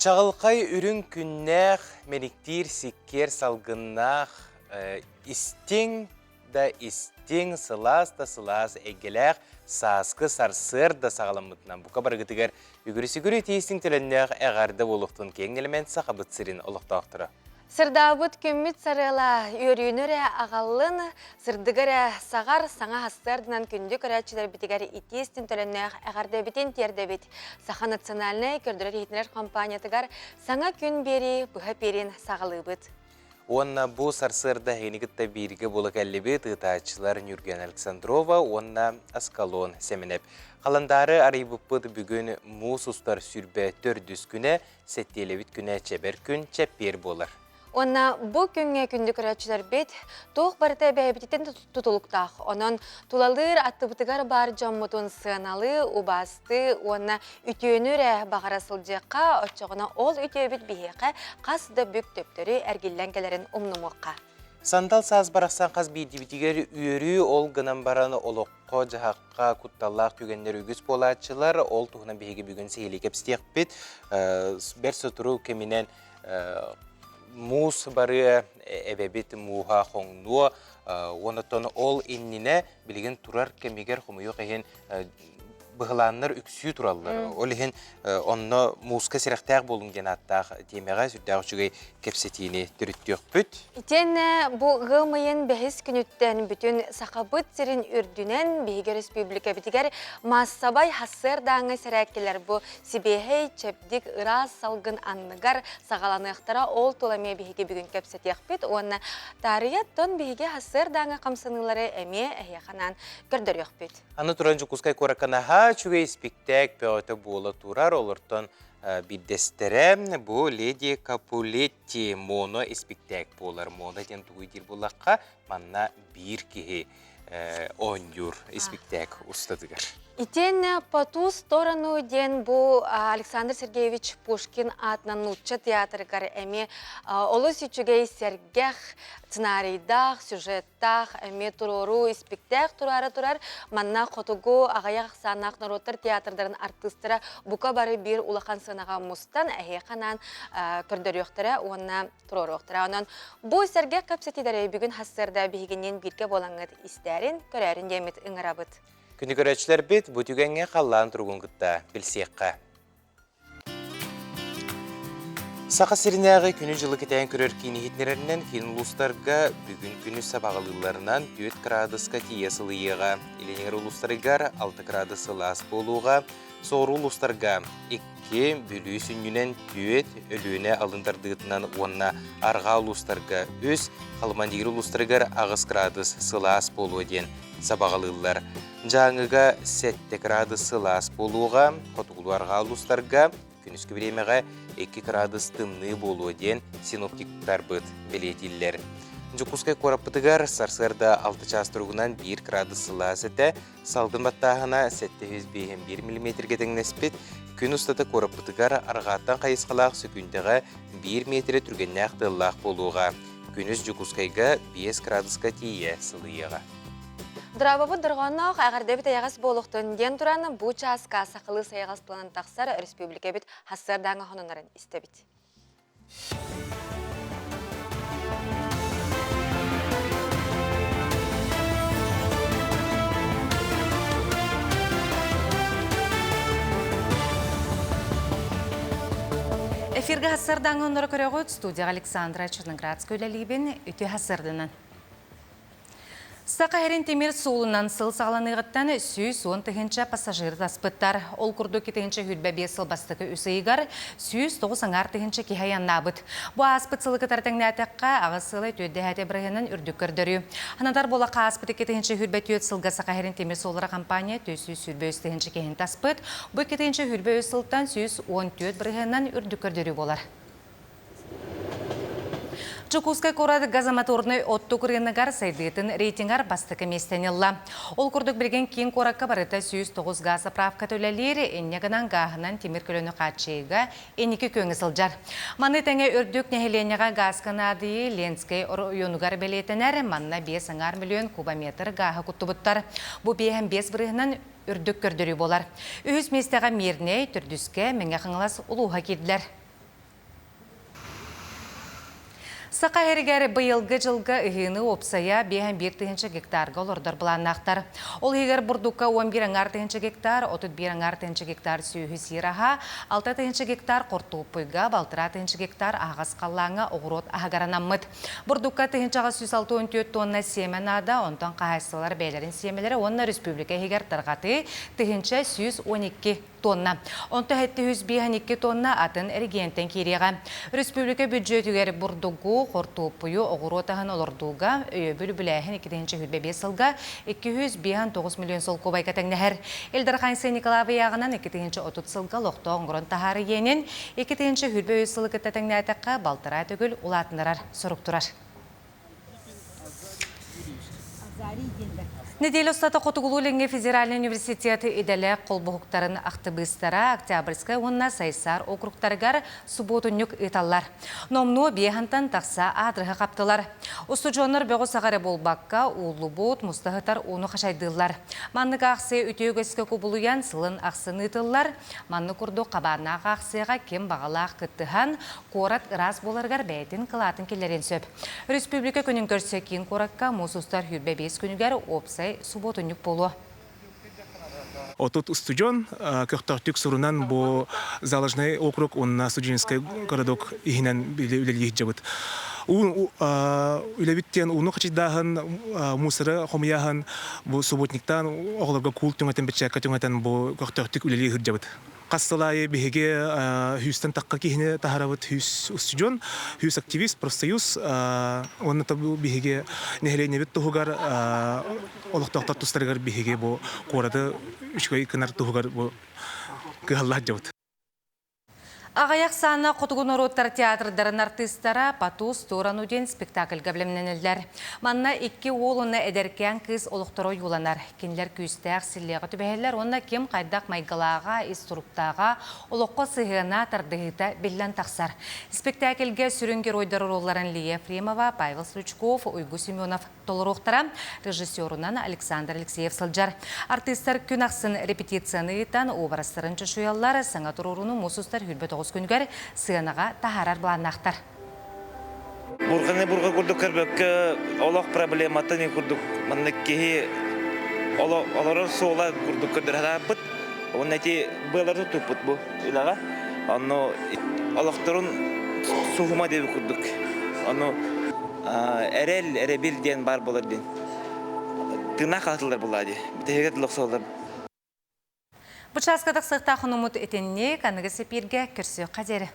Чаҕылхай үрүҥ күннээх, мэниктиир сиккиэр салгыннаах, истиҥ да истиҥ, сылаас да сылаас эйгэлээх сааскы сарсыарда саҕаламмытынан бука барыгытыгар үгүрү-сүгүрү итии-истиҥ төлөннөөх эҕэрдэ буолуохтун киэҥ нэлэмэн Сахабыт сирин олохтоохторо. Сырдаабыт күммүт сарыала үөрүүнү эрэ аҕаллын, сырдыгы эрэ саҕар саҥа сарсыарданан күндү көрөөччүлэрбитигэр итии-истиҥ төлөннөөх эҕэрдэбитин тиэрдэбит. Саха национальнай көрдөрөр-иһитиннэрэр компаниятыгар саҥа күн биэрии быһа пиэрин саҕалыыбыт. Уонна бу сарсыарда эһигини кытта бииргэ буола кэллибит ыытааччылар Нюрген Александрова уонна Аскалон Сэмэнэп. Халандаары арыйбыппыт бүгүн муус устар 24 күнэ, сэттиэлэбит күнэ чэбэр күн чэппиэр буолар. Уонна бу күҥҥэ күндү көрөөччүлэрбит туох барыта бэйэбититтэн тутулуктаах. Онон тулалыыр аттыбытыгар баар дьоммутун сыаналыы, убаастыы уонна үтүөнү эрэ баҕара сылдьыахха, оччоҕуна ол үтүөбүт биһиэхэ хас да бүк төптөрү эргиллэн кэлэрин умнумуохха. Сандал саас барахсан хас биирдиибитигэр үөрүү ол гынан баран олох олоххо-дьаһахха кутталлаах түгэннэр үгүс буолааччылар. Ол туһунан биһиги бүгүн сиһилии кэпсэтиэхпит. Бэрт сотору кэминэн муус барыа, эбэбит мууһа хоҥнуо. Онтон ол иннинэ билигин турар кэмигэр хомуйуох иһин быһылааннар үксүү тураллар. Ол иһин онно мууска сэрэхтээх буолуҥ диэн ааттаах тиэмэҕэ сүрдээх үчүгэй кэпсэтиини төрүттүөхпүт. Итиэннэ бу ыам ыйын бэһис күнүттэн бүтүн Сахабыт сирин үрдүнэн биһиги өрөспүүбүлүкэбитигэр маассабай сарсыардааҥҥы сэрээккилэр бу сибиэһэй, чэбдик, ыраас салгын анныгар саҕаланыахтара. Ол тула эмиэ биһиги бүгүн кэпсэтиэхпит уонна таарыйа оттон биһиги сарсыардааҥҥы хамсаныылары эмиэ эһиэхэ анаан көрдөрүөхпүт. Аны туран Дьокуускай куоракка наһаа үчүгэй испиктээк бөҕөтө буола турар. Олортон биирдэстэрэ бу Леди Капулетти моно испиктээк буолар. Моно диэн тугуй диир буоллахха, манна биир киһи оонньуур испиктээк устатыгар. Итиэннэ «По ту сторону» диэн бу Александр Сергеевич Пушкин аатынан нуучча театрыгар эмиэ олус үчүгэй сэргэх сценарийдаах, сюжет таах эмиэ туруоруу испиктээх тураары турар. Манна хотугу аҕыйах ахсааннаах норуоттар театрдарын артыыстара бука бары биир улахан сыанаҕа мустан эһиэхэ анаан көрдөрүөхтэрэ уонна туруоруохтара. Онон бу сэргэх кэпсэтиилэри бүгүн сарсыарда биһигинниин бииргэ буолаҥҥыт истээрин, көрөөрүн диэммит ыҥырабыт. Күнү көрөөччүлэрбит бу түгэҥҥэ халлаан туругун кытта билсиэххэ. Саха сиринээҕи күнү-дьылы кэтээн көрөр киин иһитиннэрэринэн киин улуустарга бүгүн күнү сабаҕалыылларынан 4 кыраадыска тиийэ сылыйыаҕа. Илин эҥэр улуустарыгар 6 кыраадыс сылаас буолуоҕа. Соҕуруу улуустарга 2, Бүлүү сүнньүнэн 4, Өлүөнэ алын тардыытынан уонна арҕаа улуустарга 3, Халымандиир улуустарыгар 8 кыраадыс сылаас буолуо диэн сабаҕалыыллар. Дьааҥыга 7 кыраадыс сылаас буолуоҕа, хотугулуу-арҕаа улуустарга күнүскү бириэмэҕэ 2 кыраадыс тымныы буолуо диэн синоптиктарбыт бэлиэтииллэр. Дьокуускай куораппытыгар сарсыарда 6 чаас туругунан 1 кыраадыс сылаас этэ, салгын баттааһына 751 миллиметргэ тэҥнэспит. Күн устата куораппытыгар арҕааттан хайысхалаах сөкүүндэҕэ 1 миэтэрэ түргэннээх тыаллаах буолуоҕа. Күнүс Дьокуускайга 5 кыраадыска тиийэ сылыйыаҕа. Дорообобут дорҕоонноох эҕэрдэбит эйэҕэс буолуохтун диэн туран бу чааска сахалыы сайаҕас тылынан тахсар өрөспүүбүлүкэбит сарсыардааҥы сонуннарын истэбит. Эфиргэ сарсыардааҥы оннору көрөҕүт студияҕа Александра Черноградская үлэлиибин үтүө сарсыарданан. Саха сирин тимир суолунан сыл саҕаланыаҕыттан 110 тыһыынча пассажир таспыттар. Ол курдук 225 сыл бастакы үс ыйыгар 109 аҥаар тыһыынча киһи айаннаабыт. Бу ааспыт сылы кытары тэҥнээтэххэ, аҕыс сыла түөрдэһээти бырыһыанын үрдүк көрдөрүү. Санатар буоллахха, ааспыт 224 сылга Саха сирин тимир суоллара компания 423 тыһыынча киһини таспыт. Бу 223 сылтан 114 бырыһыанынан үрдүк көрдөрүү буолар. Дьокуускай куорат газомоторнай оттук рыногар сайдыытын рейтингар бастакы миэстэни ылла. Ол курдук билигин киин куоракка барыта 109 газ заправката үлэлиир, инньэ гынан гааһынан тимир көлөнү хааччыйыыга инники күөҥҥэ сылдьар. Маны тэҥэ үрдүк нэһилиэнньэҕэ гааска наадыйыы Ленскэй оройуонугар бэлиэтэнэр, манна 5,5 миллион кубометр гааһы куттубуттар. Бу 5,5 бырыһынан үрдүк көрдөрүү буолар. Үһүс миэстэҕэ Мирнэй, төрдүскэ Мэҥэ Хаҥалас улууһа киирдилэр. Саха сиригэр быйылгы дьылга ыһыыны уопсайа 51 тыһыынча гектарга олордор былааннаахтар. Ол иһигэр бурдукка 11 аҥаар тыһыынча гектар, 31 аҥаар тыһыынча гектар сүөһү сиир аһа, 6 тыһыынча гектар хортуоппуйга, 6,5 тыһыынча гектар аһаҕас халлааҥҥа оҕуруот аһыгар анаммыт. Бурдукка тыһыынчаҕа 164 тонна сиэмэ наада, онтон хаһаайыстыбалар бэйэлэрин сиэмэлэрэ уонна республика иһигэр тарҕатыы 1112 тонна. Онто 752 тонна атын эрэгийиэнтэн киириэҕэ. Республика бүддьүөтүгэр бурдугу, хортуоппуйу, оҕуруот аһын олордууга өйөбүл үбүлээһин 2025 сылга 259 миллион солкуобайга тэҥнэһэр. Ил Дархан Айсен Николаев ыйааҕынан 2030 сылга олохтоох оҥорон таһаарыы иэнин 2023 сылы кытта тэҥнээтэххэ балтараа төгүл улаатыннарар сорук турар. Неделя устата Хотугулуу-Илиҥҥи федеральнай университет идэлээх холбоһуктарын актыбыыстара Октябрьскай уонна Сайсаар округтарыгар субуотунньук ыыталлар. Номнуо биэһантан тахса аадырыһы хаптылар. Устудьуоннар бөҕү-саҕа эрэ буолбакка, ууллубут, муста сытар ууну хачайдыыллар. Маннык аахсыйа үтүө үгэскэ кубулуйан сылын ахсын ыытыллар. Маннык курдук хабааннаах аахсыйаҕа ким баҕалаах кыттыһан, куорат ыраас буоларыгар бэйэтин кылаатын киллэриэн сөп. Республика күнүн көрсө киин куоракка муус устар 25 күнүгэр уопсай субуотунньук буолуо. Отут устудьуон көхтөөхтүк сурунан бу Заложный округ уонна Студенческий городок иһинэн үлэлии сылдьабыт. Үлэбит диэн ууну хачыйдааһын, мусоры хомуйааһын, бу субботниктаан оҕолорго куул түҥэтэн, бэчээккэ түҥэтэн бу көхтөөхтүк үлэлии сылдьабыт. Хас сыл аайы биһиги сүүстэн тахха киһини таһарабыт сүүс устудьуон, сүүс активист, профсоюз уонна бу биһиги нэһилиэнньэбит туһугар олохтоохтор тустарыгар биһиги бу куораты үчүгэй гынар туһугар бу кыһаллаах дьабыт. Аҕыйах саана хотугу норуоттар театрдарын артыыстара «По ту сторону» диэн спектакльга бэлэмнэнэллэр. Манна икки уол уонна эдэркээн кыыс олохторо ойууланар. Кинилэр күүстээх силлиэҕэ түбэһэллэр уонна ким хайдах майгылааҕа, ис туруктааҕа, олоххо сыһыана, тардыһыыта биллэн тахсар. Спектакльгэ сүрүн геройдар оруолларын Лия Ефремова, Павел Стручков, Уйгу Семенов толоруохтара. Режиссерунан Александр Алексеев сылдьар. Артыыстар күн ахсын репетицияны ыытан, уобарастарын чочуйаллар, саҥа туруорууну муус устар 29 күнүгэр сыанаҕа таһаарар былааннаахтар. Бурҕаны бурҕа курдук көрбөккө олох проблематын курдук маннык киһи олорор суола курдук көрдөрө Уонна ити быалары туппут бу үлэҕэ. Онно олохторун суһума диэбит курдук. Ону эрэл, эрэбил диэн баар буолар диэн. Тыыннаах хаалсыллар буоллаа дии. Бүтэһигэр дылы охсоллор. Бу чааска тахсыахтаах хонуммут итинник аныгы сэпииргэ көрсүөххэ диэри.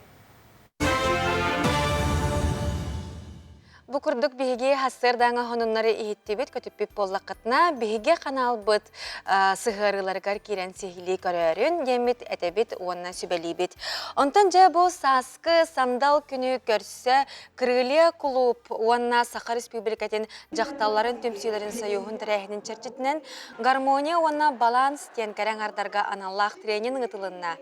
Бу курдук биһиги хассыардааҥа хонуннары иһиттибит, көтүппүт буоллаххытына, биһиги ханаалбыт сыһыарыыларыгар киирэн сиһилии көрөөрүн диэммит этэбит уонна сүбэлиибит. Онтон дьэ бу сааскы сандал күнү көрсө Крылья кулууп уонна Саха Республикатын дьахталларын түмсүүлэрин союһун тэрээһинин чэрчитинэн Гармония уонна баланс диэн кэрэ аҥардарга аналлаах тренинг ыытылынна.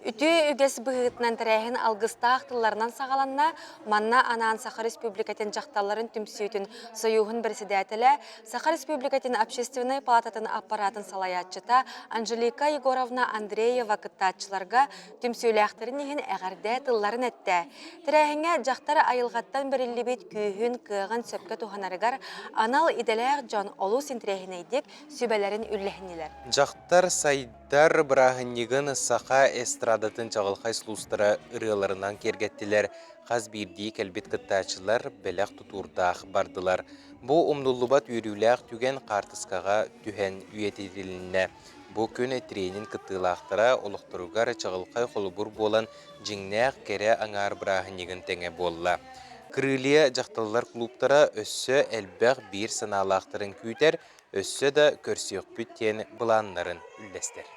Үтүө үгэс быһыытынан тэрээһин алгыстаах тылларынан саҕаланна. Манна анаан Саха Республикатын дьахталларын түмсүүтүн Союһун председателэ, Саха Республикатын Общественнай палататын аппаратын салайааччыта Анжелика Егоровна Андреева кыттааччыларга түмсүүлээхтэрин иһин эҕэрдэ тылларын эттэ. Тэрээһиҥҥэ дьахтар айылҕаттан бэриллибит күүһүн, кыаҕын сөпкө туһанарыгар анал идэлээх дьон олус интэриэһинэйдик сүбэлэрин үллэһиннилэр. Дьахтар сайдар бырааһынньыгын саха эстрадатын чаҕылхай сулустара ырыаларынан киэргэттилэр, хас биирдии кэлбит кыттааччылар бэлэх тутуурдаах бардылар. Бу умнуллубат үөрүүлээх түгэн хаартыскаҕа түһэн үйэтитилиннэ. Бу күн тренинг кыттыылаахтара олохторугар чаҕылхай холобур буолан дьиҥнээх кэрэ аҥаар бырааһынньыгын тэҥэ буолла. Крылья дьахталлар клубтара өссө элбэх биир санаалаахтарын күүтэр, өссө да көрсүөхпүт диэн былааннарын үллэстэр.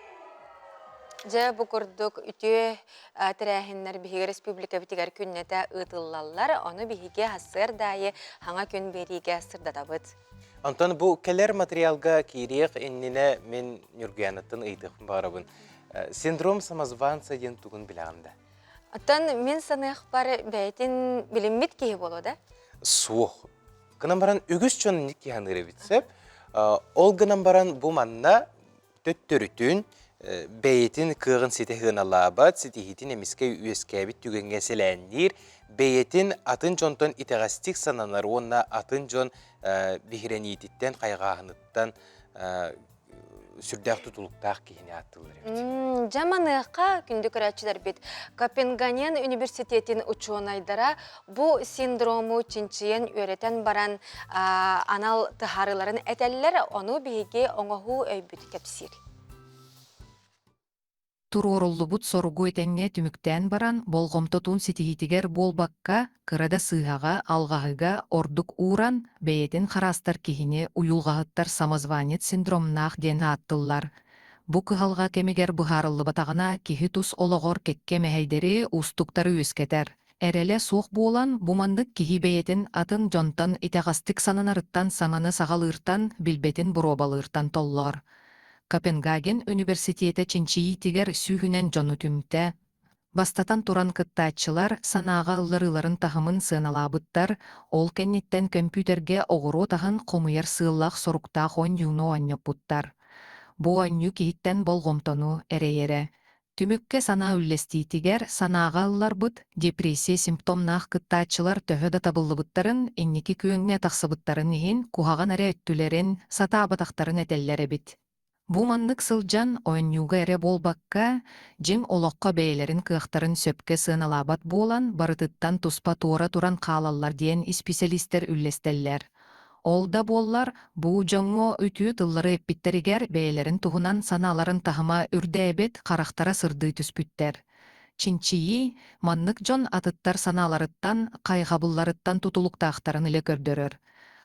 Дьэ, бу курдук үтүө тэрээһиннэр биһиги республикабытыгар күннэтэ ыытыллаллар. Ону биһиги сарсыарда аайы хаҥа күн биэриигэ сырдатабыт. Онтон бу кэлэр материалга киириэх иннинэ мин Ньургуянаттан ыйытыахпын баҕарабын. Синдром самозванца диэн тугун билэҕин да? Оттон мин саныахпар бэйэтин билиммит киһи буолуо да? Суох. Гынан баран үгүс дьон инник киһи аныыр эбит сөп. Ол гынан баран бу манна төттөрүтүн бэйэтин кыаҕын ситэ сыаналаабат, ситиһиитин эмискэ үөскээбит түгэҥҥэ сэлээнниир, бэйэтин атын дьонтон итэҕэстик сананар уонна атын дьон биһирэниититтэн, хайҕааһыныттан сүрдээх тутулуктаах киһини ааттыыллар эбит. Дьэ маныаха күндү көрөөччүлэрбит Копенгаген университетин учуонайдара бу синдрому чинчийэн үөрэтэн баран анал тыһаарыыларын этэллэр, ону биһиги оҥоһуу өйбүт кэпсиир. Туруоруллубут соругу этэҥҥэ түмүктээн баран, болҕомтотун ситиһиитигэр буолбакка, кыра да сыыһаҕа, алҕаһыга ордук ууран, бэйэтин хараастар киһини уйулҕаһыттар самозванец синдромнаах диэн ааттыллар. Бу кыһалҕа кэмигэр быһаарыллыбатаҕына, киһи тус олоҕор кэккэ мэһэйдэри, уустуктары үөскэтэр. Эрэлэ суох буолан, бу маннык киһи бэйэтин атын дьонтон итэҕэстик сананарыттан саҥаны саҕалыыртан, билбэтин боруобалыыртан толлор. Копенгаген университета чинчийиитигэр сүүһүнэн дьону түмтэ. Бастатан туран кыттааччылар санааҕа ылларыыларын таһымын сыаналаабыттар, ол кэнниттэн көмпүүтэргэ оҕуруот аһын хомуйар сыаллаах-соруктаах оонньууну оонньоппуттар. Бу оонньуу киһиттэн болҕомтону эрэйэрэ. Түмүккэ санаа үллэстиитигэр санааҕа ылларбыт депрессия симптомнаах кыттааччылар төһө да табыллыбыттарын, инники күөҥҥэ тахсыбыттарын иһин куһаҕан эрэ өттүлэрин, сатаабатахтарын этэллэр эбит. Бу маннык сылдьан оонньууга эрэ буолбакка, дьиҥ олоххо бэйэлэрин кыахтарын сөпкө сыаналаабат буолан барытыттан туспа туора туран хаалаллар диэн исписэлиистэр үллэстэллэр. Ол да буоллар, бу дьоҥҥо үтүө тыллары эппиттэригэр бэйэлэрин туһунан санааларын таһыма үрдээбит, харахтара сырдыы түспүттэр. Чинчийии маннык дьон атыттар санааларыттан, хайҕабылларыттан тутулуктаахтарын илэ көрдөрөр.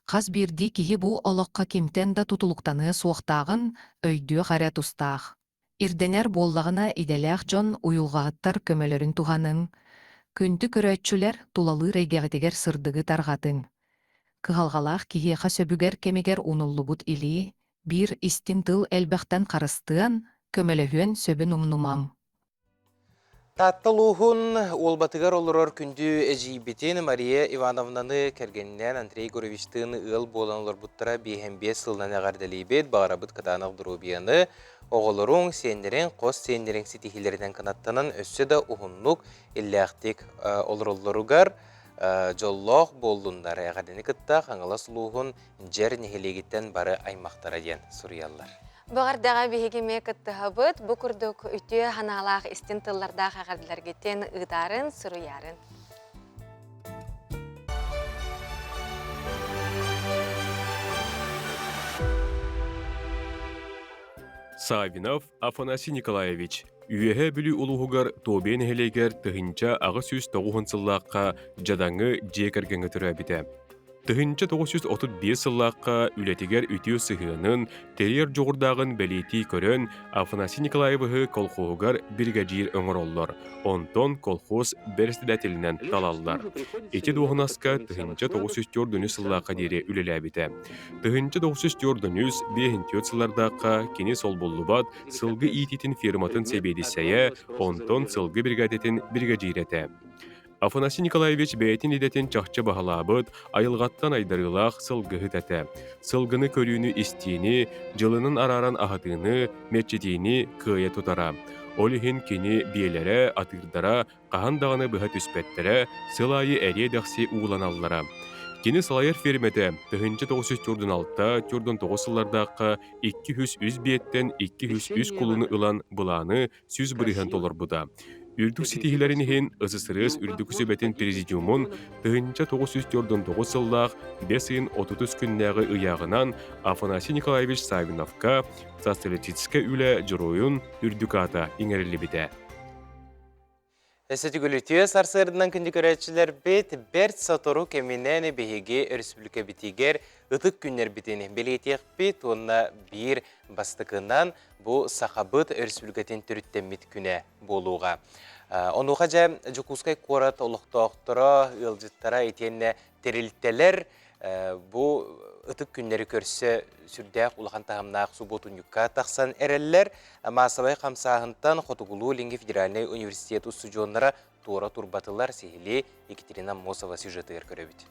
Хас биирдии киһи бу олоххо кимтэн да тутулуктаныа суохтааҕын өйдүөх эрэ тустаах. Ирдэнэр буоллаҕына идэлээх дьон уйулҕаһыттар көмөлөрүн туһаныҥ, күндү көрөөччүлэр тулалыыр эйгэҕитигэр сырдыгы тарҕатыҥ. Кыһалҕалаах киһиэхэ сөбүгэр кэмигэр унуллубут илии, биир истиҥ тыл элбэхтэн харыстыан, көмөлөһүөн сөбүн умнумаҥ. Таатта улууһун Уолбатыгар олорор күндү эдьиийбитин Мария Ивановнаны кэргэнинээн Андрей Егоровичтыын ыал буолан олорбуттара 55 сылынан эҕэрдэлиибит, баҕарабыт кытаанах доруобуйаны, оҕолоруҥ, сиэннэриҥ, хос сиэннэриҥ ситиһиилэринэн кынаттанан өссө да уһуннук, иллээхтик олороллоругар дьоллоох буоллуннар. Эҕэрдэни кытта Хаҥалас улууһун Дьэр нэһилиэгиттэн бары аймахтара диэн суруйаллар. Баҕардаҕа биһиги эмиэ кыттыһабыт. Бу курдук үтүө санаалаах истин тыллардаах эҕэрдэлэргитин ыытаарын, суруйаарын. Савинов Афанасий Николаевич, Үөһээ Бүлүү улууһугар Тобия нэһилиэгэр 1890 сыллаахха дьадаҥы дьиэ кэргэҥҥэ төрөөбүтэ. 1935 сыллаахха үлэтигэр үтүө сыһыанын, тэрийэр дьоҕурдааҕын бэлиэтии көрөн, Афанасий Николаевиһы колхоһугар биригэдьиир оҥороллор, онтон колхоз бэрэссэдээтэлинэн талаллар. Ити дуоһунаска 1904 сыллаахха диэри үлэлээбитэ. 1904-54 сыллардаахха кини солбуллубат сылгы иитиитин фирматын сэбиэдиссэйэ, онтон сылгы биригээдэтин биригэдьиирэ этэ. Афанасий Николаевич бэйэтин идэтин чахчы баһылаабыт, айылҕаттан айдарыылаах сылгыһыт этэ. Сылгыны көрүүнү-истиини, дьылынан арааран аһатыыны, мэччитиини кыайа тутара. Ол иһин кини биэлэрэ, атыырдара хаһан даҕаны быһа түспэттэрэ, сыл аайы эриэ-дэхси ууланаллара. Кини салайар фирмэтэ 1946-49 сыллардаахха 203 биэттэн 203 кулуну ылан былааны 100% толорбута. Үрдүк ситиһиилэрин иһин СССР Үрдүкү Сүбэтин Президиумун 1949 сыллаах бэс ыйын 33 күннээҕи ыйааҕынан Афанасий Николаевич Савиновка социалистическай үлэ дьоруойун үрдүк аата иҥэриллибитэ. Өссө түгүлүтүө сарсыарданан күндү көрөөччүлэрбит бэрт сотору кэминэн биһиги өрөспүүбүлүкэбитигэр ытык күннэрбитин бэлиэтиэхпит уонна биир бастакынан бу Сахабыт Өрөспүүбүлүкэтин төрүттэммит күнэ буолуоҕа. Онуоха дьэ Дьокуускай куорат олохтоохторо, ыалдьыттара итиэннэ тэрилтэлэр бу ытык күннэри көрсө сүрдээх улахан таһымнаах субуотунньукка тахсан эрэллэр. Маассабай хамсааһынтан Хотугулуу-Илиҥҥи федеральнай университет устудьуоннара туора турбатылар сиһилии Екатерина Аммосова сюжетыгар көрөбүт.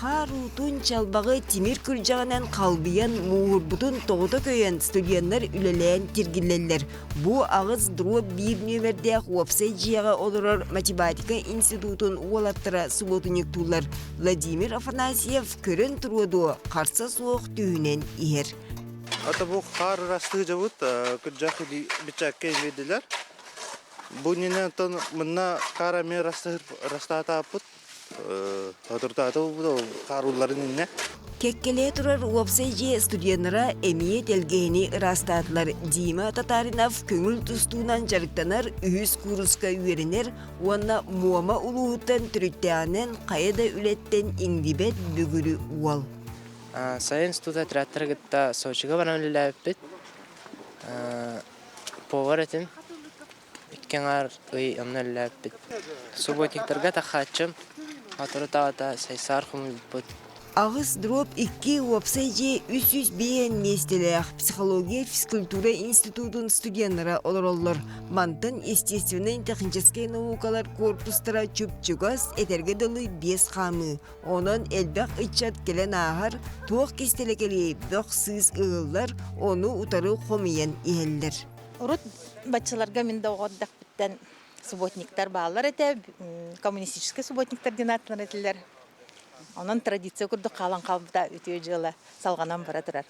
Хаар уутун чалбаҕы тимир күрдьэҕинэн халбыйан мууһурбутун тоҕута көйөн студеннар үлэлээн тиргиллэллэр. Бу 8/1 нүөмэрдээх уопсай дьиэҕэ олорор математика институтун уолаттара субуотунньуктууллар. Владимир Афанасьев көрөн туруо дуо, харса суох түһүнэн иһэр. Это бу хаар ырастыы дьабыт күрдьэх бичээккэ имиэдилэр. Бу иннинэ оттон мынна хаар эмиэ ырастаатааппыт. Соторутаата буолбут хаар уулларын иннэ. Кэккэлэһэ турар уопсай дьиэ студеннара эмиэ тэлгэһэни ыраастаатылар. Дима Татаринов көҥүл тустуунан дьарыктанар үһүс кууруска үөрэнэр уонна Муома улууһуттан төрүттээҕинэн хайа да үлэттэн иҥнибэт бүгүрү уол. Сайын институт отрядтары кытта Сочига баран үлэлээбиппит. Повар этим. Икки аҥаар ый онно үлэлээбиппит. Субботниктарга тахааччым, соторутааҕыта Сайсаар хомуйбуппут. 8/2 уопсай дьиэ 305 миэстэлээх психология физкультура институтун студеннара олороллор. Мантан естественнай-техническэй наукалар корпустара чуп-чугас, этэргэ дылы биэс хаамыы. Онон элбэх ыччат кэлэн ааһар, туох кистэлэ кэлиэй, бөх-сыыс ыһыллар, ону утары хомуйан иһэллэр. Урут баччаларга мин да оҕо эрдэхпиттэн субботниктар бааллар этэ, коммунистическай субботниктар диэн ааттанар этилэр. Онон традиция курдук хаалан хаалбыта үтүө дьыала салҕанан бара турар.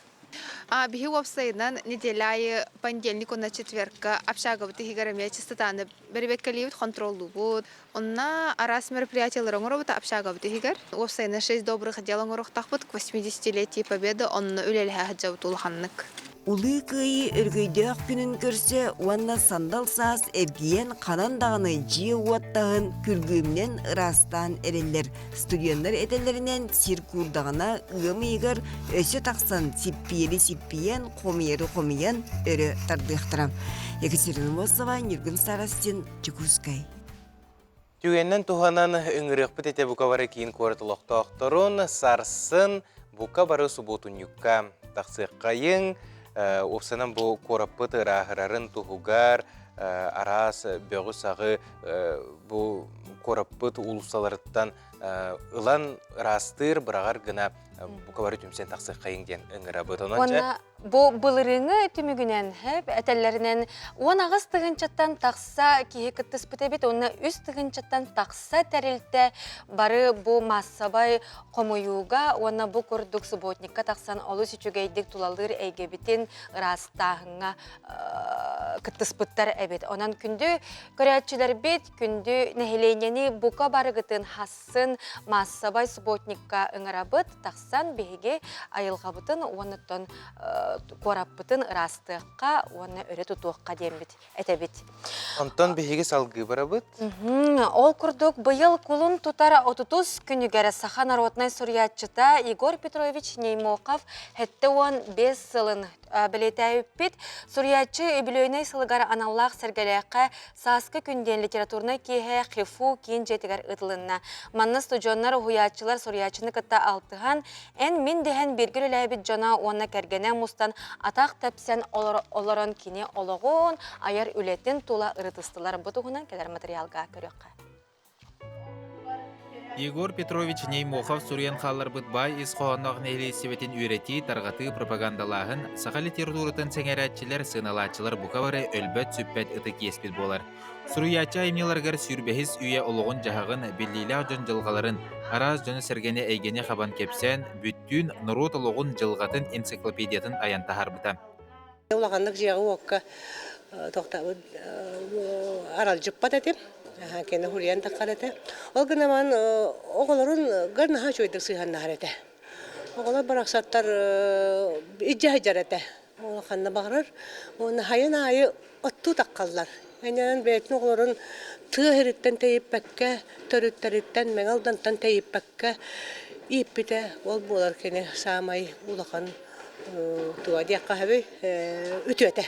Биһи уопсайынан неделя аайы понедельник уонна четвергка общагабыт иһигэр эмиэ чистотаны бэрэбиэркэлиибит, хонтуруоллуубут. Онно араас мероприятиялары оҥоробут общагабыт иһигэр. Уопсайынан шесть добрых дел оҥоруохтаахпыт к 80-летию Победы онно үлэлэһэ сылдьабыт улаханнык. Улуу Кыайыы өргөйдөөх күнүн көрсө уонна сандал саас эргийэн ханан даҕаны дьиэ-уот таһын күргүөмүнэн ыраастаан эрэллэр. Студеннар этэллэринэн сир куурдаҕына ыам ыйыгар өссө тахсан сиппиэри сиппийэн, хомуйары хомуйан өрө тардыахтара. Екатерина Мосова, Ньургун Старостин, Дьокуускай. Түгэнинэн туһанан ыҥырыахпыт этэ бука бары киин куорат олохтоохторун сарсын бука бары субуотунньукка тахсыаххайыҥ. Уопсанан бу куораппыт ырааһырарын туһугар араас бөҕү-саҕы бу куораппыт уулуссаларыттан ылан ыраастыыр, быраҕар гына бука бары түмсэн тахсыаххайыҥ диэн ыҥырабыт. Онон дьэ Бу былырыыҥҥы түмүгүнэн этэллэринэн 18 тыһыынчаттан тахса киһи кыттыспыт эбит уонна 3 тыһыынчаттан тахса тэрилтэ бары бу маассабай хомуйууга уонна бу курдук субботникка тахсан олус үчүгэйдик тулалыыр эйгэбитин ыраастааһыҥҥа кыттыспыттар эбит. Онон күндү көрөөччүлэрбит, күндү нэһилиэнньэни бука барыгытын хассын маассабай субботникка ыҥырабыт. Тахсан биһиги айылҕабытын уонна куораппытын ыраастыахха уонна өрө тутуохха диэммит этэбит. Онтон биһиги салгыы барабыт. Ол курдук быйыл кулун тутар отутус күнүгэр саха народнай суруйааччыта Егор Петрович Неймохов 75 сылын бэлиэтээбиппит. Суруйааччы үбүлүөйнэй сылыгар аналлаах сэргэлээххэ Сааскы күн диэн литературнай киэһэ ХИФУ киин дьиэтигэр ыытылынна. Манна студеннар, уһуйааччылар суруйааччыны кытта алтыһан, эн-мин дэһэн бииргэ үлэлээбит дьоно уонна кэргэнэ мустан атах тэпсэн олорон кини олоҕун, айар үлэтин тула ырытыстылар. Бу туһунан кэлэр материалга көрүөххэ. Егор Петрович Неймохов суруйан хаалларбыт баай ис хоһоонноох нэһилиэстибэтин үөрэтии, тарҕатыы, пропагандалааһын саха литературатын сэҥээрээччилэр, сыаналааччылар бука бары өлбөт-сүппэт ытык иэспит буолар. Суруйааччы айымньыларыгар сүүрбэһис үйэ олоҕун-дьаһаҕын, биллиилээх дьон дьылҕаларын, араас дьону-сэргэни эйгэни хабан кэпсээн, бүттүүн норуот олоҕун дьылҕатын энциклопедиятын айан таһаарбыта. Улаханнык дьиэҕэ-уокка тохтообут аралдьыппат этим. Кэннэ хуруйан таххар этэ. Ол гынан оҕолорун гар наһаа үчүгэйдик сыһыаннаһар этэ. Оҕолор барахсаттар илдьэ сылдьар этэ. Ханна баҕарар. Уонна хайын аайы оттуу таххаллар. Энньэнэн бэйэтин оҕолорун тыа сириттэн тэйиппэккэ, төрүттэриттэн, Мэҥэ Алдантан тэйиппэккэ ииппитэ. Ол буолар кини саамай улахан туга диэххэ сөбүй үтүөтэ.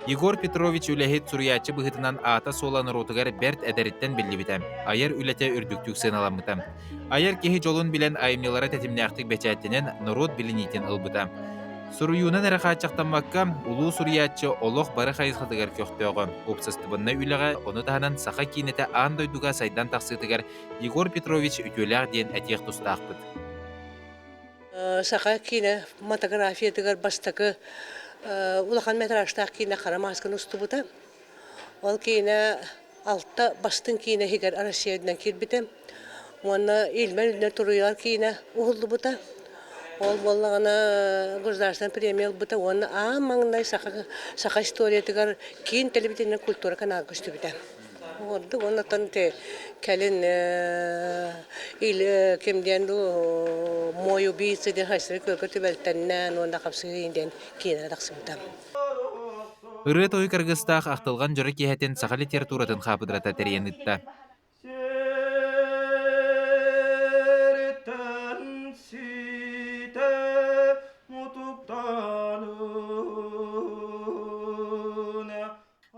Егор Петрович үлэһит суруйааччы быһыытынан аата-суола норуотугар бэрт эдэриттэн биллибитэ, айар үлэтэ үрдүктүк сыаналаммыта. Айар киһи дьолун билэн айымньылара тэтимнээхтик бэчээттэнэн норуот билиниитин ылбыта. Суруйуунан эрэ хааччахтаммакка, улуу суруйааччы олох бары хайысхатыгар көхтөөҕө, уопсастыбаннай үлэҕэ, ону таһынан саха киинэтэ аан дойдуга сайдан тахсыытыгар Егор Петрович үтүөлээх диэн этиэх тустаахпыт. Саха киинэ мотографиятыгар бастакы улахан метражтаах киинэ Хара маасканы устубута. Ол киинэ алта бастыҥ киинэ иһигэр Россия үрдүнэн киирбитэ. Уонна Ильмень үрдүнэн туруйалар киинэ уһуллубута. Ол буоллаҕына государственнай премия ылбыта уонна аан маҥнай саха, саха историятыгар киин телевидение культура каналга көстүбүтэ. Ордук оннуттан кэлин или ким диэн дуу мой убийца диэн хайсыры күөлгэ түбэлтэннээн уонна хапсыһыы диэн киинэ тахсыбыта. Ырыа-тойук аргыстаах ахтылҕан дьоро киэһэтин саха литературатын хаапыдырата тэрийэн ыытта. Сириттэн ситэ мутуктанын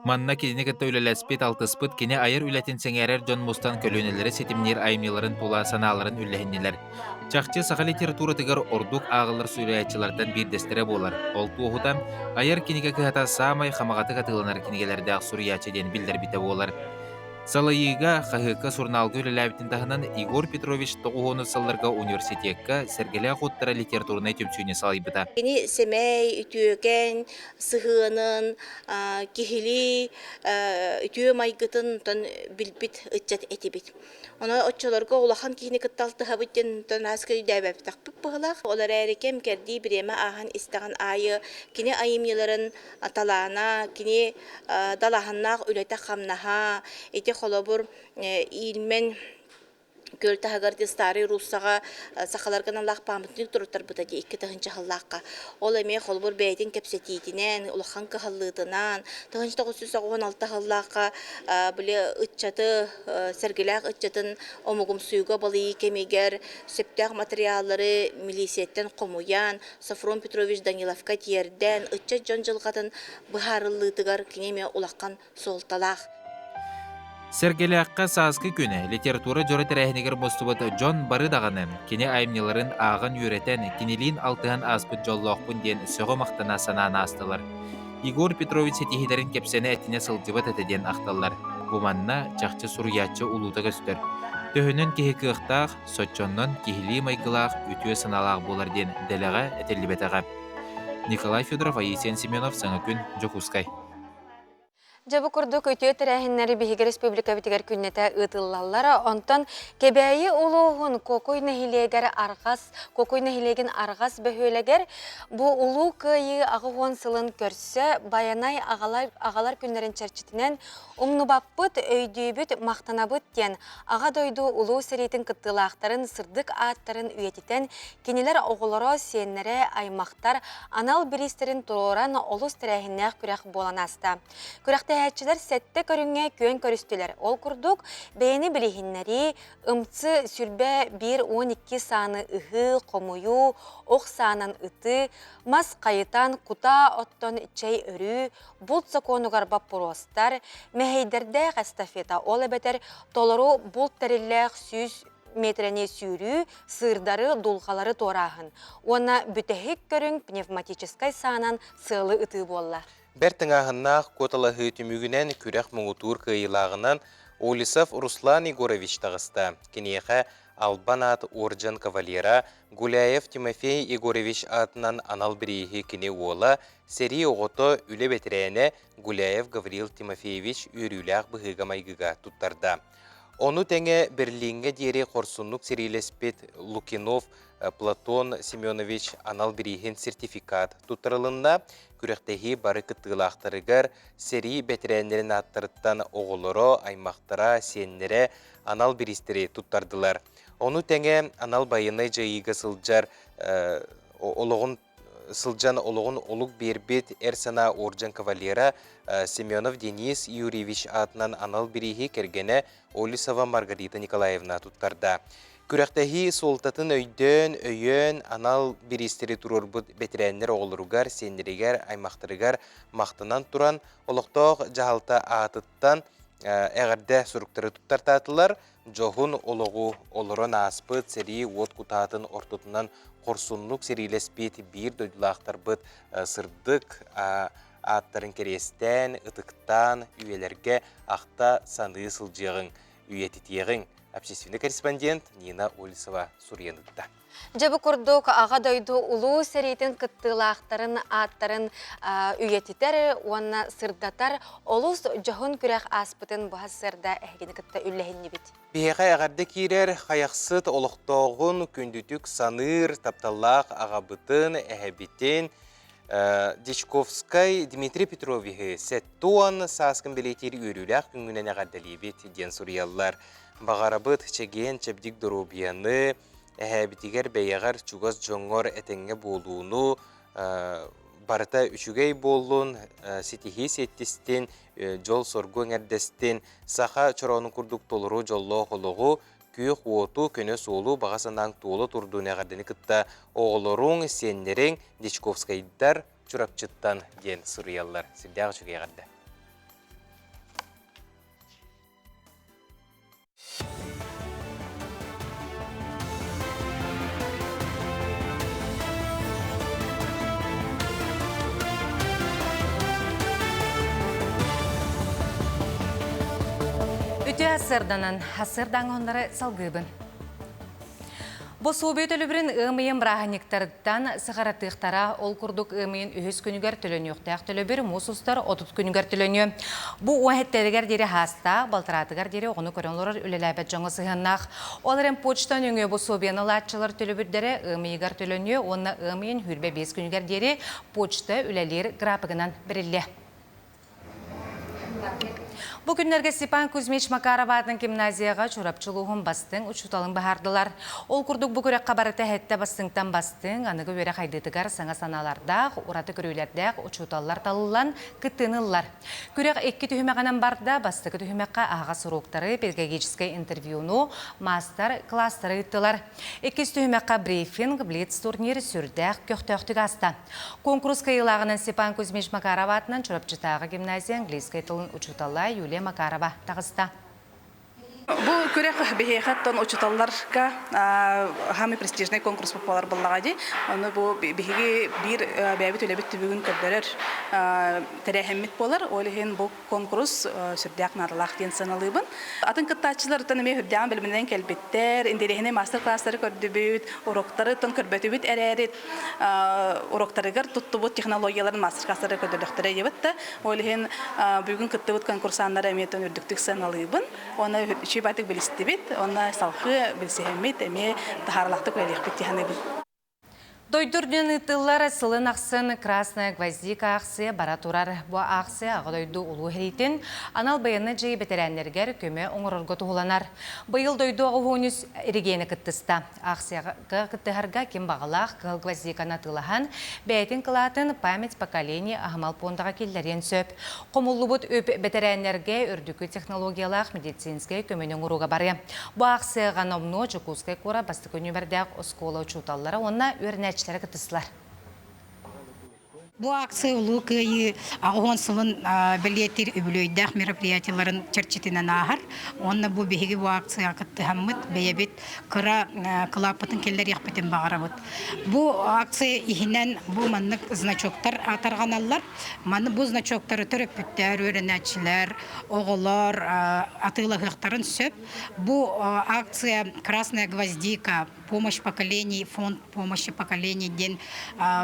Манна кинини кытта үлэлэспит, алтыспыт, кини айар үлэтин сэҥээрэр дьон мустан көлүөнэлэри ситимниир айымньыларын тула санааларын үллэһиннилэр. Чахчы саха литературатыгар ордук ааҕыллар суруйааччылартан биирдэстэрэ буолар. Ол туоһута айар кинигэ кыһата саамай хамаҕатык атыыланар кинигэлэрдээх суруйааччы диэн биллэрбитэ буолар. Салайыыга, хаһыакка, сурунаалга үлэлээбитин таһынан Егор Петрович тоҕуһуонус сылларга университекка Сэргэлээх уоттара литературнай түмсүүнү салайбыта. Кини сэмэй, үтүөкэн, сыһыанын, киһилии үтүө майгытын билбит ыччат этибит. Онон оччолорго улахан киһини кытта алтыһабыт диэн ааска өйдөөбөппөтөхпүт быһыылаах. Ол эрээри кэм кэрдии бириэмэ ааһан истэҕин аайы кини айымньыларын талаана, кини далааһыннаах үлэтэ-хамнаһа, ити холобур Ильмень күөл таһыгар ди Старый Руссаҕа сахаларга аналлаах памятник туруттарбыта дии 2000 сыллаахха. Ол эмиэ холобур бэйэтин кэпсэтиитинэн, улахан кыһаллыытынан, 1996 сыллаахха били ыччаты, сэргэлээх ыччатын омугумсуйууга балыйыы кэмигэр сөптөөх материаллары милииссийэттэн хомуйан, Софрон Петрович Даниловка тиэрдэн, ыччат дьон дьылҕатын быһаарыллыытыгар кини эмиэ улахан суолталаах. Сэргэлээххэ сааскы күн литература дьоро тэрээһинигэр мустубут дьон бары даҕаны кини айымньыларын ааҕан үөрэтэн, кинилиин алтыһан ааспыт дьоллоохпун диэн сөҕө-махтана санаан аастылар. Егор Петрович ситиһиилэрин кэпсэнэ этинэ сылдьыбат этэ диэн ахталлар. Бу манна чахчы суруйааччы улуута көстөр. Төһөнөн киһи кыахтаах, соччоннон киһилии майгылаах, үтүө санаалаах буолар диэн дэлэҕэ этиллибэтэҕэ. Николай Федоров, Аисиан Семенов, Саҥа күн, Дьокуускай. Дьэ бу курдук үтүө тэрээһиннэри биһиги республикабытыгар күннэтэ ыытыллаллар. Онтон Кэбээйи улууһун Куокуй нэһилиэгэр Арҕас, Куокуй нэһилиэгин Арҕас бөһүөлэгэр бу Улуу Кыайыы 80 сылын көрсө Байанай аҕалар, аҕалар күннэрин чэрчитинэн Умнубаппыт, өйдүүбүт, махтанабыт диэн Аҕа дойду Улуу сэриитин кыттыылаахтарын сырдык ааттарын үйэтитэн, кинилэр оҕолоро, сиэннэрэ, аймахтар анал бириистэрин туруоран олус тэрээһиннээх күрэх буолан ааста. Күрэхтэһээччилэр сэттэ көрүҥҥэ күөн көрүстүлэр. Ол курдук, бэйэни билиһиннэрии, ымцы сүрбэ 1-12 сааны ыһыы, хомуйуу, ох саанан ытыы, мас хайытан, кутаа оттон чэй өрүү, булт сокуонугар боппуруостар, мэһэйдэрдээх эстафета, ол эбэтэр толору булт тэриллээх 100 миэтэрэни сүүрүү, сыырдары, дулҕалары туорааһын уонна бүтэһик көрүҥ пневматическай саанан сыалы ытыы буолла. Бэрт тыҥааһыннаах куоталаһыы түмүгүнэн күрэх муҥутуур кыайыылааҕынан Олесов Руслан Егорович таҕыста. Киниэхэ Албан аат уордьан кавалера Гуляев Тимофей Егорович аатынан анал бирииһи кини уола Сэрии оҕото, үлэ бэтэрээнэ Гуляев Гаврил Тимофеевич үөрүүлээх быһыыга-майгыга туттарда. Ону тэҥэ Берлиҥҥэ диэри хорсуннук сэриилэспит Лукинов Платон Семенович анал бирииһин сертификат туттарылынна. Күрэхтэһии бары кыттыылаахтарыгар сэрии бэтэрээннэрин ааттарыттан оҕолоро, аймахтара, сиэннэрэ анал бириистэри туттардылар. Ону тэҥэ анал байыаннай дьайыыга сылдьар олоҕун сылдьан олоҕун олук биэрбит эр санаа орден кавалера Семенов Денис Юрьевич аатынан анал бирииһи кэргэнэ Олесова Маргарита Николаевна туттарда. Күрэхтэһии суолтатын өйдөөн, өйөөн анал бириистэри туруорбут бэтэрээннэр оҕолоругар, сиэннэригэр, аймахтарыгар махтанан туран, олохтоох дьаһалта аатыттан эҕэрдэ суруктары туттартаатылар. Дьоһун олоҕу олорон ааспыт сэрии уот кутаатын ортотунан хорсуннук сэриилэспит биир дойдулаахтарбыт сырдык ааттарын кэриэстээн, ытыктаан, үйэлэргэ ахта саныы сылдьыаҕыҥ, үйэтитиэҕиҥ. общественный корреспондент Нина Олесова суруйан ыытта. Дьэ бу курдук Аҕа дойду улуу сэриитин кыттыылаахтарын ааттарын үйэтитэр уонна сырдатар олус дьоһун күрэх ааспытын бу сарсыарда эһигини кытта үллэһиннибит. Биһиэхэ эҕэрдэ киирэр Хайахсыт олохтооҕун күндүтүк саныыр тапталлаах аҕабытын, эһэбитин Дьячковскай Дмитрий Петровиһы сэттуон сааскын бэлиэтиир үөрүүлээх күҥҥүнэн эҕэрдэлиибит диэн суруйаллар. Баҕарабыт чэгиэн чэбдик доруобуйаны, эһээбитигэр бэйэҕэр чугас дьоҥҥор этэҥҥэ буолууну, барыта үчүгэй буоллун, ситиһии сиэттистин, дьол-соргу эҥэрдэстин, саха чороонун курдук толору дьоллоох олоҕу, күөх уоту, көнө суолу баҕа санааҥ туола турдун эҕэрдэни кытта оҕолоруҥ, сиэннэриҥ Дьячковскайдар Чурапчыттан диэн суруйаллар. Сүрдээх үчүгэй эҕэрдэ. Үтүө сырданан, сырдаҥ салгыыбын. Босуобуйа төлөбүрүн ыам ыйын бырааһынньыктарыттан сыҕаратыахтара. Ол курдук ыам ыйын үһүс күнүгэр төлөнүөхтээх төлөбүр муус устар 30 күнүгэр төлөнүө. Бу уоһэттэригэр диэри хаастаах, балтараатыгар диэри оҕону көрөн олорор үлэлээбэт дьоҥҥо сыһыаннаах. Ол эрэн почта нөҥүө босуобуйаны ылааччылар төлөбүрдэрэ ыам ыйыгар төлөнүө уонна ыам ыйын 25 күнүгэр диэри почта үлэлиир графигынан бэриллиэ. Бу күннэргэ Степан Кузьмич Макаров аатынан гимназияҕа Чурапчы улууһун бастыҥ учууталын быһаардылар. Ол курдук бу күрэххэ барыта эһэттэ бастыҥтан бастыҥ, аныгы үөрэх хайдыытыгар саҥа санаалардаах, ураты көрүүлэрдээх учууталлар талыллан кыттыыны ыллар. Күрэх икки түһүмэҕинэн барда. Бастакы түһүмэххэ аһаҕас уруоктары, педагогическай интервьюну, маастар-кылаастары ыыттылар. Иккис түһүмэххэ брифинг, блиц-турнир сүрдээх көхтөөхтүк ааста. Куонкурус кыайыылааҕынан Степан Кузьмич Макаров аатынан Чурапчытааҕы гимназия английскай тылын учуутала Юлия Макарова таҕыста. Бу күрэх биһиэхэ оттон учууталларга самый престижный конкурс буолар буоллаҕа дии. Ону бу биһиги биир бэйэбит үлэбит түбүгүн көрдөрөр тэрээһиммит буолар. Ол иһин бу конкурс сүрдээх наадалаах диэн сыаналыыбын. Атын кыттааччыларыттан эмиэ сүрдээҕин бэлэмнэнэн кэлбиттэр, интэриэһинэй мастер-класстары көрдүбүт, уроктары көрбөтүбүт эрээри уроктарыгар туттубут технологияларын мастер-класстары көрдөрдөхтөрө диэбит да. Ол иһин бүгүн кыттыбыт конкурсаннары эмиэ үрдүктүк сыаналыыбын. Уонна үчүгэй баатык билистибит, уонна салгыы билсиһэммит эмиэ таһаарылаахтык үлэлиэхпит дии саныыбын. Дойду үрдүнэн ыытыллар сылын ахсын Красная гвоздика аахсыйа бара турар. Бу аахсыйа Аҕа дойду улуу сэриитин анал байыаннай дьайыы бэтэрээннэригэр көмө оҥорорго туһуланар. Быйыл дойду оҕуһуунүс регионы кыттыста. Аахсыйаҕа кыттыһарга ким баҕалаах кыһыл гвоздиканы атыылаһан, бэйэтин кылаатын «Память поколений» аһымал пуондаҕа киллэриэн сөп. Хомуллубут үп бэтэрээннэргэ үрдүкү технологиялаах медицинскэй көмөнү оҥорууга барыа. Бу аахсыйаҕа номнуо Дьокуускай куорат бастакы нүөмэрдээх оскуола учууталлара уонна үөрэнээччилэрэ кыттыстылар. Бу акция Улуу Кыайыы 80 сылын бэлиэтиир үбүлүөйдээх мероприятиеларын чэрчитинэн ааһар. Уонна бу биһиги бу акцияҕа кыттыһаммыт бэйэбит кыра кылааппытын киллэриэхпитин баҕарабыт. Бу акция иһинэн бу маннык значоктар тарҕаналлар. Маны бу значоктары төрөппүттэр, үөрэнээччилэр, оҕолор атыылаһыахтарын сөп. Бу акция «Красная гвоздика. Помощь поколений. Фонд помощи поколений» диэн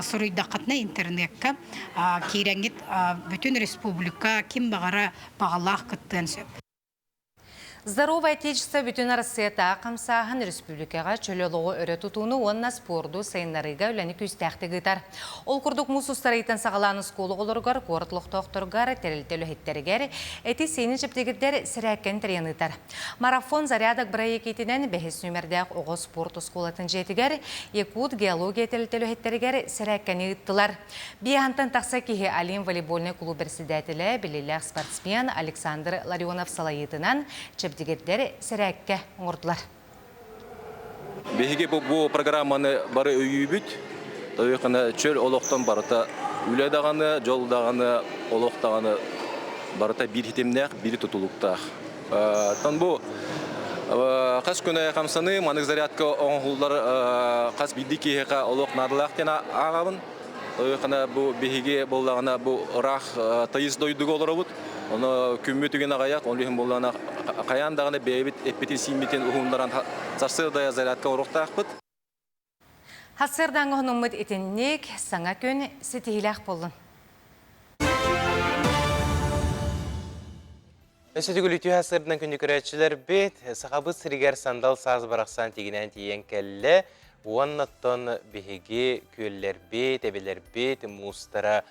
суруйдаххытына интернекка киирэҥҥит бүтүн республика ким баҕара баҕалаах кыттыан сөп. Здоровое Отечество бүтүн Арассыйатааҕы хамсааһын республикаҕа чөл олоҕу өрө тутууну уонна спорду сайыннарыыга үлэни күүстээхтик ыытар. Ол курдук муус устар ыйтан саҕалаан оскуола оҕолоругар, куорат олохтоохторугар, тэрилтэ үлэһиттэригэр эти-сиини чэбдигирдэр сэрээккэни тэрийэн ыытар. Марафон зарядок бырайыак иитинэн бэһис нүөмэрдээх оҕо спорт оскуолатын дьиэтигэр Якут геология тэрилтэ үлэһиттэригэр сэрээккэни ыыттылар. Биэһантан тахса киһи Олимп волейбольнай кулууп бэрэссэдээтэлэ, биллиилээх спортсмен Александр Ларионов салайыытынан чэбдигирдэр сэрээккэ оҥордулар. Биһиги бу программаны бары өйүүбүт. Тойохана чөл олохтон барыта үлэ даҕаны, дьол даҕаны, олох даҕаны барыта биир хитимнээх, биир тутулуктаах. Тон бу хас күн хамсаныы, манык зарядка оҥоһуллар хас биирдии киһиэхэ олох наадалаах диэн ааҕабын. Тойохана бу биһиги буоллаҕына бу ыраах тыйыс дойдуга олоробут. Ону күммүт үгэн аҕайах, ол иһин буоллаҕына Хайаан даҕаны бэйэбит эппитин-сииммитин уһуннаран сарсыарда зарядка оҥоруохтаахпыт. Сарсыардааҥҥы хонуммут итинник саҥа күн ситиһиилээх буоллун. Өссө төгүл үтүө сырдынан күндү көрөөччүлэрбит, Сахабыт сиригэр сандал саас барахсан тигинээн тиийэн кэллэ. Уоннаттан биһиги күөллэрбит, эбэлэрбит муустара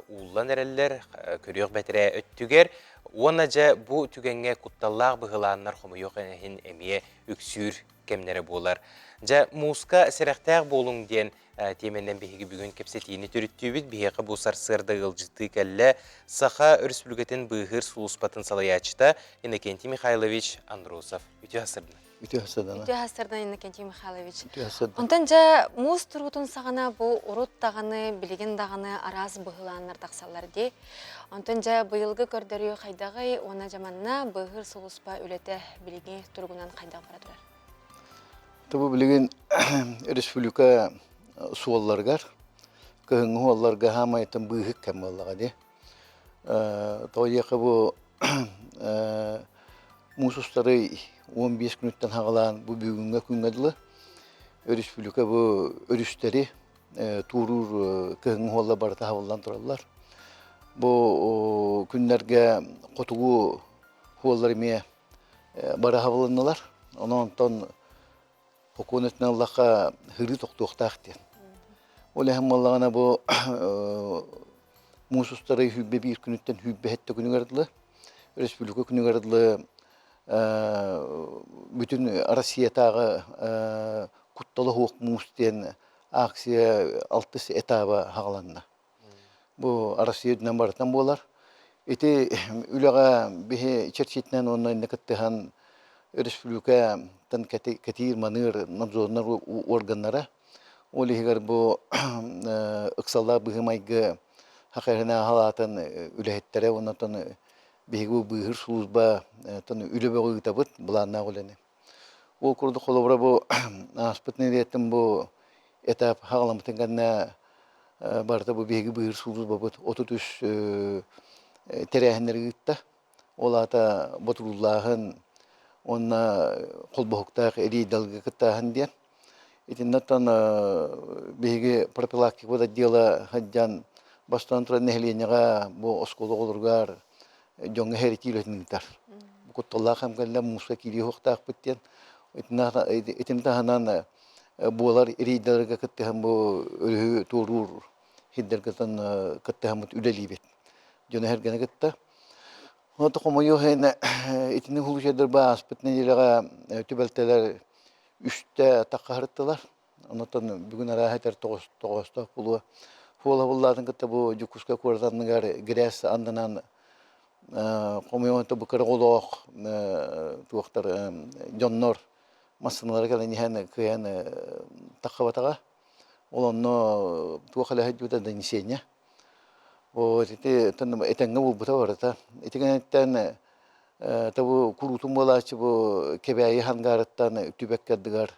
ууллан эрэллэр, көрүөх бэтэрээ өттүгэр. Уонна дьэ бу түгэҥҥэ кутталлаах быһылааннар хомойуох иһин эмиэ үксүүр кэмнэрэ буолар. Дьэ, мууска сэрэхтээх буолуҥ диэн тиэмэнэн биһиги бүгүн кэпсэтиини төрүттүүбүт. Биһиэхэ бу сарсыарда ыалдьыттыы кэллэ Саха Өрөспүүбүлүкэтин быыһыыр сулууспатын салайааччыта Иннокентий Михайлович Андросов. Үтүө сарсыарда. Үтүө сарсыарда. Үтүө сарсыарда Иннокентий Михайлович. Үтүө сарсыарда. Онтон дьэ муус туруутун саҕана бу урут даҕаны, билигин даҕаны араас быһылааннар тахсаллар дии. Онтон дьэ быйылгы көрдөрүү хайдаҕый уонна дьэ манна быыһыыр сулууспа үлэтэ билиҥҥи туругунан хайдах бара турар? Бу билигин республика суолларыгар, кыһыҥҥы суолларга хаамайтан быыһык кэм буоллаҕа дии. Тоҕо диэххэ бу муус устары 15 күнүттэн хаҕалаан бу бүгүҥҥэ күҥҥэ дылы өрөспүүбүлүкэ бу өрүстэри туоруур кыһыҥҥы суоллар барыта хабыллан тураллар. Бу күннэргэ хотугу суоллар эмиэ бары хабылыннылар. Онон онтон сокуон өттүнэн ыллахха сырыы тохтуохтаах диэн. Ол иһин буоллаҕына бу муус устары 101 күнүттэн 107 күнүгэр дылы республика күнүгэр дылы бүтүн Россиятааҕы куттала суох муус диэн акция алтыс этаба хаҕаланна. Бу Россия үрдүнэн барытынан буолар. Ити үлэҕэ биһи чэрчитинэн уонна иннэ кыттыһан республикаттан кэтиир-маныыр надзорнар органнара, ол иһигэр бу ыксаллаах быһыы-майгы хахыһына халаатын үлэһиттэрэ уонна биһиги бу быыһыыр служба үлэ бөҕө ыытабыт былааннаах үлэни. Ол курдук холобура бу ааспыт нэдиэлэттэн бу этап хаҕаламмытын кэннэ барыта бу биһиги быыһыыр сулууспабыт 33 тэрээһиннэри ыытта. Ол аата ботурууллааһын уонна холбоһуктаах эриэйдалга кыттааһын диэн. Итиннэ оттон биһиги профилактикабыт отдела сылдьан бастаан туран нэһилиэнньэҕэ бу оскуола оҕолоругар дьоҥҥо хэритии үлэтин ыытар. Кутталлаах кэм кэллэ мууска киириэ суохтаахпыт диэн. Итини таһынан буолар рейдаларга кыттыһан бу өрүһү туоруур сирдэргэ кыттыһаммыт үлэлиибит. Дьону эргэни кытта. Онто хомойуох иһин итини случайдар ааспыт нэдиэлэҕэ түбэлтэлэр үстэ таххаһырыттылар. Онтон бүгүн арааһа этэр тоҕоостоох буолуо. Хуола буллаатын кытта бу Дьокуускай куорат анныгар грязь аннынан хомуйан бу кыра оҕолоох туохтар дьоннор массыыналара кэлэн иһэн кыайан таххабатаҕа. Ол онно туох элэ сылдьыбыта донесение. Вот ити этэҥҥэ буолбута барыта. Ити кэнниттэн табу куруутун буолааччы бу Кэбээйи хангаарыттан Түбэккэ ардыгар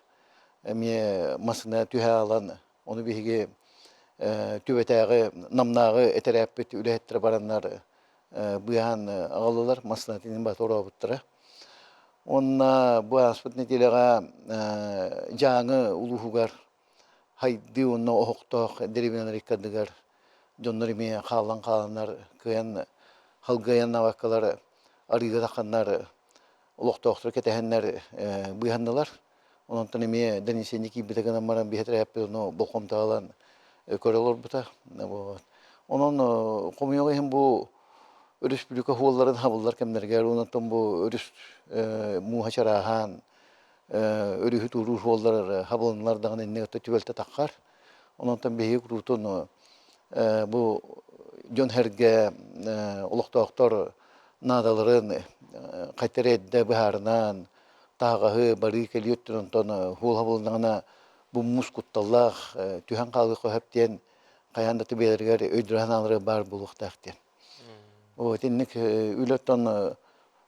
эмиэ массыына түһэ аалан, ону биһиги түбэтээҕи Намнааҕы этэрээппит үлэһиттэрэ бараннар быыһаан аҕаллылар, массыынатын бата орообуттара. Уонна бу ааспыт нэдиэлэҕэ Дьааҥы улууһугар Хайдыы уонна Оһохтоох дэриэбинэлэр иккардыгар дьоннор эмиэ хааллан хааланнар кыайан халгыайан абаккалар арыыга тахханнар олохтоохтору кэтэһэннэр быыһаннылар. Онтон эмиэ донесение киирбитэ гынан баран биһи этэрээппит ону болҕомтоҕо ылан көрө олорбута. Вот. Онон хомойуох иһин бу өрөспүүбүлүкэ суолларын хабыллар кэмнэригэр онтон бу өрүс мууһа чарааһаан өрүһү туоруур суоллар хабылыннар даҕаны иннигэр түбэлтэ таххар. Онтон биһиги куруутун бу дьон-сэргэ олохтоохтор наадаларын хайта эрэ эрдэ быһаарынан таһаҕаһы барыы-кэлии өттүн онтон суол хабылыннаҕына бу муус кутталлаах түһэн хаалыахха сөп диэн хайаан да бэйэлэригэр өйдөрө-санаалара баар буолуохтаах диэн. Вот инник үлэ оттон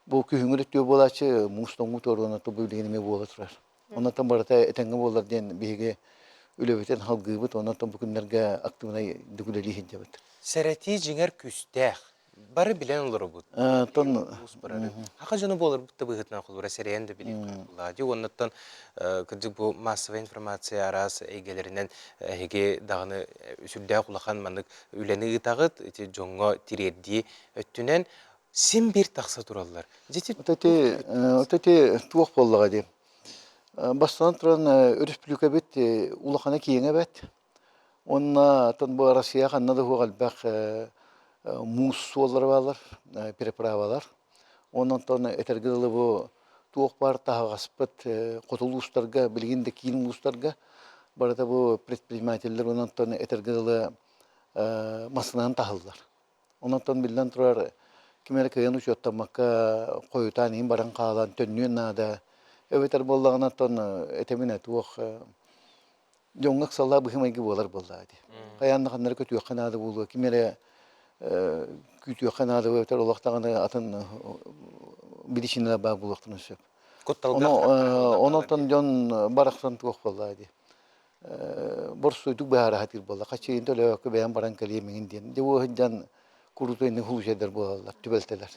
бу күһүҥҥү өттүө буолааччы муус тоҥуу туоруона бу билигин эмиэ буола турар. Оннуттан барыта этэҥҥэ буолар диэн биһиги үлэбитин халгыыбыт, оннуттан бу күннэргэ актыыбынай үлэлии сылдьабыт. Сэрэтии дьиҥэр күүстээх. Бары билэн олоробут. Тон Хаха дьоно буоларбыт да быһыытынан холура сэрэйэн да билиэххэ булаа. Уоннаттан кырдьык бу массовая информация араас эйгэлэринэн эһиги даҕаны сүрдээх улахан маннык үлэни ыытаҕыт, ити дьоҥҥо тириэрдии өттүнэн син биир тахса тураллар. Дьити Вот эти туох буоллаҕа дии. Бастатан туран өрөспүүбүлүкэбит улахана киэҥэ эбээт. Уонна атын бу Россия ханна да суох элбэх муус суоллара бааллар, переправалар. Уонна онтон этэргэ дылы бу туох баар таһаҕаспыт хоту улуустарга, билигин да киин улуустарга барыта бу предпринимателлэр уонна онтон этэргэ дылы массыынанан таһыллар. Онон биллэн турар, ким эрэ кыайан учуоттаммакка хойутаан иһин баран хаалан төннүөн наада. Эбэтэр буоллаҕына оттон этэбин ээ туох дьоҥҥо ыксаллаах быһыы-майгы буолар буоллаҕа дии. Хайаан да ханна эрэ көтүөххэ наада буолуо, ким эрэ күүтүөххэ наада эбэтэр олох даҕаны атын биричиинэлэр баар буолуохтарын сөп. Онон дьон барахсан туох буоллаҕа дии. Борсуйдук быһаара сатыыр буолла. Хаччыйын төлөөккө бэйэм баран кэлиэм иҥин диэн. Дьэ бу сылдьан курутуйны случайдар буолаллар, түбэлтэлэр.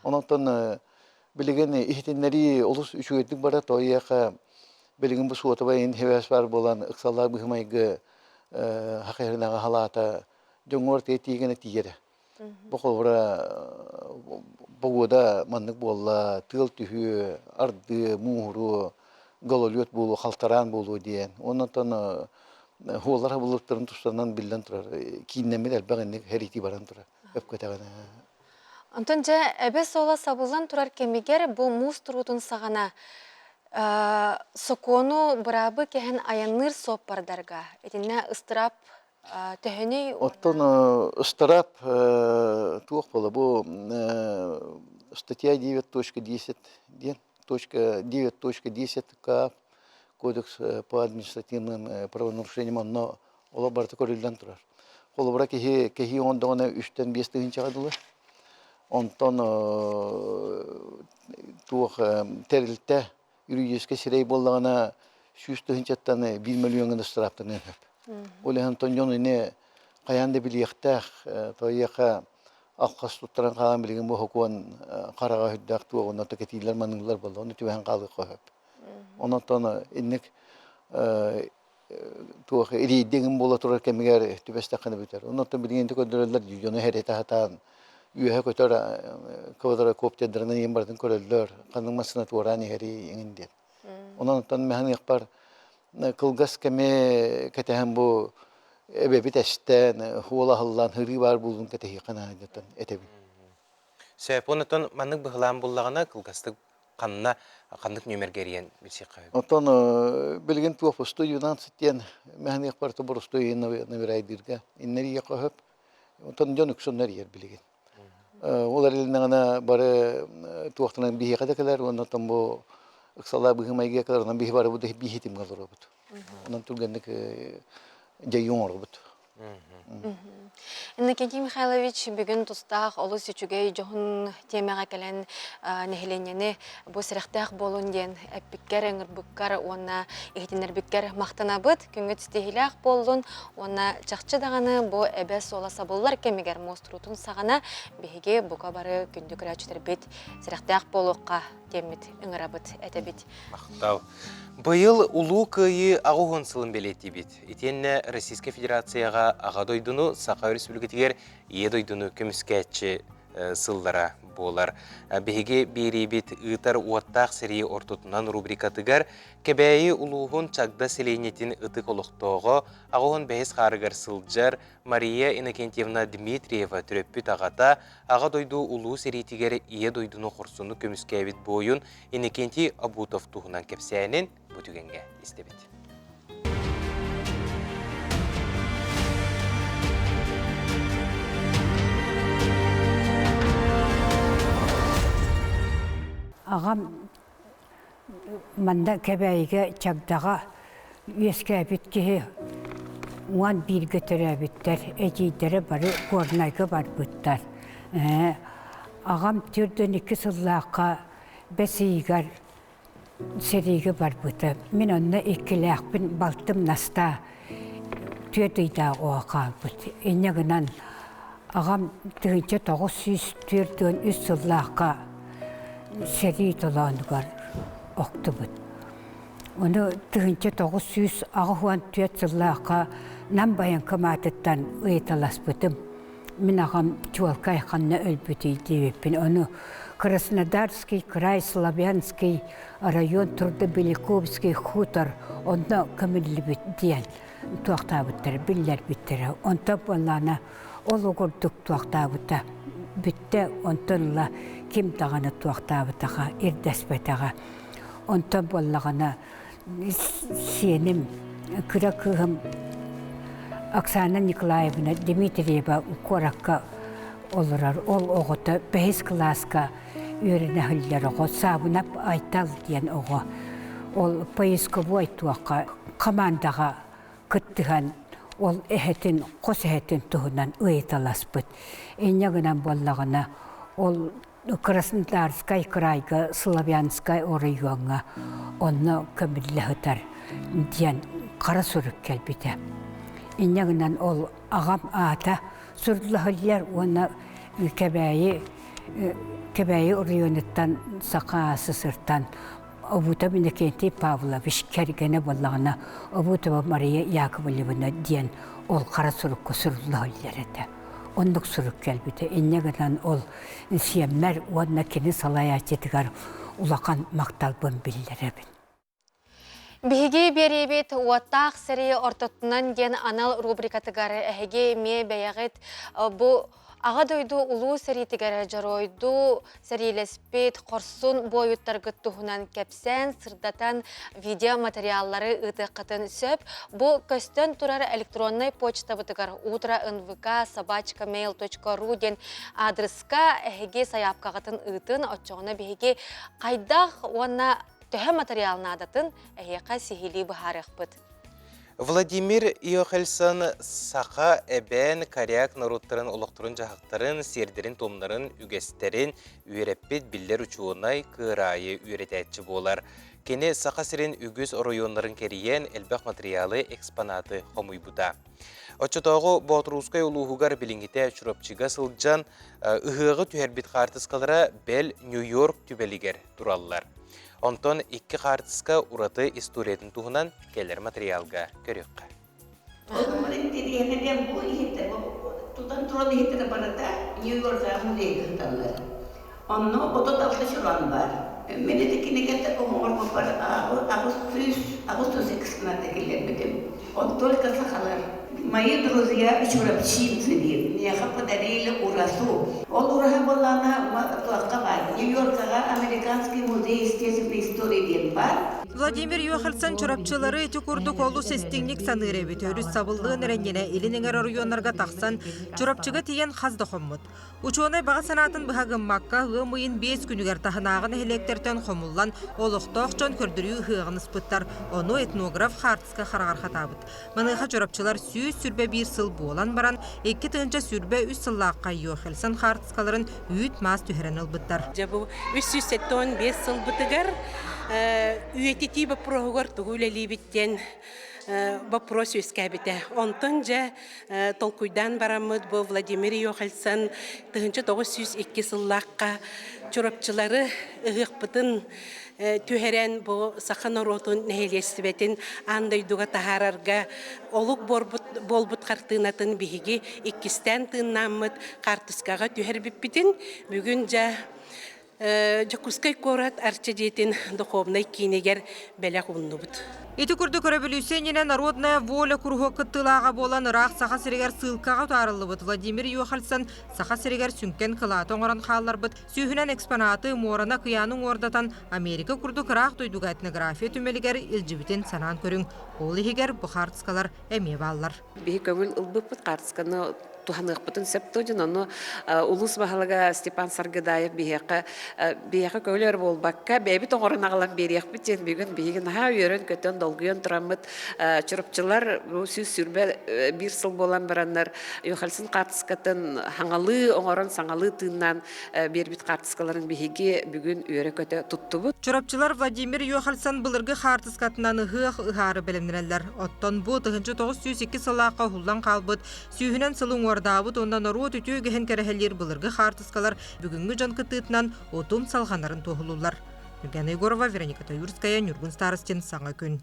Онон билигин иһитиннэрии олус үчүгэйдик барар. Тоойуохха билигин бу суотабай иһин сибээс баар буолан ыксаллаах быһымайгы хахыһырынаҕа халаата дьоҥҥор тиийгэнэ тиийэрэ. Бу холобура погода маннык буолла, тыал түһүө, ардыа, мууһуруо, гололед буолуо, халтараан буолуо диэн. Онон хуоллар хабыллыбыттарын тустарынан биллэн турар. Кииннэммит элбэх инник хэритии баран турар. Өпкөтөҕүнэ. Онтон дьэ эбэ суола сабыллан турар кэмигэр бу муус туруутун саҕана сокуону быраабы кэһэн айанныыр суоппардарга итиннэ ыстыраап төһөнүй Оттон ыстараап туох буола бу статья 9.10 диэн точка 9.10 КАП кодекс по административным правонарушениям онно олох барыта көрүллэн турар. Холобура киһи кэһии оҥордоҕуна үстэн биэс тыһыынчаҕа дылы. Онтон туох тэрилтэ юридическай сирэй буоллаҕына 100 тыһыынчаттан 1 миллиоҥҥа ыстарааптаныан сөп. Ол иһин онтон дьон ини хайаан да билиэхтээх, тоойуохха алхас туттаран хаалан билигин бу сокуон хараҕа сүрдээх туоҕунна кэтиилэр маныыллар буолла, ону түбэһэн хаалыахха сөп. Онон инник туох ириийдиҥин буола турар кэмигэр түбэстэххинэ бүтэр. Онон билигин көрдөрөллөр дьону хэрэтэ сатаан үөһэ көтөр квадрокоптердарынан иһин барытын көрөллөр, ханнык массыына туораан иһэрий иҥин диэн. Онон оттон мэһаныахпар кылгас кэми кэтэһэн бу эбэбит эстэн, хуол аһыллан, һырыы баар буолуун кэтэһиэххэ наада этэбин. Сөп, онтон маннык быһылаан буллаҕына кылгастык ханна ханнык нүөмэргэ эрийэн билсиэххэ сөп? Оттон билигин туох 112 диэн мэһаныахпар боростуой номерайдыырга иннэрийиэххэ сөп. Оттон дьон үксүн эрийэр билигин. Ол эрилиннэҕинэ бары туохтанан биһиэхэ да кэлэр уонна оттон бу ыксалаах быһыы-майгыга кэлэр, онон биһи барыбыт биһитимҥэ олоробут. Онон түргэнник дьайыы оҥоробут. Иннокентий Михайлович бүгүн тустаах олус үчүгэй дьоһун тиэмэҕэ кэлэн нэһилиэнньэни бу сэрэхтээх буолун диэн эппиккэр, ыҥырбыккар уонна иһитиннэрбиккэр махтанабыт. Күҥҥүт ситиһиилээх буоллун уонна чахчы даҕаны бу эбэ суола сабыллар кэмигэр муостуруутун саҕана биһиги бука бары күндү көрөөччүлэрбит сэрэхтээх буолуохха диэммит ыҥырабыт этэбит. Махтал. Быйыл Улуу Кыайыы 80 сылын бэлиэтиибит. Итиэннэ Российскай Федерацияҕа Аҕа дойдуну Саха Өрөспүүбүлүкэтигэр Ийэ дойдуну көмүскээччи сыллара буолар. Биһиги биэриибит ыытар уоттаах сэрии ортотунан рубрикатыгар Кэбээйи улууһун Чагда сэлиэнньэтин ытык олохтооҕо 85 хаарыгар сылдьар Мария Иннокентьевна Дмитриева төрөппүт аҕата Аҕа дойду улуу сэриитигэр Ийэ дойдуну хорсуннук көмүскээбит буойун Иннокентий Обутов туһунан кэпсээнин бу түгэҥҥэ истэбит. Аҕам манна Кэбээйигэ Чагдаҕа үөскээбит киһи 11-гэ төрөөбүттэр, эдьиийдэрэ бары Горнайга барбыттар. Аҕам 42 сыллаахха бэс ыйыгар сэриигэ барбыта. Мин онно иккилээхпин, балтым Настаа түөрт ыйдаах оҕо хаалбыт. Инньэ гынан. Аҕам 1943 сыллаахха сэрии толоонугар охтубут. Ону 1984 сыллаахха Нам байаҥкамаатыттан ыйыталаспытым. Мин аҕам чуолкай ханна өлбүтүй диэбиппин. Ону Краснодарский край, Славянский район Трудобеликовский хутор онно көмүллүбүт диэн туохтаабыттара, биллэрбиттэрэ. Онтон буоллаҕына ол курдук туохтаабыта бүттэ, онтон ыла ким даҕаны туохтаабытаҕа, ирдэспэтэҕэ. Онтон буоллаҕына сиэним, кыра кыыһым Оксана Николаевна Дмитриева куоракка олорор. Ол оҕото бэһис кылааска үөрэнэ сылдьар оҕо, Саабынап Айтал диэн оҕо. Ол поисковой туохха командаҕа кыттыһан ол эһэтин, хос эһэтин туһунан ыйыталаспыт. Инньэ гынан буоллаҕына, ол Краснодарскай кыраайга Славянскай оройуоҥҥа онно көмүллэ сытар диэн хара сурук кэлбитэ. Инньэ гынан ол аҕам аата суруллаһыллар уонна Кэбээйи Кэбээйи оройуонуттан Саха СССРтан Обутов Иннокентий Павлович кэргэнэ буоллаҕына Обутова Мария Яковлевна диэн ол хара сурукка сурулла сылдьар этэ. Оннук сурук кэлбитэ. Инньэ гынан ол сиэммэр уонна кини салайааччытыгар улахан махталбын биллэрэбин. Биһиги биэриибит уоттаах сэрии ортотунан диэн анал рубрикатыгар эһиги эмиэ бэйэҕит бу Аҕа дойду улуу сэриитигэр дьоруойдуу сэриилэспит хорсун буойуттаргыт туһунан кэпсээн, сырдатан видеоматериаллары ыытыаххытын сөп. Бу көстөн турар электроннай почтабытыгар утро нвк собачка mail.ru диэн аадырыска эһиги сайаапкаҕытын ыытын, оччоҕуна биһиги хайдах уонна төһө материал наадатын эһиэхэ сиһилии быһаарыахпыт. Владимир Иохельсон саха, эбээн, коряк норуоттарын олохторун-дьаһахтарын, сиэрдэрин-туомнарын, үгэстэрин үөрэппит биллэр учуонай, кыараайы үөрэтээччи буолар. Кини Саха сирин үгүс оройуоннарын кэрийэн элбэх матырыйаалы, экспонаты хомуйбута. Оччотооҕу Боотуруускай улууһугар билиҥҥитэ Чурапчыга сылдьан ыһыаҕы түһэрбит хаартыскалара бэл Нью-Йорк түбэлигэр тураллар. Онтон икки хаартыска ураты историятын туһунан кэлэр материалга көрүөххэ. Онон интэриэһинэ диэн бу иһиттэр тутан туран иһиттэрэ барыта Нью-Йорка музейга сыталлар. Онно 36 чуран бар. Мин ити кинигэтэ оҥорбуппар 800 экспоната киллэрбитим. Он только сахалар. Мои друзья чурапчинцы миэхэ подарили урасу. Ол ураһа буоллаҕына туохха баар Нью-Йоркаҕа Американский музей естественной истории диэн баар. Владимир Йохельсон чурапчылары ити курдук олус истиҥник саныыр эбит. Өрүс сабыллыан эрэнньэнэ илин эҥэр оройуоннарга тахсан Чурапчыга тиийэн хас да хоммут. Учуонай баҕа санаатын быһа гыммакка, ыам ыйын биэс күнүгэр таһынааҕы нэһилиэктэртэн хомуллан, олохтоох дьон көрдөрүү ыһыаҕын ыспыттар. Ону этнограф хаартыска хараҕар хатаабыт. Маныаха чурапчылар 121 сыл буолан баран, 2023 сыллаахха Йохельсон хаартыскаларын үүт-маас түһэрэн ылбыттар. Дьэ бу 375 сылбытыгар үйэтитии боппуруоһугар тугу үлэлиибит диэн боппуруос үөскээбитэ. Онтон дьэ толкуйдаан бараммыт бу Владимир Йохельсон 1902 сыллаахха Чурапчылары ыһыахпытын түһэрэн бу саха норуотун нэһилиэстибэтин аан дойдуга таһаарарга олук буолбут хартыынатын биһиги иккистээн тыыннааммыт хаартыскаҕа түһэрбиппитин бүгүн дьэ Дьокуускай куорат Арчы дьиэтин духовнай киинигэр бэлэх ууннубут. Ити курдук өрөбөлүүссүйэ иннинэ Народная воля куруһуок кыттыылааҕа буолан ыраах Саха сиригэр сыылкаҕа утаарыллыбыт Владимир Йохальсон Саха сиригэр сүҥкэн кылааты оҥорон хаалларбыт сүүһүнэн экспонаты муораны акыйааны уҥуордатан Америка курдук ыраах дойдуга этнография түмэлигэр илдьибитин санаан көрүҥ. Ол иһигэр бу хаартыскалар эмиэ бааллар. Биһи көҥүл ылбыппыт хаартысканы туһаныахпытын сөп дьон ону улуус баһылыга Степан Саргыдаев биһиэхэ биһиэхэ көҥүл буолбакка бэйэбит оҥорон аҕалан биэриэхпит диэн бүгүн биһиги наһаа үөрэн-көтөн долгуйан тураммыт чурапчылар бу 121 сыл буолан бараннар Юхальсын хаартыскатын хаҥалыы оҥорон саҥалыы тыыннаан биэрбит хаартыскаларын биһиги бүгүн үөрэ-көтө туттубут. Чурапчылар Владимир Йохальсон былыргы хаартыскатынан ыһыах ыһаары бэлэмнэнэллэр. Оттон бу 1902 сыллаахха уһуллан хаалбыт сүүһүнэн сыл уҥуор удьуордаабыт уонна норуот үтүө үгэһин кэрэһэлиир былыргы хаартыскалар бүгүҥҥү дьон кыттыытынан утум салҕанарын туоһулууллар. Ньургана Егорова, Вероника Таюрская, Ньургун Старостин, Саҥа күн.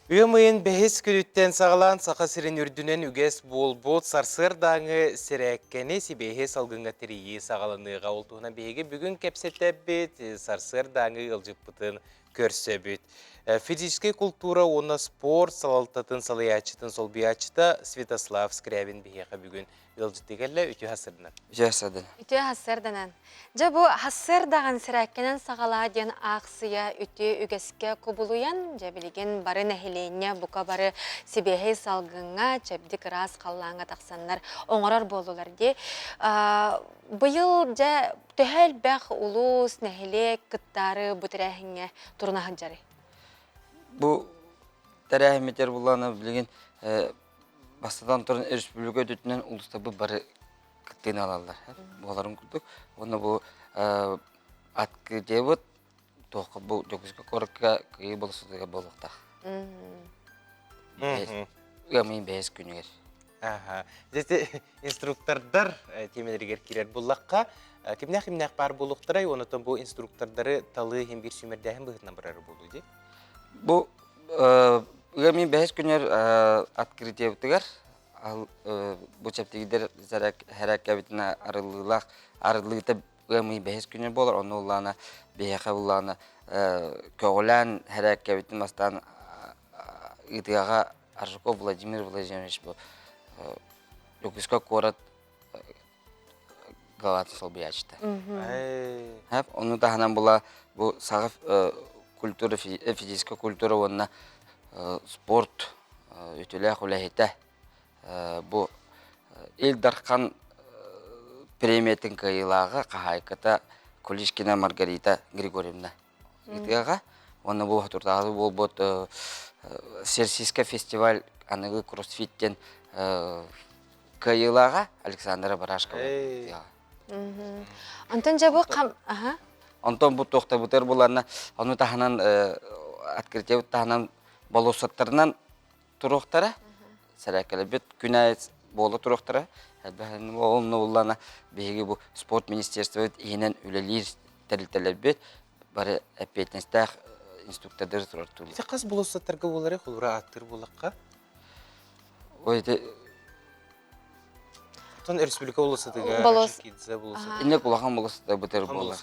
Ыам ыйын бэһис күнүттэн саҕалаан Саха сирин үрдүнэн үгэс буолбут сарсыардааҥы сэрээккэни сибиэһи салгыҥҥа тэрийии саҕаланыаҕа. Ол туһунан биһиги бүгүн кэпсэтэбит, сарсыардааҥы ыалдьыппытын көрсөбүт. Физическэй култуура уонна спорт салалтатын салайааччытын солбуйааччыта Святослав Скрябин биһиэхэ бүгүн ыалдьыттыы кэллэ. Үтүө сарсыарданан. Үтүө сарсыарданан. Үтүө сарсыарданан. Дьэ бу сарсыардаҕын сэрээккэнэн саҕалаа диэн аахсыйа үтүө үгэскэ кубулуйан, дьэ билигин бары нэһилиэнньэ бука бары сибиэһэй салгыҥҥа, чэбдик ыраас халлааҥҥа тахсаннар оҥорор буоллулар дии. Быйыл дьэ төһө элбэх улуус, нэһилиэк кыттаары бу тэрээһиҥҥэ туруна сылдьарый? Бу тэрээһиммитигэр буллаҕына билигин бастатан туран республика өттүнэн улуустарбыт бары кыттыыны ылаллар буоларын курдук. Уонна бу открытиебыт туохха бу Дьокуускай куоракка Кыайыы болуоссатыгар буолуохтаах. Ыам бэһис күнүгэр. Аха. Дьэ инструктордар тиэмэлэригэр киирэр буллахха, кимнээх-кимнээх баар буолуохтарай, онотон бу инструктордары талыы иһин биир сүүмэрдээһин быһыытынан барар буолуу дии. Бу ыам бэһис күнүгэр открытиебытыгар бу чэптигидэр хэрээккэбитин арыллыылаах арыллыыта ыам ый бэһис күнү буолар онно улаана биһиэхэ улаана көҕүлээн хэрээккэбитин бастаан ыытыаҕа Аржаков Владимир Владимирович бу Дьокуускай куорат главатын солбуйааччыта. Ону таһынан була бу саҕа культура, физическая культура уонна спорт үтүлээх үлэһитэ бу Ил Дархан премиятын кыайыылааҕа хаһаайката Кулишкина Маргарита Григорьевна ыытыаҕа. Уонна бу соторутааҕы буолбут Серсийскай фестиваль аныгы кроссфит диэн кыайыылааҕа Александра Барашкова ыытыаҕа. Онтон дьэ бу хам аха Онтон бу туохтабытыгар буланна ону таһынан открытиебыт таһынан болуоссаттарынан туруохтара. Сэрээккэлэрбит күн аайы буола туруохтара. Онно буллана биһиги бу спорт министерствобыт иһинэн үлэлиир тэрилтэлэрбит бары эппиэтинэстээх инструктордары турар Ити хас болуоссаттарга буолары холура ааттыыр буоллахха? Ой, ити Оттон республика болуоссатыгар, Орджоникидзе болуоссатыгар. Инник улахан болуоссата бытыр буолар.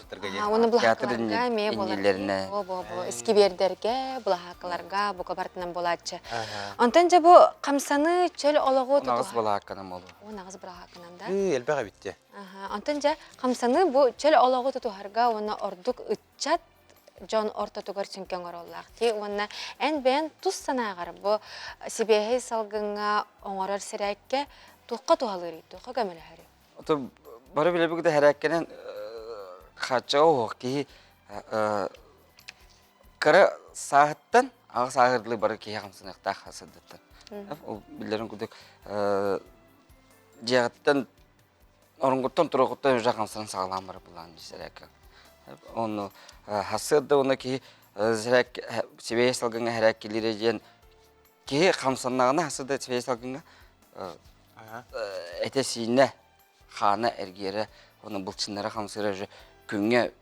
Уонна былаһааккаларга эмиэ буолар. Бо бо бо искибиэрдэргэ, былаһааккаларга бука барытынан буолааччы. Онтон дьэ бу хамсаныы чөл олоҕу Унаҕыс былаһаакканан буолуо. Унаҕыс былаһаакканан да. Элбэх эбит Онтон дьэ хамсаныы бу чөл олоҕу тутуһарга уонна ордук ыччат дьон ортотугар сүҥкэн оруоллаах дии уонна эн бэйэн тус санааҕар бу сибиэһэй салгыҥҥа оҥорор сэрээккэ туохха туһалыырый, туохха көмөлөһөрүй? Ото бары билэбит да сэрээккэнэн хааччаҕа оһох киһи кыра сааһыттан аҕа сааһырдылыы бары киһи хамсаныахтаах сырдыттан. Ол биллэрин курдук дьиэҕиттэн Оронгуттан туруохуттан уже хамсанан саҕалаан барар былаан сэрээккэ. Ону хасыарда уонна киһи сэрээк сибиэһэй салгыҥҥа сэрээккилиирэ диэн киһи хамсаннаҕына хасыарда сибиэһэй салгыҥҥа этэ-сиинэ хаана эргийэрэ уонна былчыннара хамсыыра уже күҥҥэ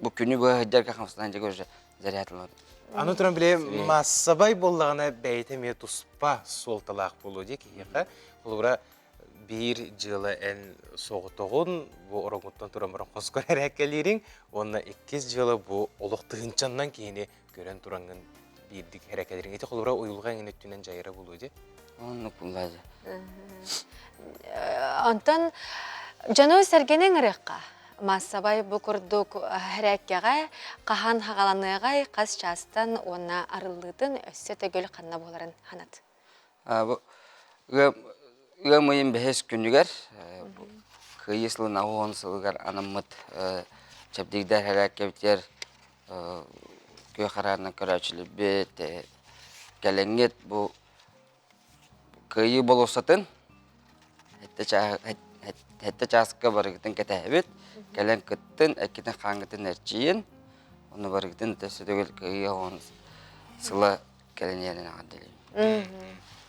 бу күнү быһа сылдьарга хамсанан дьэ уже заряд ылар. Аны туран били маассабай буоллаҕына бэйэтэ эмиэ туспа суолталаах буолуо дии киһиэхэ. Холобура биир дьыала эн соҕотоҕун бу ороҥҥуттан туран баран хоскор эрээккэлиириҥ уонна иккис дьыала бу олох тыһыынчаннан киһини көрөн тураҥҥын биирдик эрэкэлириҥ ити холобура уйулҕа эҥин өттүнэн дьайара буолуо дии Оннук булла дьэ. Онтон дьону сэргэни ыҥырыахха. Маассабай бу курдук хэрээккэҕэ хаһан хаҕаланыаҕай, хас чаастан уонна арыллыытын өссө төгүл ханна буоларын ханат. Бу ыам ыйын бэһис күнүгэр Кыайыы сылын 80 сылыгар анаммыт чэбдигдэр хэрээккэбитигэр күөх хараанынан көрөөччүлэрбит кэлэҥҥит бу Кыайыы болуоссатын сэттэ чааска барыгытын кэтэһэбит. Кэлэн кыттын, эккитин хааҥҥытын эрчийин. Ону барыгытын өссө төгүл Кыайыы оҕон сыла кэлэн иһэрин эҕэрдэлиибин.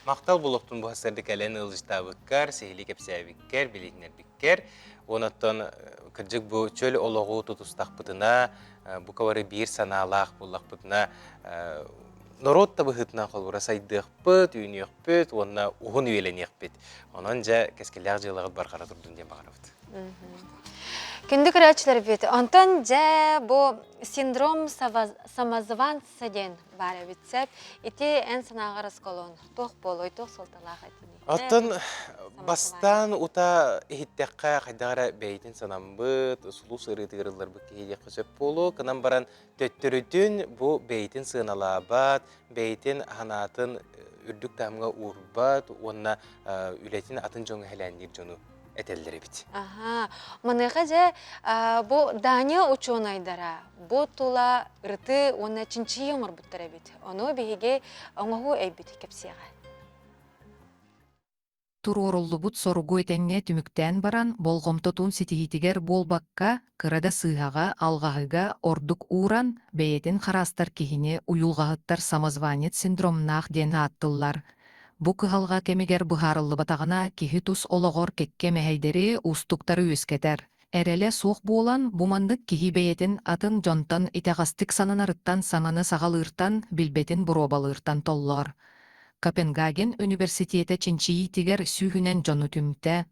Махтал булуохтун бу сырды кэлэн ыалдьытаабыккар, сиһилии кэпсээбиккэр, билиһиннэрбиккэр. Онон кырдьык бу чөл олоҕу тутустахпытына, бука бары биир санаалаах буоллахпытына, норуот да быһыытынан холобура сайдыахпыт, үүнүөхпүт уонна уһун үйэлэниэхпит. Онон дьэ кэскиллээх дьыалаҕыт барҕара турдун диэн баҕарабыт. Күндү көрөөччүлэрбит, онтон дьэ бу синдром самозванца диэн баар эбит сөп. Ити эн санааҕар осколон туох буолуой, туох суолталаах этиний? Оттон бастаан ута иһиттэххэ хайдах эрэ бэйэтин санаммыт, сулус ырыытыгар ылларбыт киһи диэххэ сөп буолуо. Кынан баран төттөрүтүн бу бэйэтин сыаналаабат, бэйэтин санаатын үрдүк таһымҥа уурбат уонна үлэтин атын дьоҥҥо хэлээнниир дьону этэллэр эбит. Аха. Маныаха дьэ бу Дания учуонайдара бу тула ырытыы уонна чинчийии оҥорбуттар эбит. Ону биһиги оҥоһуу өйбүт кэпсиэҕэ. Туруоруллубут соругу этэҥҥэ түмүктээн баран, болҕомтотун ситиһиитигэр буолбакка, кыра да сыыһаҕа, алҕаһыга ордук ууран, бэйэтин хараастар киһини уйулҕаһыттар самозванец синдромнаах диэн ааттыллар. Бу кыһалҕа кэмигэр быһаарыллыбатаҕына, киһи тус олоҕор кэккэ мэһэйдэри, уустуктары үөскэтэр. Эрэлэ суох буолан, бу маннык киһи бэйэтин атын дьонтон итэҕэстик сананарыттан саҥаны саҕалыыртан, билбэтин боруобалыыртан толлор. Копенгаген университета чинчийиитигэр сүүһүнэн дьону түмтэ.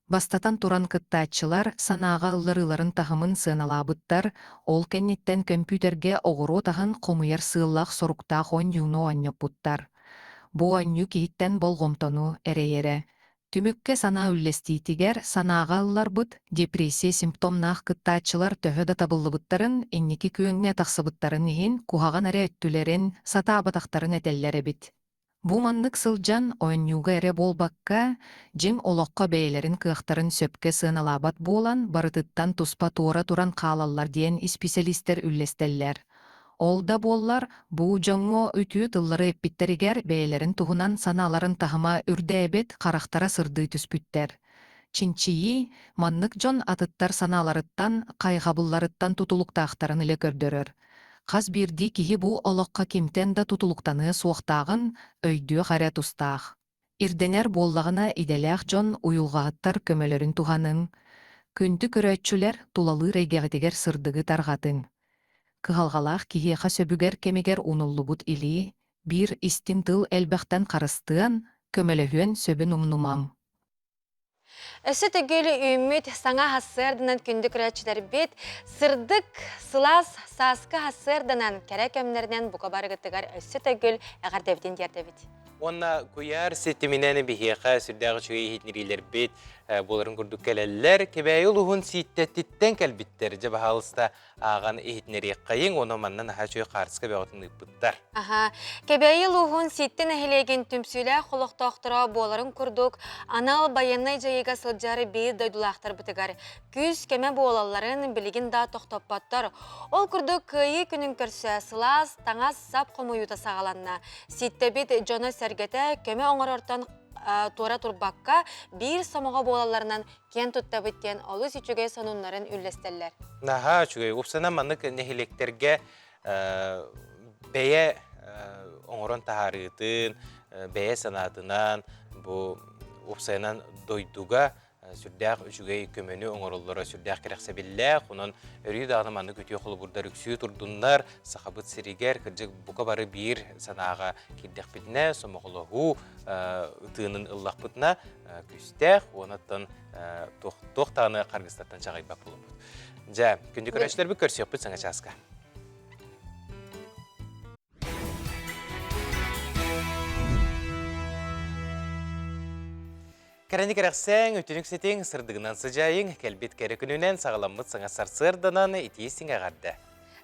Бастатан туран кыттааччылар санааҕа ылларыыларын таһымын сыаналаабыттар, ол кэнниттэн көмпүүтэргэ оҕуруот аһын хомуйар сыаллаах-соруктаах оонньууну оонньоппуттар. Бу оонньуу киһиттэн болҕомтону эрэйэрэ. Түмүккэ санаа үллэстиитигэр санааҕа ылларбыт депрессия симптомнаах кыттааччылар төһө да табыллыбыттарын, инники күөҥҥэ тахсыбыттарын иһин куһаҕан эрэ өттүлэрин, сатаабатахтарын этэллэр эбит. Бу маннык сылдьан оонньууга эрэ буолбакка, дьиҥ олоххо бэйэлэрин кыахтарын сөпкө сыаналаабат буолан барытыттан туспа туора туран хаалаллар диэн исписэлиистэр үллэстэллэр. Ол да буоллар, бу дьоҥҥо үтүө тыллары эппиттэригэр бэйэлэрин туһунан санааларын таһыма үрдээбит, харахтара сырдыы түспүттэр. Чинчийии маннык дьон атыттар санааларыттан, хайҕабылларыттан тутулуктаахтарын илэ көрдөрөр. Хас биирдии киһи бу олоххо кимтэн да тутулуктаныа суохтааҕын өйдүөх эрэ тустаах. Ирдэнэр буоллаҕына идэлээх дьон уйулҕаһыттар көмөлөрүн туһаныҥ, күндү көрөөччүлэр тулалыыр эйгэҕитигэр сырдыгы тарҕатыҥ. Кыһалҕалаах киһиэхэ сөбүгэр кэмигэр унуллубут илии, биир истиҥ тыл элбэхтэн харыстыан, көмөлөһүөн сөбүн умнумаҥ. Өссө төгүл үүммүт саҥа сарсыарданан күндү көрөөччүлэрбит сырдык, сылаас сааскы сарсыарданан кэрэ кэмнэринэн бука барыгытыгар өссө төгүл эҕэрдэбитин тиэрдэбит. Уонна куйаар ситиминэн биһиэхэ сүрдээх үчүгэй иһитиннэриилэрбит буоларын курдук кэлэллэр. Кэбээйи улууһун Сииттэттиттэн кэлбиттэр. Дьэ, баһаалыста, ааҕан иһитиннэриэххэйиҥ уонна манна наһаа үчүгэй хаартыска бөҕөтүн ыыппыттар. Аха. Кэбээйи улууһун Сииттэ нэһилиэгин түмсүүлээх олохтоохторо буоларын курдук анал байыаннай дьайыыга сылдьар биир дойдулаахтарбытыгар күүс-көмө буолалларын билигин да тохтоппоттор. Ол курдук Кыайыы күнүн көрсө сылаас таҥас-сап хомуйуута саҕаланна. Сииттэбит дьоно-сэргэтэ көмө оҥорортон туора турбакка биир сомоҕо буолалларынан киэн туттабыт диэн олус үчүгэй сонуннарын үллэстэллэр. Наһаа үчүгэй. Уопсайынан маннык нэһилиэктэргэ бэйэ оҥорон таһаарыытын, бэйэ санаатынан бу уопсайынан дойдуга сүрдээх үчүгэй көмөнү оҥороллоро сүрдээх кэрэхсэбиллээх. Онон өрүү даҕаны маннык үтүө холобурдар үксүү турдуннар. Сахабыт сиригэр кырдьык бука бары биир санааҕа киирдэхпитинэ, сомоҕолоһуу тыынын ыллахпытына күүстээх уонаттан туох даҕаны харгыстартан чаҕыйбат буолуохпут. Дьэ, күндү көрөөччүлэрбит көрсүөхпүт саҥа чааска. Кэрэни кэрэхсээҥ, үтүнүк ситиҥ, сырдыгынан сыдьаайыҥ, кэлбит кэрэ күнүнэн саҕаламмыт саҥа сарсыарданан итии сиҥ эҕэрдэ.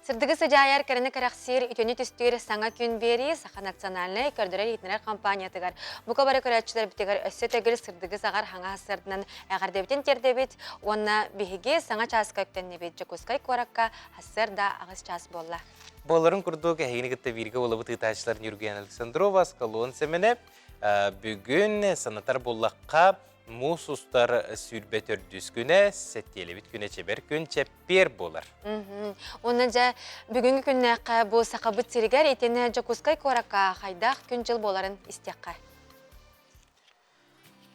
Сырдыгы сыдьаайар кэрэни кэрэхсиир үтүөнү түстүүр саҥа күн биэрии Саха национальнай көрдөрөр-иһитиннэрэр компаниятыгар бука бары көрөөччүлэрбитигэр өссө төгүл сырдыгы саҕар хаҥа сырдынан эҕэрдэбитин тиэрдэбит уонна биһиги саҥа чааска үктэннибит Дьокуускай куоракка сарсыарда аҕыс чаас буолла. Буоларын курдук эһигини кытта бииргэ буолабыт ыытааччылар Ньургуяна Александрова, Аскалон Сэмэнэ. Бүгүн санатар буллахха муус устар 24 күнэ, сэттиэлэбит күнэ чэбэр күн чэппиэр буолар. Уонна дьэ бүгүҥҥү күннээххэ бу Сахабыт сиригэр итиэннэ Дьокуускай куоракка хайдах күн-дьыл буоларын истиэххэ.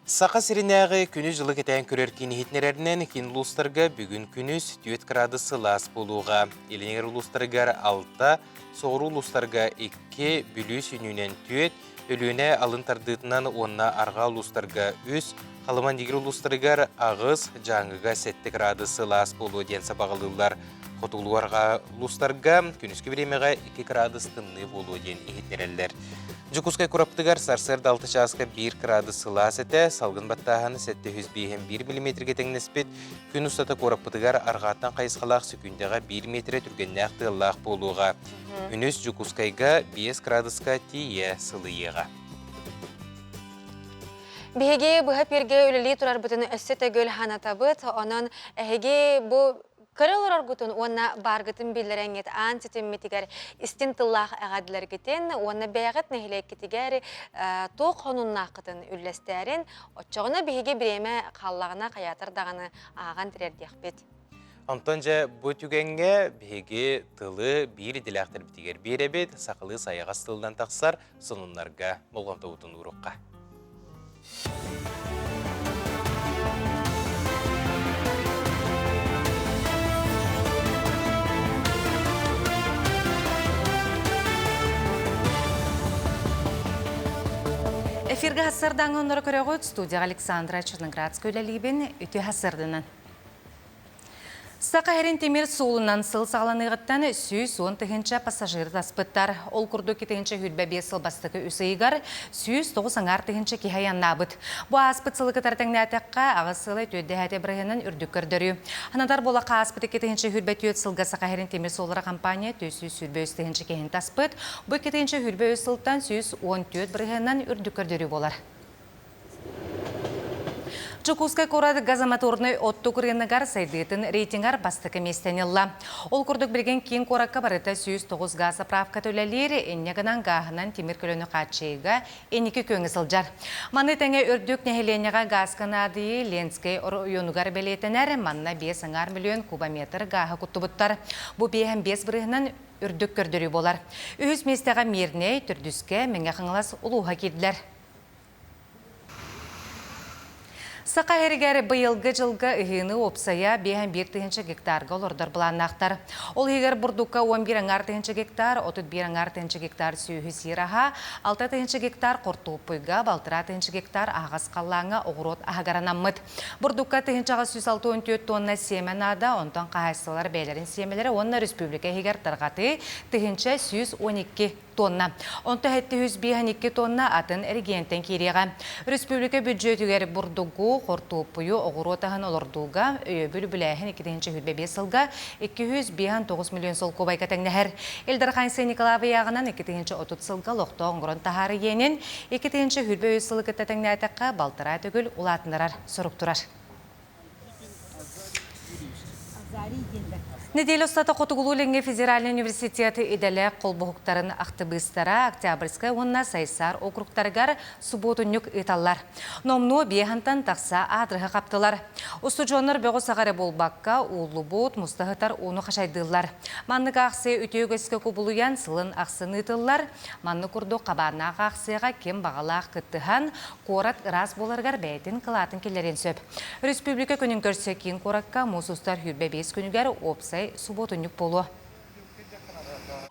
Саха сиринээҕи күнү-дьылы кэтээн көрөр киин иһитиннэрэринэн киин улуустарга бүгүн күнүс 4 кыраадыс сылаас буолуоҕа. Илиҥэр улуустарыгар 6, соҕуруу улуустарга 2, Бүлүү сүнньүнэн 4, Өлүөнэ алын тардыытынан уонна арҕаа улуустарга 3, Халыма-Индигир улуустарыгар 8, Дьааҥыга 7 кыраадыс сылаас буолуо диэн сабаҕалыыллар. Хотугулуу-арҕаа улуустарга күнүскү бириэмэҕэ 2 кыраадыс тымныы буолуо диэн иһитиннэрэллэр. Дьокуускай куораппытыгар сарсыарда 6 чааска 1 кыраадыс сылаас этэ, салгын баттааһын 751 миллиметргэ тэҥнэспит. Күн устата куораппытыгар арҕааттан хайысхалаах сөкүүндэҕэ 1 миэтэрэ түргэннээх тыаллаах буолуоҕа. Күнүс Дьокуускайга 5 кыраадыска тиийэ сылыйыаҕа. Биһиги быһа пиргэ үлэлии турарбытын өссө төгүл санатабыт. Онон эһиги бу Көрө олороргутун уонна бааргытын биллэрэҥҥит аан ситиммитигэр истин тыллаах эҕэрдэлэргитин уонна бэйэҕит нэһилиэккитигэр туох хонуннааххытын үллэстээрин, оччоҕуна биһиги бириэмэ хааллаҕына хайаатар даҕаны ааҕан тириэрдиэхпит. Онтон дьэ бу түгэҥҥэ биһиги тылы биир идэлээхтэрбитигэр биэрэбит, сахалыы сайаҕас тылынан тахсар сонуннарга болҕомтобутун уурукка. Эфиргэ хассардаҥы оннора көрөҕүт студияҕа Александра Черноградская үлэлиибин үтүө хассардынан. Саха сирин тимир суолунан сыл саҕаланыаҕыттан 110 тыһыынча пассажир таспыттар. Ол курдук 225 сыл бастакы үс ыйыгар 109 аҥаар тыһыынча киһи айаннаабыт. Бу ааспыт сылы кытары тэҥнээтэххэ, аҕыс сыла үтүөдэһээтэ бырыһыанын үрдүк көрдөрүү. Ханатар буолахха ааспыт 224 сылга Саха сирин тимир суоллара компания 423 тыһыынча киһини таспыт. Бу 223 сылтан 114 бырыһыанынан үрдүк көрдөрүү буолар. Дьокуускай куорат газомоторнай оттук рыногар сайдыытын рейтингар бастакы миэстэни ылла. Ол курдук билигин киин куоракка барыта 109 газ заправката үлэлиир, инньэ гынан гааһынан тимир көлөнү хааччыйыыга инники күөҥҥэ сылдьар. Маны тэҥэ үрдүк нэһилиэнньэҕэ гааска наадыйыы Ленскэй оройуонугар бэлиэтэнэр, манна 5,5 миллион кубометр гааһы куттубуттар. Бу 5,5 бырыһынан үрдүк көрдөрүү буолар. Үһүс миэстэҕэ Мирнэй, төрдүскэ Мэҥэ Хаҥалас улууһа киирдилэр. Саха сиригэр быйылгы дьылга ыһыыны уопсайа 51 тыһыынча гектарга олордор былааннаахтар. Ол иһигэр бурдукка 11 аҥаар тыһыынча гектар, 31 аҥаар тыһыынча гектар сүөһү сиир аһа, 6 тыһыынча гектар хортуоппуйга, 6 тыһыынча гектар аһаҕас халлааҥҥа оҕуруот аһыгар анаммыт. Бурдукка тыһыынчаҕа 164 тонна сиэмэ наада, онтон хаһаайыстыбалар бэйэлэрин сиэмэлэрэ уонна республика иһигэр тарҕатыы 1112 тонна. Онто 752 тонна атын эрэгийиэнтэн киириэҕэ. Республика бүддьүөтүгэр бурдугу, хортуоппуйу, оҕуруот аһын олордууга өйөбүл үбүлээһин 2025 сылга 259 миллион солкуобайга тэҥнэһэр. Ил Дархан Айсен Николаев ыйааҕынан 2030 сылга олохтоох оҥорон таһаарыы иэнин 2023 сылы кытта тэҥнээтэххэ балтараа төгүл улаатыннарар сорук турар. Неделя устата Хотугулуу-Илиҥҥи федеральнай университет идэлээх холбоһуктарын актыбыыстара Октябрьскай уонна Сайсаар округтарыгар субуотунньук ыыталлар. Номнуо биэһантан тахса аадырыһы хаптылар. Устудьуоннар бөҕү-саҕа эрэ буолбакка, ууллубут, муста сытар ууну хачайдыыллар. Маннык аахсыйа үтүө үгэскэ кубулуйан сылын ахсын ыытыллар. Маннык курдук хабааннаах аахсыйаҕа ким баҕалаах кыттыһан, куорат ыраас буоларыгар бэйэтин кылаатын киллэриэн сөп. Республика күнүн көрсө киин куоракка муус устар 25 күнүгэр уопсай субуотунньук буолуо.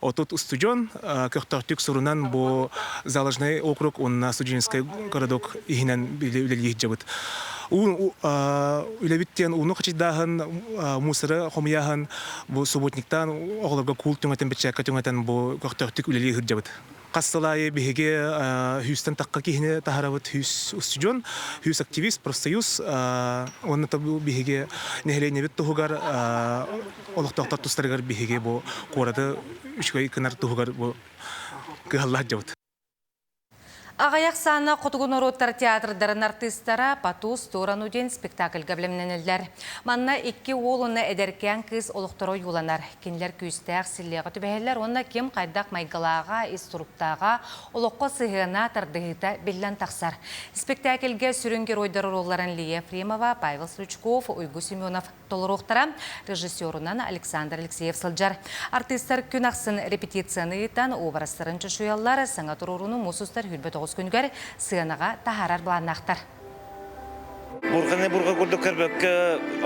Отут устудьуон көхтөөхтүк сурунан бу Заложный округ уонна Студенческий городок иһинэн үлэлии сылдьабыт. Үлэбит диэн ууну хачыйдааһын, мусоры хомуйааһын, бу субботниктаан оҕолорго куул түҥэтэн, бэчээккэ түҥэтэн бу көхтөөхтүк үлэлии сылдьабыт. Хас сыл аайы биһиги сүүстэн тахха киһини таһарабыт сүүс устудьуон, сүүс активист, профсоюз уонна биһиги нэһилиэнньэбит туһугар олохтоохтор тустарыгар биһиги бу куораты үчүгэй гынар туһугар бу кыһалла сылдьабыт. Аҕыйах саана хотугу норуоттар театрдарын артыыстара «По ту сторону» диэн спектакльга бэлэмнэнэллэр. Манна икки уол уонна эдэркээн кыыс олохторо ойууланар. Кинилэр күүстээх силлиэҕэ түбэһэллэр уонна ким хайдах майгылааҕа, ис туруктааҕа, олоххо сыһыана, тардыһыыта биллэн тахсар. Спектакльгэ сүрүн геройдар оруолларын Лия Ефремова, Павел Стручков, Уйгу Семенов толоруохтара. Режиссерунан Александр Алексеев сылдьар. Артыыстар күн ахсын репетицияны ыытан, уобарастарын чочуйаллар, саҥа туруорууну муус устар 29 күнүгэр сыанаҕа таһаарар былааннаахтар. Бурҕаны бурҕа курдук көрбөккө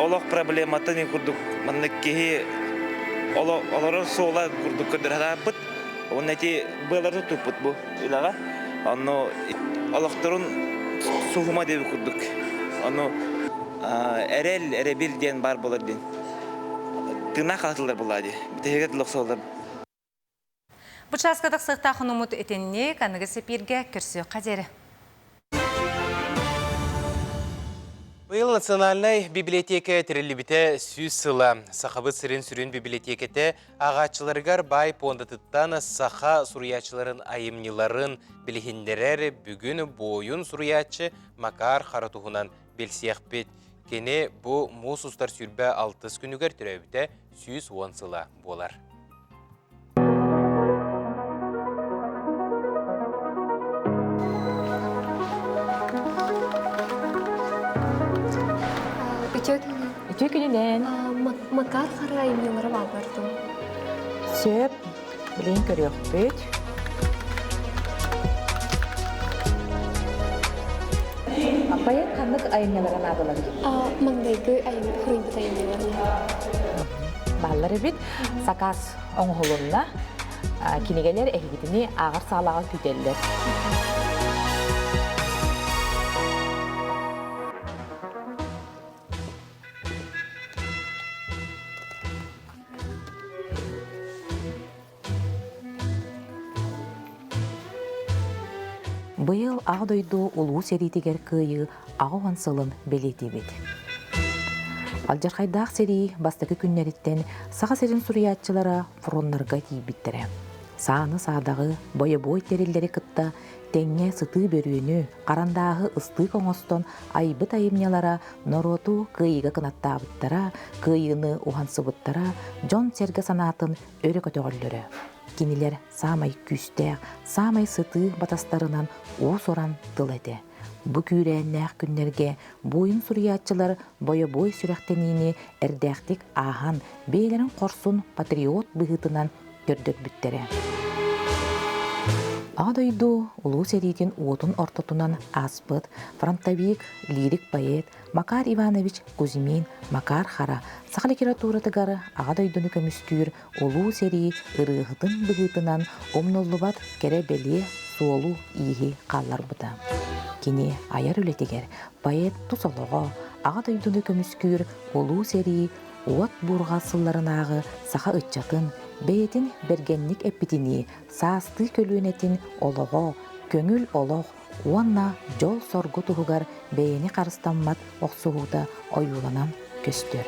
олох проблематын курдук маннык киһи олорор суола курдук көрдөрө Уонна ити быалары туппут бу үлэҕэ. Онно олохторун суһума диэби курдук. Ону эрэл, эрэбил диэн баар буолар диэн. Тыыннаах хаалатылар буоллаа дии. Бүтэһигэ тыллар Бу чааска тахсыахтаах хонуммут итинник аныгы сэпииргэ көрсүөххэ диэри. Быйыл Национальнай библиотека тэриллибитэ 100 сыла. Сахабыт сирин сүрүн библиотекэтэ ааҕааччыларыгар баай пуондатыттан саха суруйааччыларын айымньыларын билиһиннэрэр бүгүн буойун суруйааччы Макар Хара туһунан билсиэхпит. Кини бу муус устар 26 күнүгэр төрөөбүтэ 110 сыла буолар. Үтүө күнүнэн. Үтүө күнүнэн. Макар Хара айымньылара бааллар дуо? Сөп. Билин көрүөхпүт. Поэт ханнык айымньылара наадалар? Маҥнайгы айым, хуруйбут айымньыларына. Бааллар эбит. Сакаас оҥоһулунна. Кинигэлэр эһигитини ааҕар саалаҕа күүтэллэр. Быйыл Аҕа дойду Улуу сэриитигэр кыайыы 80 сылын бэлиэтиибит. Алдьархайдаах сэрии бастакы күннэриттэн Саха сирин суруйааччылара фроннарга тиийбиттэрэ. Сааны-саадаҕы, бойобуой тэриллэри кытта тэҥҥэ сытыы бөрүөнү, харандааһы ыстыык оҥостон айбыт айымньылара норуоту кыайыыга кынаттаабыттара, кыайыыны уһансыбыттара, дьон-сэргэ санаатын өрө көтөҕөллөрө. Кинилэр саамай күүстээх, саамай сытыы батастарынан уус-уран тыл этэ. Бу күүрээннээх күннэргэ буойун суруйааччылар бойобуой сүрэхтэниини эрдээхтик ааһан, бэйэлэрин хорсун патриот быһыытынан көрдөрбүттэрэ. Аҕа дойду Улуу сэриитин уотун ортотунан ааспыт фронтовик, лирик поэт Макар Иванович Кузьмин Макар Хара саха литературатыгар Аҕа дойдуну көмүскүүр Улуу сэрии ырыаһытын быһыытынан умнуллубат кэрэ-бэлиэ суолу-ииһи хаалларбыта. Кини айар үлэтигэр поэт тус олоҕо, Аҕа дойдуну көмүскүүр Улуу сэрии уот буурҕа сылларынааҕы саха ыччатын, бэйэтин бэргэнник эппитинии, саастыы көлүөнэтин олоҕо, көҥүл олох уонна дьол-соргу туһугар бэйэни харыстаммат охсуһуута ойууланан көстөр.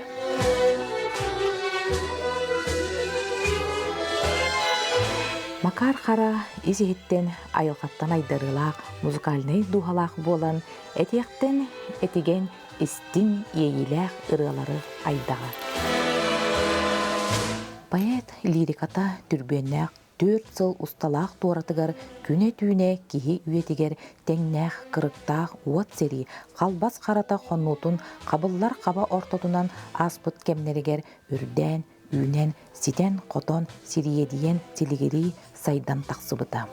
Макар Хара ис-иһиттэн айылҕаттан айдарыылаах музыкальнай дууһалаах буолан, этиэхтэн этигэн истиҥ иэйиилээх ырыалары айдаҕа. Поэт лириката түрбүөннээх 4 сыл усталаах туоратыгар күнэ-түүнэ киһи үйэтигэр тэҥнээх кырыктаах уот сэрии халбас харата хонуутун хабыллар хаба ортотунан ааспыт кэмнэригэр үрдээн, үүнэн, ситэн-хотон, сириэдийэн, силигирии сайдан тахсыбыта.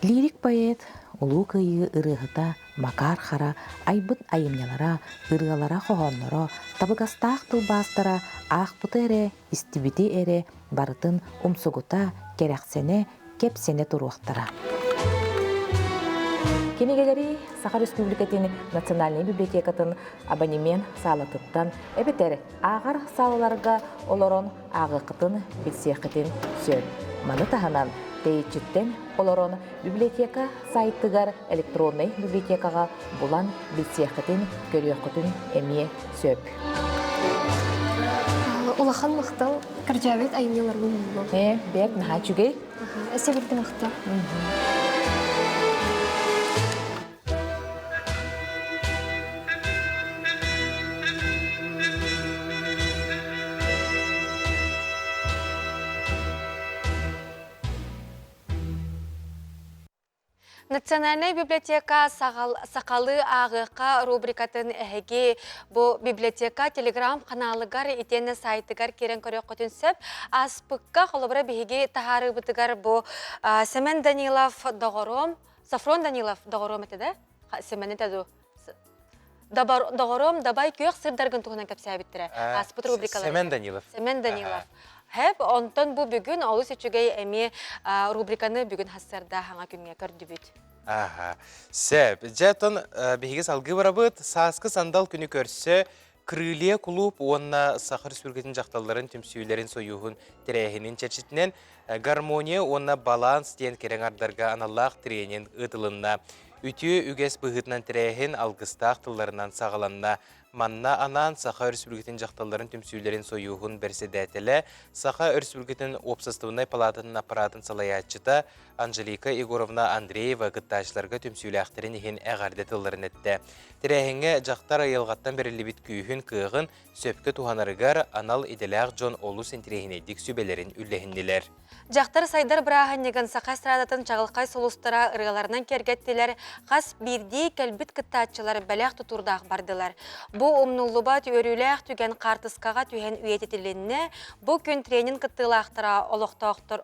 Лирик поэт, Улуу Кыайыы ырыаһыта Макар Хара айбыт айымньылара, ырыалара-хоһоонноро, табыгастаах тылбаастара аахпыты эрэ истибити эрэ барытын умсугута, кэрэхсэнэ, кэпсэнэ туруохтара. Кинигэлэри Саха Республикатын Национальнай библиотекатын абонемент саалатыттан эбэтэр ааҕар саалаларга олорон ааҕыаххытын, билсиэххитин сөп. Маны таһынан тэйиччиттэн олорон библиотека сайтыгар электроннай библиотекаҕа булан билсиэххитин, көрүөххүтүн эмиэ сөп. Улахан махтал кырдьаабыт айымньыларбын буллум. Ээ, бэрт наһаа үчүгэй. Өссө бирде махтал. Национальнай библиотека сахалыы ааҕыахха рубрикатын эһиги бу библиотека телеграм-ханаалыгар итиэннэ сайтыгар киирэн көрүөххүтүн сөп. Ааспыкка холобура биһиги таһаарыыбытыгар бу Семен Данилов доҕорум, Софрон Данилов доҕорум этэ да? Семен этэ дуу? Доҕорум дабай күөх сырдаргын туһунан кэпсээбиттэрэ. Ааспыт рубрикалар. Сэмэн Данилов. Сэмэн Данилов. Хэп, онтон бу бүгүн олус үчүгэй эмиэ рубриканы бүгүн хассарда хаҥа күҥҥэ көрдүбүт. Аха. Сөп. Дьэ, оттон биһиги салгыы барабыт. Сааскы сандал күнү көрсө Крылья кулууп уонна Саха Республикатын дьахталларын түмсүүлэрин сойууһун тэрээһинин чэрчитинэн Гармония уонна баланс диэн кэрэҥ ардарга аналлаах тренинг ыытылынна. Үтүө үгэс быһыытынан тэрээһин алгыстаах тылларынан саҕаланна. Манна анаан Саха Өрөспүүбүлүкэтин дьахталларын түмсүүлэрин сойууһун бэрэссэдээтэлэ, Саха Өрөспүүбүлүкэтин уопсастыбаннай палаататын аппараатын салайааччыта Анжелика Егоровна Андреева кыттааччыларга түмсүүлээхтэрин иһин эҕэрдэ тылларын эттэ. Тэрээһиҥҥэ дьахтар айылҕаттан бэриллибит күүһүн-кыаҕын сөпкө туһанарыгар анал идэлээх дьон олус интэриэһинэйдик сүбэлэрин үллэһиннилэр. Дьахтар сайдар бырааһынньыгын саха эстрадатын чаҕылхай сулустара ырыаларынан киэргэттилэр, хас биирдии кэлбит кыттааччылар бэлэх тутуурдаах бардылар. Бу умнуллубат үөрүүлээх түгэн хаартыскаҕа түһэн үйэтитилиннэ. Бу күн тренинг кыттыылаахтара олохтоохтор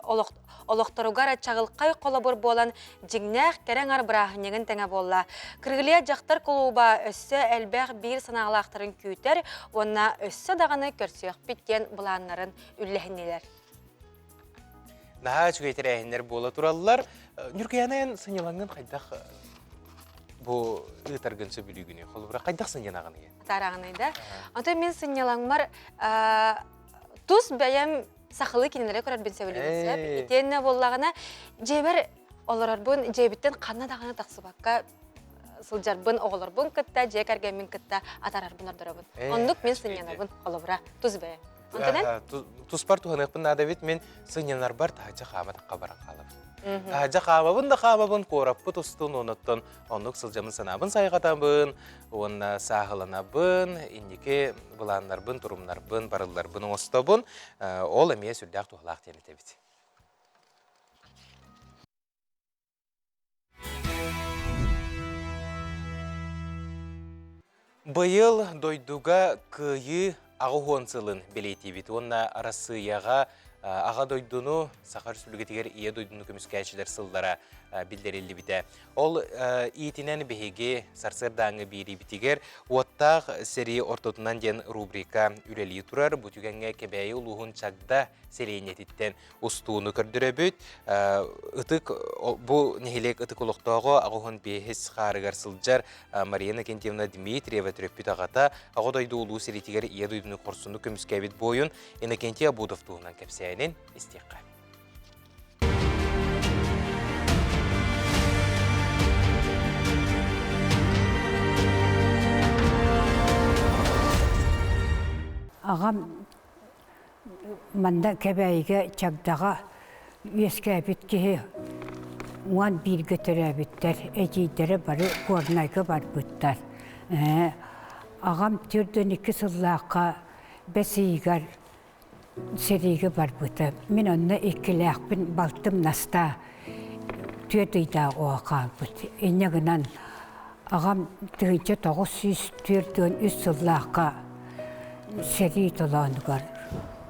олохторугар чаҕылхай холобур буолан дьиҥнээх кэрэ аҥар бырааһынньыгын тэҥэ буолла. Крылья дьахтар кулууба өссө элбэх биир санаалаахтарын күүтэр уонна өссө даҕаны көрсүөхпүт диэн былааннарын үллэһиннилэр. Наһаа үчүгэй тэрээһиннэр буола тураллар. Ньургуйаана эн сынньалаҥҥын хайдах бу ыытаргын сөбүлүүгүнүй? Холобура, хайдах сынньанаҕыный? Атаараҕыный да? Онтон мин сынньалаҥмар тус бэйэм сахалыы кинилэри көрөрбүн сөбүлүүбүн сөп. Итиэннэ буоллаҕына, дьиэбэр олорорбун, дьиэбиттэн ханна даҕаны тахсыбакка сылдьарбын, оҕолорбун кытта, дьиэ кэргэммин кытта атаарарбын ордоробун. Оннук мин сынньанабын, холобура, тус бэйэм. Туспар туһаныахпын наада эбит, мин сынньанарбар таһырдьа хаама-тахха баран хаалабын. Таһырдьа хаамабын да хаамабын, куораппыт устун, онуттан оннук сылдьаммын санаабын сайҕатабын, уонна сааһыланабын, инники былааннарбын, турумнарбын, барылларбын оҥостобун. Ол эмиэ сүрдээх туһалаах диэн этэбит. Быйыл дойдуга Кыайыы 80 сылын бэлиэтиибит уонна Арассыыйаҕа Аҕа дойдуну, Саха Өрөспүүбүлүкэтигэр Ийэ дойдуну көмүскээччилэр сыллара биллэриллибитэ. Ол иитинэн биһиги сарсыардааҥҥы биэриибитигэр Уоттаах сэрии ортотунан диэн рубрика үлэлии турар. Бу түгэҥҥэ Кэбээйи улууһун Чагда сэлиэнньэтиттэн устууну көрдөрөбүт. Ытык бу нэһилиэк ытык олохтооҕо 85 хаарыгар сылдьар Мария Иннокентьевна Дмитриева төрөппүт аҕата Аҕа дойду улуу сэриитигэр Ийэ дойдуну хорсуннук көмүскээбит буойун Иннокентий Абудов туһунан кэпсээнин истиэххэ. Аҕам Манна Кэбээйигэ Чагдаҕа үөскээбит киһи 11-гэ төрөөбүттэр, эдьиийдэрэ бары Горнайга барбыттар. Аҕам 42 сыллаахха бэс ыйыгар сэриигэ барбыта. Мин онно иккилээхпин, балтым Настаа түөрт ыйдаах оҕо хаалбыт. Инньэ гынан аҕам 1943 сыллаахха сэрии толоонугар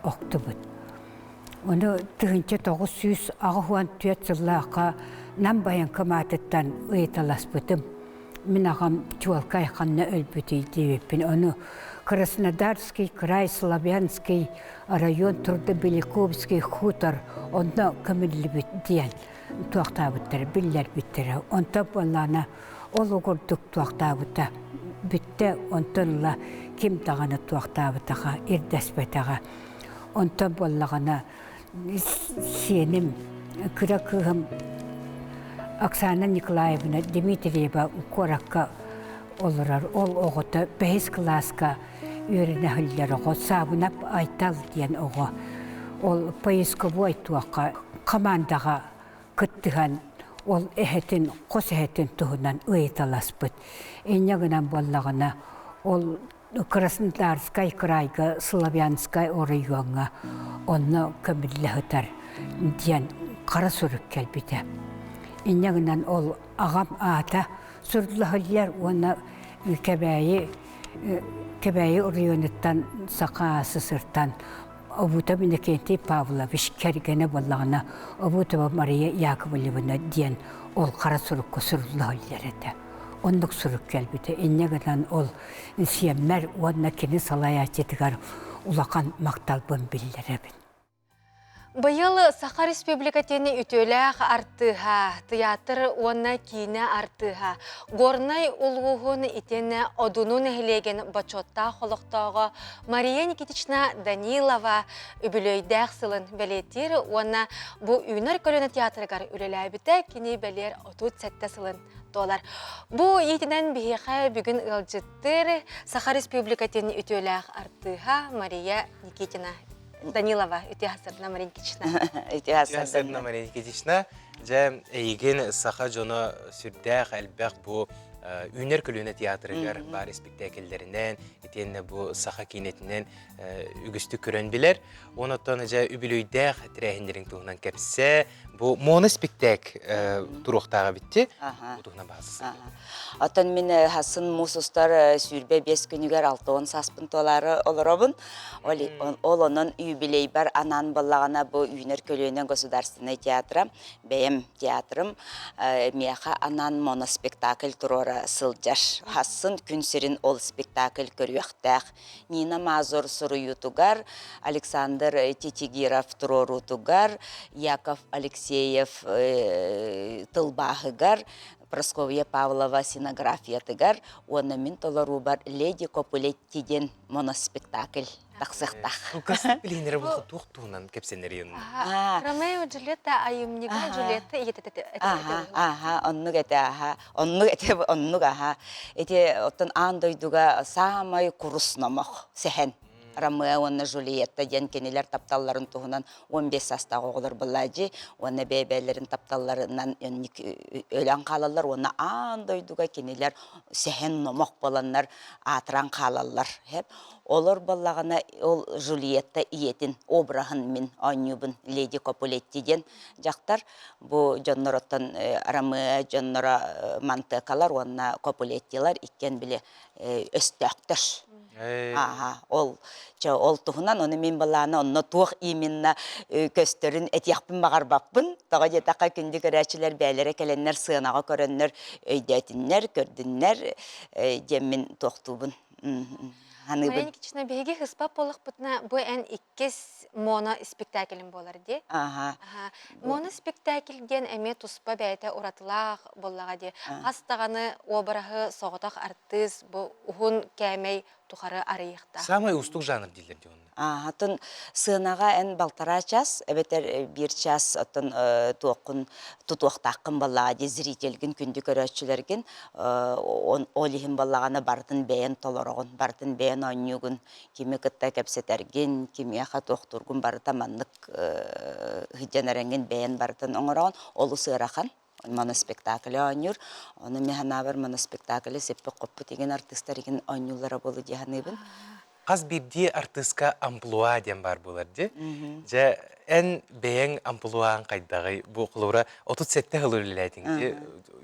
охтубут. Ону 1984 сыллаахха Нам байаҥкамаатыттан ыйыталаспытым. Мин аҕам чуолкай ханна өлбүтүй диэбиппин. Ону Краснодарский край, Славянский район Трудобеликовский хутор онно көмүллүбүт диэн туохтаабыттара, биллэрбиттэрэ. Онтон буоллаҕына ол курдук туохтаабыта бүттэ, онтон ыла ким даҕаны туохтаабытаҕа, ирдэспэтэҕэ. Онтон буоллаҕына сиэним, кыра кыыһым Оксана Николаевна Дмитриева куоракка олорор. Ол оҕото бэһис кылааска үөрэнэ сылдьар оҕо, Саабынап Айтал диэн оҕо. Ол поисковой туохха командаҕа кыттыһан ол эһэтин, хос эһэтин туһунан ыйыталаспыт. Инньэ гынан буоллаҕына, ол Краснодарскай кыраайга Славянскай оройуоҥҥа онно көмүллэ сытар диэн хара сурук кэлбитэ. Инньэ гынан ол аҕам аата суруллаһыллар уонна Кэбээйи Кэбээйи оройуонуттан Саха СССРтан Обутов Иннокентий Павлович кэргэнэ буоллаҕына Обутова Мария Яковлевна диэн ол хара сурукка сурулла сылдьар этэ. Оннук сурук кэлбитэ. Инньэ гынан ол сиэммэр уонна кини салайааччытыгар улахан махталбын биллэрэбин. Быйыл Саха Республикатын үтүөлээх артыыһа, тыйаатыр уонна киинэ артыыһа, Горнай улууһун итиэннэ Одуну нэһилиэгин бочуоттаах олохтооҕо Мария Никитична Данилова үбүлүөйдээх сылын бэлиэтиир уонна бу Үүнэр көлүөнэ театрыгар үлэлээбитэ кини бэлиэр 37 сылын туолар. Бу иитинэн биһиэхэ бүгүн ыалдьыттыыр Саха Республикатын үтүөлээх артыыһа Мария Никитина Данилова үтүө хасырна Мария Никитична. Үтүө хасырна Мария Никитична. Дьэ, эйигин саха дьоно сүрдээх элбэх бу үүнэр көлүөнэ театрыгар баар испиктээкиллэринэн, итиэннэ бу саха киинэтинэн үгүстүк көрөн билэр. Онон дьэ үбүлүөйдээх тэрээһиннэриҥ туһунан кэпсээ. Бу моно-спектакль туруохтааҕа битти. Бу туһунан баҕасыз. Оттон мин хасын муус устар 25 күнүгэр 60 сааспын туолаары олоробун. Ол онон юбилейбар анаан буоллаҕына бу үүнэр көлүөнэ государственнай театра, бэйэм театрым миэхэ анаан моноспектакль туруора сылдьар. Хассын күн сирин ол спектакль көрүөхтээх. Нина Мазур суруйуутугар, Александр Титигиров туруоруутугар, Яков Алексеев тылбааһыгар, Прасковья Павлова сценографиятыгар уонна мин толоруубар «Леди Копулетти» диэн моноспектакль тахсыахтаах. Кылгастык билиһиннэрэ буолха туох туһунан кэпсэнэрий онно? Ромео Джульетта айымньыга Джульетта ийэтэ Аха, аха, оннук этэ, аха. Оннук этэ, оннук аха. Ити оттон аан дойдуга саамай курус номох сэһэн. Ромео уонна Жульетта диэн кинилэр тапталларын туһунан 15 саастаах оҕолор былаадьы уонна бэйэ-бэйэлэрин тапталларынан өлөн хаалаллар уонна аан дойдуга кинилэр сэһэн номох буоланнар аатыран хаалаллар. Олор буоллаҕына ол Жульетта ийэтин обраһын мин оонньуубун Леди Копулетти диэн дьахтар бу дьоннороттон Ромео дьонноро Мантекалар уонна Копулеттилар иккиэн били өстөөхтөр. Ааха, ол чэ ол туһунан ону мин былаана онно туох именно көстөрүн этиэхпин баҕарбаппын. Тоҕо диэтэххэ күндү көрөөччүлэр бэйэлэрэ кэлэннэр сыанаҕа көрөннөр өйдөөтүннэр, көрдүннэр диэммин туохтуубун. Мария Никитична, биһиги ыспап буоллахпытына, бу эн иккис моно-спектаклым буолар дии. Аха. Моно-спектакль диэн эмиэ туспа бэйэтэ уратылаах буоллаҕа дии. Хас даҕаны уобараһы соҕотох артыыс бу уһун кээмэй тухары арыйыахтаах. Самай уустук жанр дииллэр дии онно. Атын сыанаҕа эн балтараа час эбэтэр биир час оттон туоххун тутуохтааххын баллаҕа дии зрительгин күндү көрөөччүлэргин ол иһин баллаҕана барытын бэйэн толороҕун барытын бэйэн оонньуугун кими кытта кэпсэтэргин кимиэхэ туохтуургун барыта маннык сылдьан эрэҥҥин бэйэн барытын оҥороҕун олус ыарахан моноспектакль оонньуур ону мин санаабар моноспектаклы сиппит-хоппут игин артыыстар игин оонньууллара буолуо дии саныыбын Хас биирдии артыыска амплуа диэн баар буолар дии. Дьэ, эн бэйэҥ амплуаҥ хайдаҕый? Бу холобура 37 сыл үлэлээтиҥ дии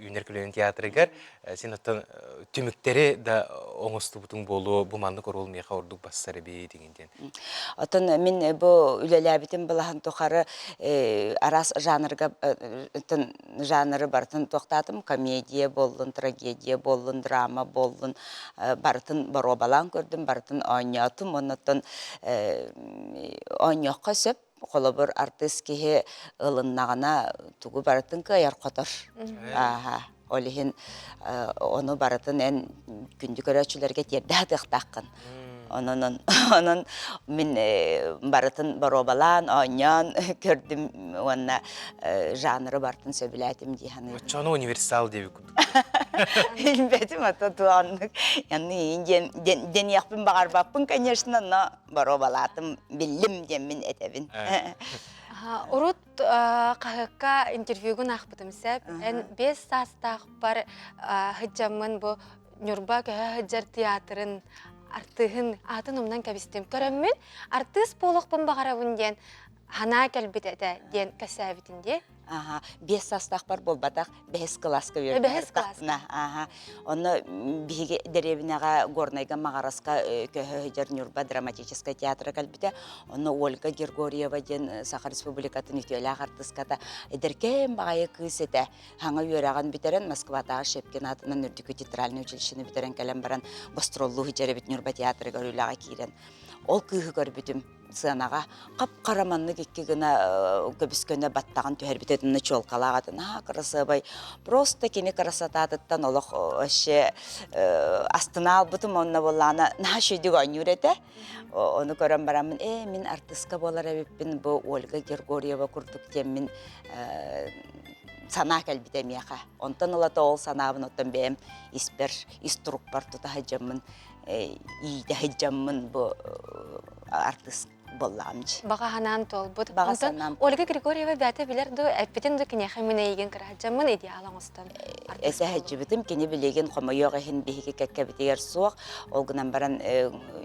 Үүнэр көлүөнэ театрыгар. Син оттон түмүктэри да оҥостубутуҥ буолуо, бу маннык оруол миэхэ ордук бассар эбит диэн. Оттон мин бу үлэлээбитим былаһын тухары араас жанрга жанры барытын туохтаатым комедия буоллун, трагедия буоллун, драма буоллун барытын боруобалаан көрдүм, барытын оонньоотум. Оннуттан оонньуохха сөп. Холобур, артыыс киһи ылыннаҕына тугу барытын кыайар-хотор. Ааһа. Ол иһин ону барытын эн күндү көрөөччүлэргэ тиэрдэ сатыахтааххын. Онон онон мин барытын боруобалаан, оонньоон көрдүм уонна жанры барытын сөбүлээтим дии саныыбын. Оччону универсал диэбит курдук. Билбэтим ата туоннук. Янны диэн диэниэхпин баҕарбаппын, конечно, но боруобалаатым, биллим диэммин этэбин. Урут хаһыакка интервьюгун аахпытым сөп. Эн 5 саастаахпар сылдьаммын бу Ньурба көһө сылдьар театрын артыыһын аатын умнан кэбистим. Көрөммүн артыыс буолуохпун баҕарабын диэн санаа кэлбит этэ диэн кэпсээбитин дии. Аха, 5 саастаахпар буолбатах, бэһис кылааска үөрэнэ Бэһис кылааска. Аха. Онно биһиги дэриэбинэҕэ Горнайга Маҕараска көһө сылдьар Ньурба драматическай театра кэлбитэ. Онно Ольга Григорьева диэн Саха Республикатын үтүөлээх артыската эдэркээн баҕайы кыыс этэ. Хаҥа үөрэҕин бүтэрэн Москватааҕы Щепкин аатынан үрдүкү театральнай училищены бүтэрэн кэлэн баран гастроллуу сылдьар эбит Ньурба театрыгар үлэҕэ киирэн. Ол кыыһы көрбүтүм сыанаҕа хап-хара маннык икки гына көбүс-көнө баттаҕын түһэрбитэ итиннэ чуолкалаах атын аа кырасыабай просто кини красотатыттан олох вообще астына албытым онно буоллаҕына наһаа үчүгэйдик оонньуур этэ ону көрөн бараммын ээ мин артыска буолар эбиппин бу Ольга Григорьева курдук диэммин санаа кэлбитэ миэхэ онтон ылата ол санаабын оттон бэйэм испэр ис турукпар тута сылдьаммын иитэ сылдьаммын бу артыыс буоллаҕым дии. Баҕа санаан туолбут. Баҕа санаам. Ольга Григорьева бэйэтэ билэр дуу, эппитин дуу киниэхэ мин эйигин кыраһадьаммын идеал оҥостон Этэ сылдьыбытым, кини билигин хомойуох иһин биһиги кэккэбитигэр суох. Ол гынан баран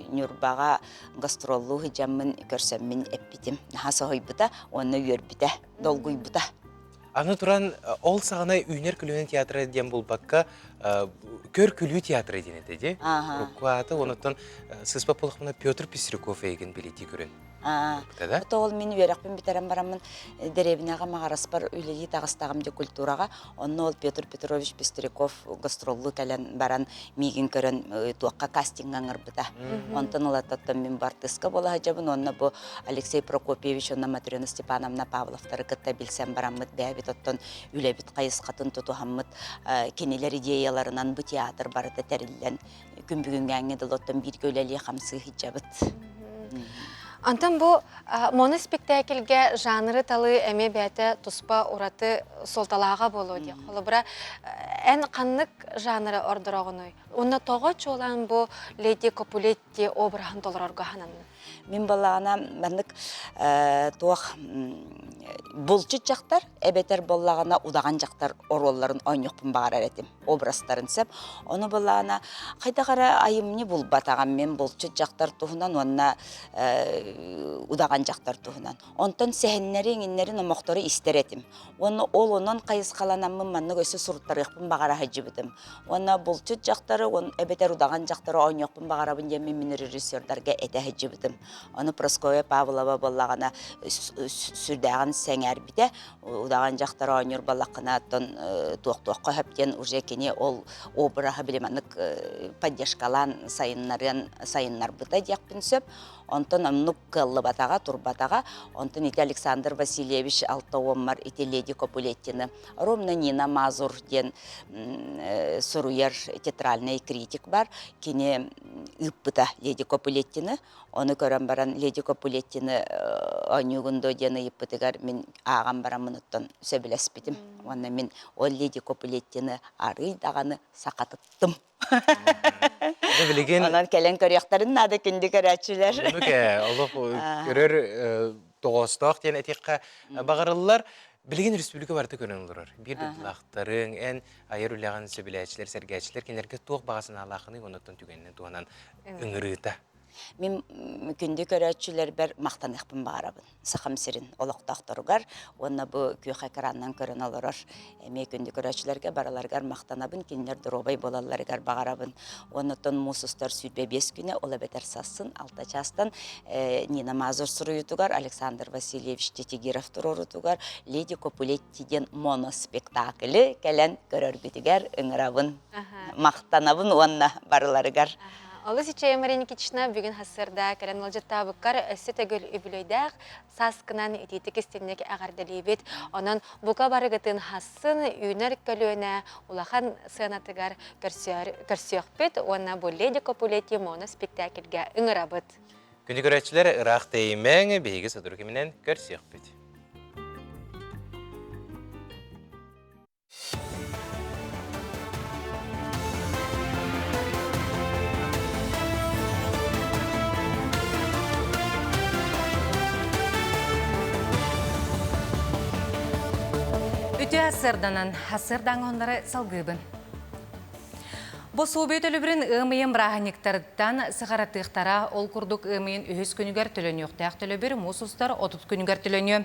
Ньурбаҕа гастроллуу сылдьаммын көрсөммүн эппитим. Наһаа соһуйбута уонна үөрбүтэ, долгуйбута. Аны туран, ол саҕана үүнэр көлүөнэ театра диэн булбакка, көр-күлүү театра диэн этэ дии. Урукку ааты, онуттан сыспа буоллахпына Петр Пестряков эйигин билэтии көрөн. Да? ол мин үөрэхпин бүтэрэн бараммын дэриэбинэҕэ Маҕараспар үлэлии таҕыстаҕым дии культураҕа. Онно ол Петр Петрович Пестряков гастроллуу кэлэн баран миигин көрөн туохха кастиҥҥа ыҥырбыта. Онтон ылаттаттан мин бу артыыска буола сылдьабын уонна бу Алексей Прокопьевич уонна Матрена Степановна Павловтары кытта билсэн бараммыт бэйэбит оттон үлэбит хайысхатын тутуһаммыт кинилэр идеяларынан бу театр барыта тэриллэн күн бүгүҥҥээҥҥи дылы оттон бииргэ үлэлии хамсыы сылдьабыт. Антон бу моноспектакльгэ жанры талыы эмиэ бэйэтэ туспа ураты суолталааҕа буолуо диэх. Холобура, эн ханнык жанры ордороҕунуй? Уонна тоҕо чуолаан бу Леди Капулетти обраһын толорорго сананнын? Мин балаҕана маннык туох булчут дьахтар эбэтэр буоллаҕына удаҕан дьахтар оруолларын оонньуохпун баҕарар этим образтарын сөп. Ону былаана хайдах эрэ айымньы булбатаҕым мин булчут дьахтар туһунан уонна удаҕан дьахтар туһунан. Онтон сэһэннэри, иҥиннэри, номохтору истэр этим. Уонна ол онон хайысхаланаммын маннык өссө суруттарыахпын баҕара сылдьыбытым. Уонна булчут дьахтары эбэтэр удаҕан дьахтары оонньуохпун баҕарабын диэн мин режиссердарга этэ сылдьыбытым. Ону Прасковья Павлова буоллаҕына сүрдээҕин сэҥээрбитэ. Удаҕан дьахтар оонньуур буоллаххына оттон туох-туохха сөп диэн уже кини ол обраһы били маннык поддержкалаан сайыннарыан сайыннарбыта диэхпин сөп. Онтон оннук кыаллыбатаҕа, турбатаҕа. Онтон ити Александр Васильевич алта уоммар ити Леди Капулеттины ровно Нина Мазур диэн суруйар театральный критик бар. Кини ыыппыта Леди Капулеттины. Ону көрөн баран Леди Капулеттины оонньуугун дуо диэн ыйыппытыгар мин ааҕан бараммын оттон сөбүлэспитим. Уонна мин ол Леди Капулеттины арыый даҕаны сахатыттым. Билигин Онон кэлэн көрүөхтэрин наада күндү көрөөччүлэр. Оннук ээ, олох көрөр тоҕоостоох диэн этиэххэ баҕарыллар. Билигин республика барыта көрөн олорор. Биир дойдулаахтарыҥ, эн айар үлэҕин сөбүлээччилэр, сэргээччилэр кинилэргэ туох баҕа санаалааххыный оннуттан түгэнинэн туһанан ыҥырыыта. Мин күндү көрөөччүлэрбэр махтаныахпын баҕарабын. Сахам сирин олохтоохторугар уонна бу күөх экранынан көрөн олорор эмиэ күндү көрөөччүлэргэ барыларыгар махтанабын, кинилэр доруобай буолалларыгар баҕарабын. Уонна муус устар 25 күнэ, ол эбэтэр сассын 6 чаастан Нина Мазур суруйуутугар, Александр Васильевич Титигиров туруоруутугар «Леди Копулетти» диэн моноспектаклы кэлэн көрөргүтүгэр ыҥырабын. Махтанабын уонна барыларыгар. Олус үчүгэй Мария Никитична бүгүн сарсыарда кэлэн ыалдьыттаабыккар өссө төгүл үбүлүөйдээх сааскынан итиитик истинник эҕэрдэлиибит. Онон бука барыгытын хассын үүнэр көлүөнэ улахан сыанатыгар көрсүөхпүт уонна бу Леди Копулетти моно-спектакльга ыҥырабыт. Күндү көрөөччүлэр, ыраах тэйимэҥ, биһиги сотору кэминэн көрсүөхпүт. Үтүө сырданан, сырдаҥ оннары салгыыбын. Босуобуйа төлөбүрүн ыам ыйын бырааһынньыктарыттан сыҕаратыахтара. Ол курдук ыам ыйын үһүс күнүгэр төлөнүөхтээх төлөбүр муус устар 30 күнүгэр төлөнүө.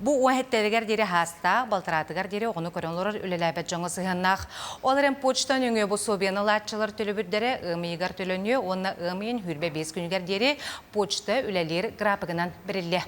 Бу уон сэттэлигэр диэри хаастаах, балтараатыгар диэри оҕону көрөн олорор үлэлээбэт дьоҥҥо сыһыаннаах. Ол эрэн почта нөҥүө босуобуйаны ылааччылар төлөбүрдэрэ ыам ыйыгар төлөнүө уонна ыам ыйын 25 күнүгэр диэри почта үлэлиир графигынан бэриллиэ.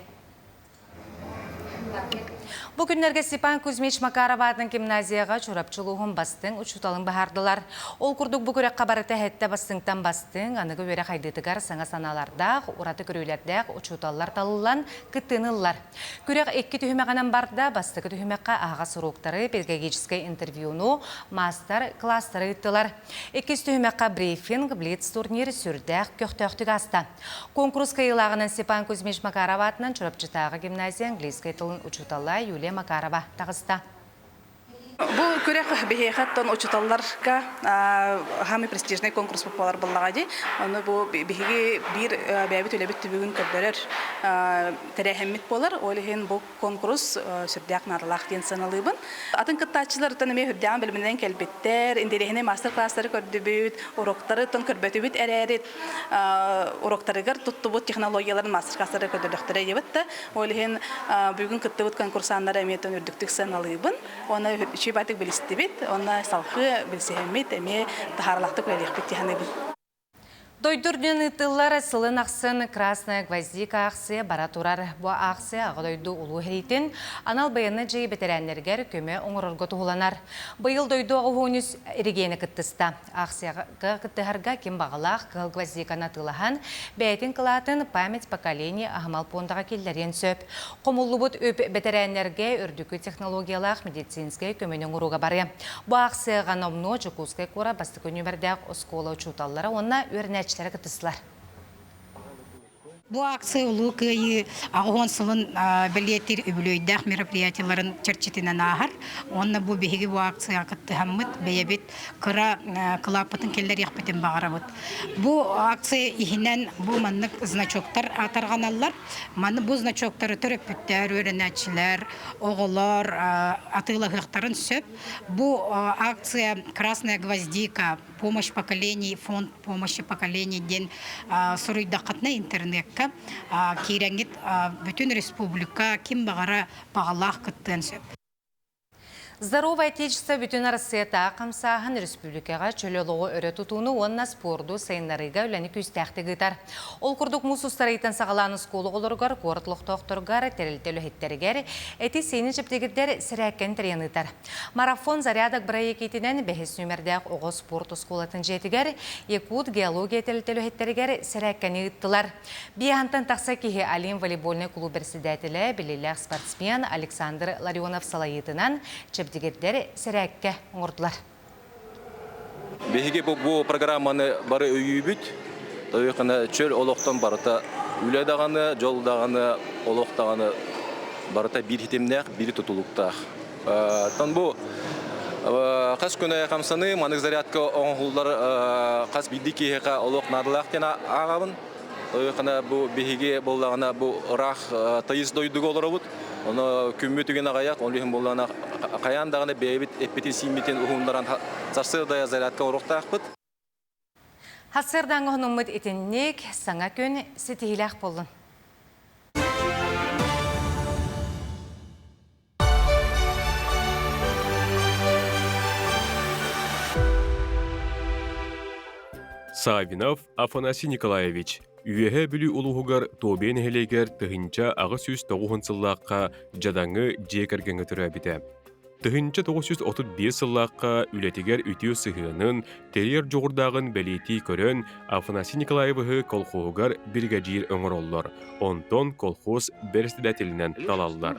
Бу күннэргэ Степан Кузьмич Макаров аатынан гимназияҕа Чурапчы улууһун бастыҥ учууталын быһаардылар. Ол курдук бу күрэххэ барыта эһэттэ бастыҥтан бастыҥ, аныгы үөрэх хайдыытыгар саҥа санаалардаах, ураты көрүүлэрдээх учууталлар талыллан кыттыыны ыллар. Күрэх икки түһүмэҕинэн барда. Бастакы түһүмэххэ аһаҕас уруоктары, педагогическай интервьюну, маастар-кылаастары ыыттылар. Иккис түһүмэххэ брифинг, блиц-турнир сүрдээх көхтөөхтүк ааста. Куонкурус кыайыылааҕынан Степан Кузьмич Макаров аатынан Чурапчытааҕы гимназия английскай тылын учуутала Юлия Макарова таҕыста. Бу күрэх биһиэхэ оттон учууталларга самый престижный конкурс буолар буоллаҕа дии. Ону бу биһиги биир бэйэбит үлэбит түбүгүн көрдөрөр тэрээһиммит буолар. Ол иһин бу куонкурус сүрдээх наадалаах диэн сыаналыыбын. Атын кыттааччыларыттан эмиэ сүрдээҕин бэлэмнэнэн кэлбиттэр, интэриэһинэй маастар-класстары көрдүбүт, уроктарыттан көрбөтүбүт эрээри уроктарыгар туттубут технологияларын маастар-класстары көрдөрдөхтөрө диэбит да. Ол иһин бүгүн кыттыбыт конкурсаннары эмиэ үрдүктүк сыаналыыбын. Уонна үчүгэй баатык билистибит, уонна салгыы билсиһэммит эмиэ таһааралаахтык үлэлиэхпит дии саныыбын. Дойду үрдүнэн ыытыллар сылын ахсын Красная гвоздика аахсыйа бара турар. Бу аахсыйа Аҕа дойду улуу сэриитин анал байыаннай дьайыы бэтэрээннэригэр көмө оҥорорго туһуланар. Быйыл дойду оҕуһуунүс регионы кыттыста. Аахсыйаҕа кыттыһарга ким баҕалаах кыһыл гвоздиканы атыылаһан, бэйэтин кылаатын «Память поколений» аһымал пуондаҕа киллэриэн сөп. Хомуллубут үп бэтэрээннэргэ үрдүкү технологиялаах медицинскэй көмөнү оҥорууга барыа. Бу аахсыйаҕа номнуо Дьокуускай куорат бастакы нүөмэрдээх оскуола учууталлара уонна үөрэнээччилэрэ кыттыстылар. Бу акция Улуу Кыайыы 80 сылын бэлиэтиир үбүлүөйдээх мероприятиеларын чэрчитинэн ааһар. Уонна бу биһиги бу акцияҕа кыттыһаммыт бэйэбит кыра кылааппытын киллэриэхпитин баҕарабыт. Бу акция иһинэн бу маннык значоктар тарҕаналлар. Маны бу значоктары төрөппүттэр, үөрэнээччилэр, оҕолор атыылаһыахтарын сөп. Бу акция «Красная гвоздика. Помощь поколений. Фонд помощи поколений» диэн суруйдаххытына интернекка киирэҥҥит бүтүн республика ким баҕара баҕалаах кыттыан сөп. Здоровое Отечество бүтүн Арассыйатааҕы хамсааһын республикаҕа чөл олоҕу өрө тутууну уонна спорду сайыннарыыга үлэни күүстээхтик ыытар. Ол курдук муус устар ыйтан саҕалаан оскуола оҕолоругар, куорат олохтоохторугар, тэрилтэ үлэһиттэригэр эти-сиини чэбдигирдэр сэрээккэни тэрийэн ыытар. Марафон зарядок бырайыак иитинэн бэһис нүөмэрдээх оҕо спорт оскуолатын дьиэтигэр Якут геология тэрилтэ үлэһиттэригэр сэрээккэни ыыттылар. Биэһантан тахса киһи Олимп волейбольнай кулууп бэрэссэдээтэлэ, биллиилээх спортсмен Александр Ларионов салайыытынан чэбдигирдэр сэрээккэ оҥордулар. Биһиги бу программаны бары өйүүбүт. Тойохана чөл олохтон барыта үлэ даҕаны, дьол даҕаны, олох даҕаны барыта биир хитимнээх, биир тутулуктаах. Тон бу хас күн хамсаныы, манык зарядка оҥоһуллар хас биирдии киһиэхэ олох наадалаах диэн ааҕабын. Тойохана бу биһиги буоллаҕына бу ыраах тыйыс дойдуга олоробут. Ону күммүт үгэн аҕыйах, ол иһин буоллаҕына хайаан даҕаны бэйэбит эппитин-сииммитин уһуннаран сарсыарда зарядка оҥоруохтаахпыт. Сарсыардааҥҥы хонуммут итинник саҥа күн ситиһиилээх буоллун. Саввинов Афанасий Николаевич Үөһээ Бүлүү улууһугар Тобия нэһилиэгэр 1890 сыллаахха дьадаҥы дьиэ кэргэҥҥэ төрөөбүтэ. 1935 сыллаахха үлэтигэр үтүө сыһыанын, тэрийэр дьоҕурдааҕын бэлиэтии көрөн, Афанасий Николаевиһы колхоһугар биригэдьиир оҥороллор, онтон колхоз бэрэссэдээтэлинэн талаллар.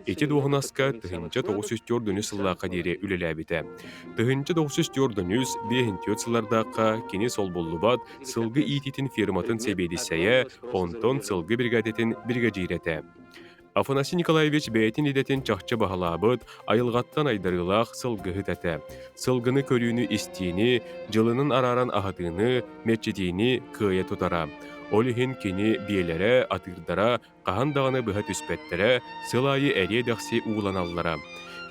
Ити дуоһунаска 1904 сыллаахха диэри үлэлээбитэ. 1904-5 сыллардаахха кини солбуллубат сылгы иитиитин фирматын сэбиэдиссэйэ, онтон сылгы бригадатын биригэдьиирэ этэ. Афанасий Николаевич бэйэтин идэтин чахчы баһылаабыт, айылҕаттан айдарыылаах сылгыһыт этэ. Сылгыны көрүүнү-истиини, дьылынан арааран аһатыыны, мэччитиини кыайа тутара. Ол иһин кини биэлэрэ, атыырдара хаһан даҕаны быһа түспэттэрэ, сыл аайы эриэ-дэхси ууланаллара.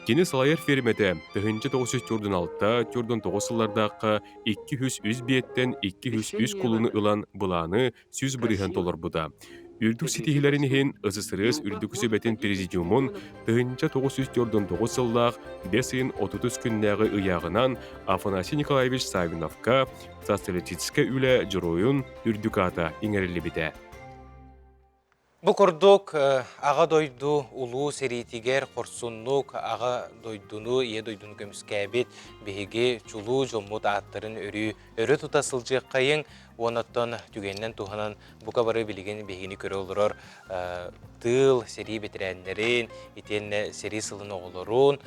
Кини салайар фирмэтэ 1946-49 сыллардаахха 203 биэттэн 203 кулуну ылан былааны 100% толорбута. Үрдүк ситиһиилэрин иһин СССР Үрдүкү Сүбэтин Президиумун 1949 сыллаах бэс ыйын 33 күннээҕи ыйааҕынан Афанасий Николаевич Савиновка социалистическай үлэ дьоруойун үрдүк аата иҥэриллибитэ. Бу курдук Аҕа дойду улуу сэриитигэр хорсуннук Аҕа дойдуну, Ийэ дойдуну көмүскээбит биһиги чулуу дьоммут ааттарын өрүү өрө тута сылдьыаххайыҥ уонна оттон түгэнинэн туһанан бука бары билигин биһигини көрө олорор тыыл, сэрии бэтэрээннэрин, итиэннэ сэрии сылын оҕолорун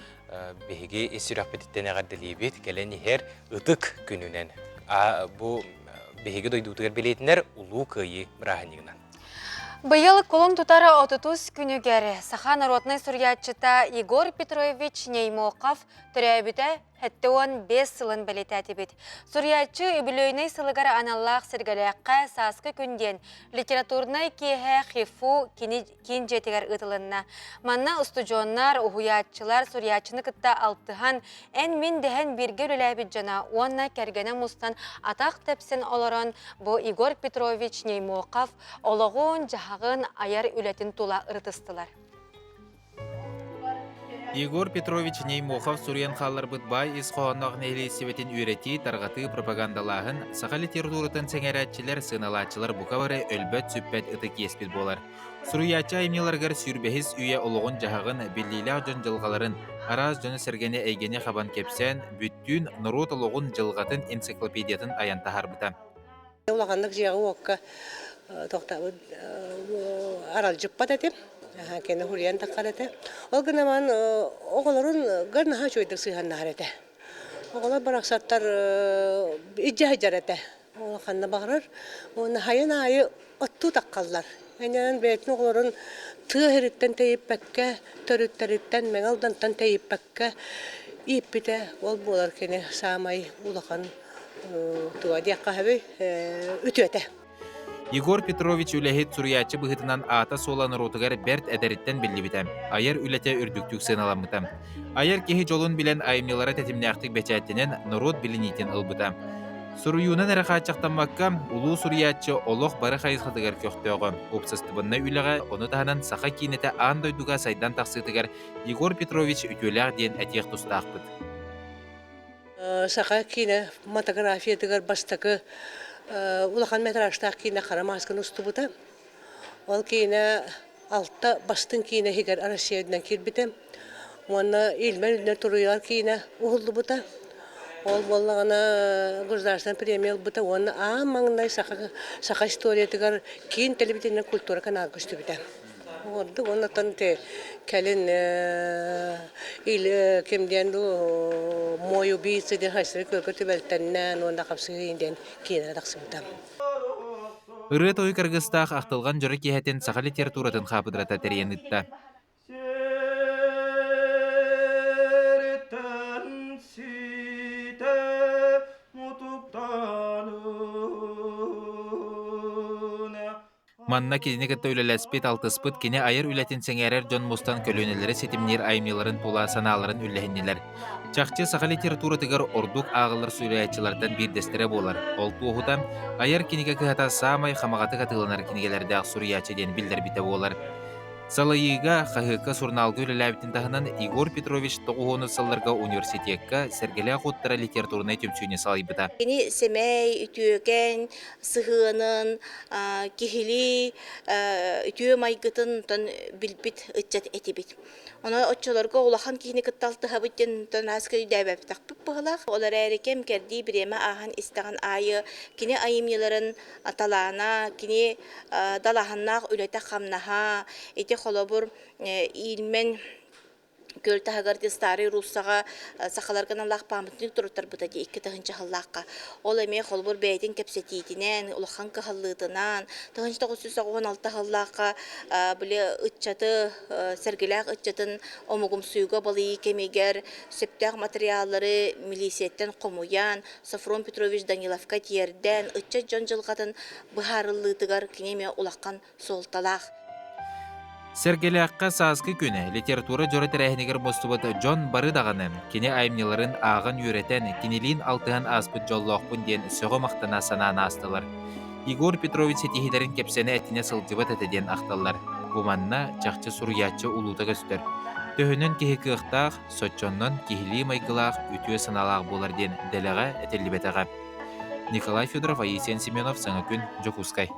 биһиги ис сүрэхпититтэн эҕэрдэлиибит кэлэн иһэр ытык күнүнэн. Бу биһиги дойдубутугар бэлиэтинэр Улуу Кыайыы бырааһынньыгынан. Быйыл кулун тутар отутус күнүгэр саха народнай суруйааччыта Егор Петрович Неймохов төрөөбүтэ 75 сылын бэлиэтээтибит. Суруйааччы үбүлүөйнэй сылыгар аналлаах сэргэлээххэ сааскы күн диэн литературнай киэһэ ХИФУ киин дьиэтигэр ыытылынна. Манна устудьуоннар, уһуйааччылар суруйааччыны кытта алтыһан, эн-мин дэһэн бииргэ үлэлээбит дьоно уонна кэргэнэ мустан атах тэпсэн олорон бу Егор Петрович Неймохов олоҕун-дьаһаҕын айар үлэтин тула ырытыстылар. Егор Петрович Неймохов суруйан хаалларбыт баай ис хоһоонноох нэһилиэстибэтин үөрэтии, тарҕатыы, пропагандалааһын саха литературатын сэҥээрээччилэр, сыаналааччылар бука бары өлбөт-сүппэт ытык иэспит буолар. Суруйааччы айымньыларыгар сүүрбэһис үйэ олоҕун-дьаһаҕын, биллиилээх дьон дьылҕаларын, араас дьону-сэргэни эйгэни хабан кэпсээн, бүттүүн норуот олоҕун дьылҕатын энциклопедиятын айан таһаарбыта. Улаханнык дьиэҕэ-уокка тохтообут аралдьыппат этим. Кини хуруйан таххар этэ. Ол гынан оҕолорун гар наһаа үчүгэйдик сыһыаннаһар этэ. Оҕолор барахсаттар илдьэ сылдьар этэ. Ханна баҕарар. Уонна хайын аайы оттуу таххаллар. Энньэнэн бэйэтин оҕолорун тыа сириттэн тэйиппэккэ, төрүттэриттэн, Мэҥэ Алдантан тэйиппэккэ ииппитэ. Ол буолар кини саамай улахан туга диэххэ сөбүй үтүөтэ. Егор Петрович үлэһит суруйааччы быһыытынан аата-суола норуотугар бэрт эдэриттэн биллибитэ, айар үлэтэ үрдүктүк сыаналаммыта. Айар киһи дьолун билэн айымньылара тэтимнээхтик бэчээттэнэн норуот билиниитин ылбыта. Суруйуунан эрэ хааччахтаммакка, улуу суруйааччы олох бары хайысхатыгар көхтөөҕө, уопсастыбаннай үлэҕэ, ону таһынан саха киинэтэ аан дойдуга сайдан тахсыытыгар Егор Петрович үтүөлээх диэн этиэх тустаахпыт. Саха киинэ фотографиятыгар бастакы улахан метражтаах киинэ хара маасканы устубута. Ол киинэ алта бастыҥ киинэ иһигэр Россия үрдүнэн киирбитэ. Уонна Ильмень үрдүнэн туруйар киинэ уһуллубута. Ол буоллаҕына государственнай премия ылбыта уонна аан маҥнай саха, саха историятыгар киин телевидение культура каналга көстүбүтэ. Ордук оннуттан кэлин или ким диэн дуу мой убийца диэн хайсыры көлгө түбэлтэннээн уонна хапсыһыы диэн киинэ тахсыбыта. Ырыа-тойук аргыстаах ахтылҕан дьоро киэһэтин саха литературатын хаапыдырата тэрийэн ыытта. Манна кинини кытта үлэлэспит, алтыспыт кини айар үлэтин сэҥээрэр дьон мустан көлүөнэлэри ситимниир айымньыларын тула санааларын үллэһиннилэр. Чахчы саха литературатыгар ордук ааҕыллар суруйааччылартан биирдэстэрэ буолар. Ол туоһута айар кинигэ кыһата саамай хамаҕатык атыыланар кинигэлэрдээх суруйааччы диэн биллэрбитэ буолар. Салайыыга, хаһыакка, сурунаалга үлэлээбитин таһынан Егор Петрович тоҕуһуонус сылларга университекка Сэргэлээх уоттара литературнай түмсүүнү салайбыта. Кини сэмэй, үтүөкэн, сыһыанын, киһилии үтүө майгытын билбит ыччат этибит. Онон оччолорго улахан киһини кытта алтыһабыт диэн ааска өйдөөбөтөхпүт быһыылаах. Ол эрээри кэм кэрдии бириэмэ ааһан истэҕин аайы кини айымньыларын талаана, кини далааһыннаах үлэтэ-хамнаһа, ити холобур Ильмень күөл таһыгар Старый Руссаҕа сахаларга аналлаах памятник туруттарбыта дии 2000 сыллаахха. Ол эмиэ холобур бэйэтин кэпсэтиитинэн, улахан кыһаллыытынан, 1996 сыллаахха били ыччаты, сэргэлээх ыччатын омугумсуйууга балыйыы кэмигэр сөптөөх материаллары милииссийэттэн хомуйан, Софрон Петрович Даниловка тиэрдэн, ыччат дьон дьылҕатын быһаарыллыытыгар кини эмиэ улахан суолталаах. Сэргэлээххэ сааскы күн литература дьоро тэрээһинигэр мустубут дьон бары даҕаны кини айымньыларын ааҕан үөрэтэн, кинилиин алтыһан ааспыт дьоллоохпун диэн сөҕө-махтана санаан аастылар. Егор Петрович ситиһиилэрин кэпсэнэ этинэ сылдьыбат этэ диэн ахталлар. Бу манна чахчы суруйааччы улуута көстөр. Төһөнөн киһи кыахтаах, соччоннон киһилии майгылаах, үтүө санаалаах буолар диэн дэлэҕэ этиллибэтэҕэ. Николай Федоров, Аисиан Семенов, Саҥа күн, Дьокуускай.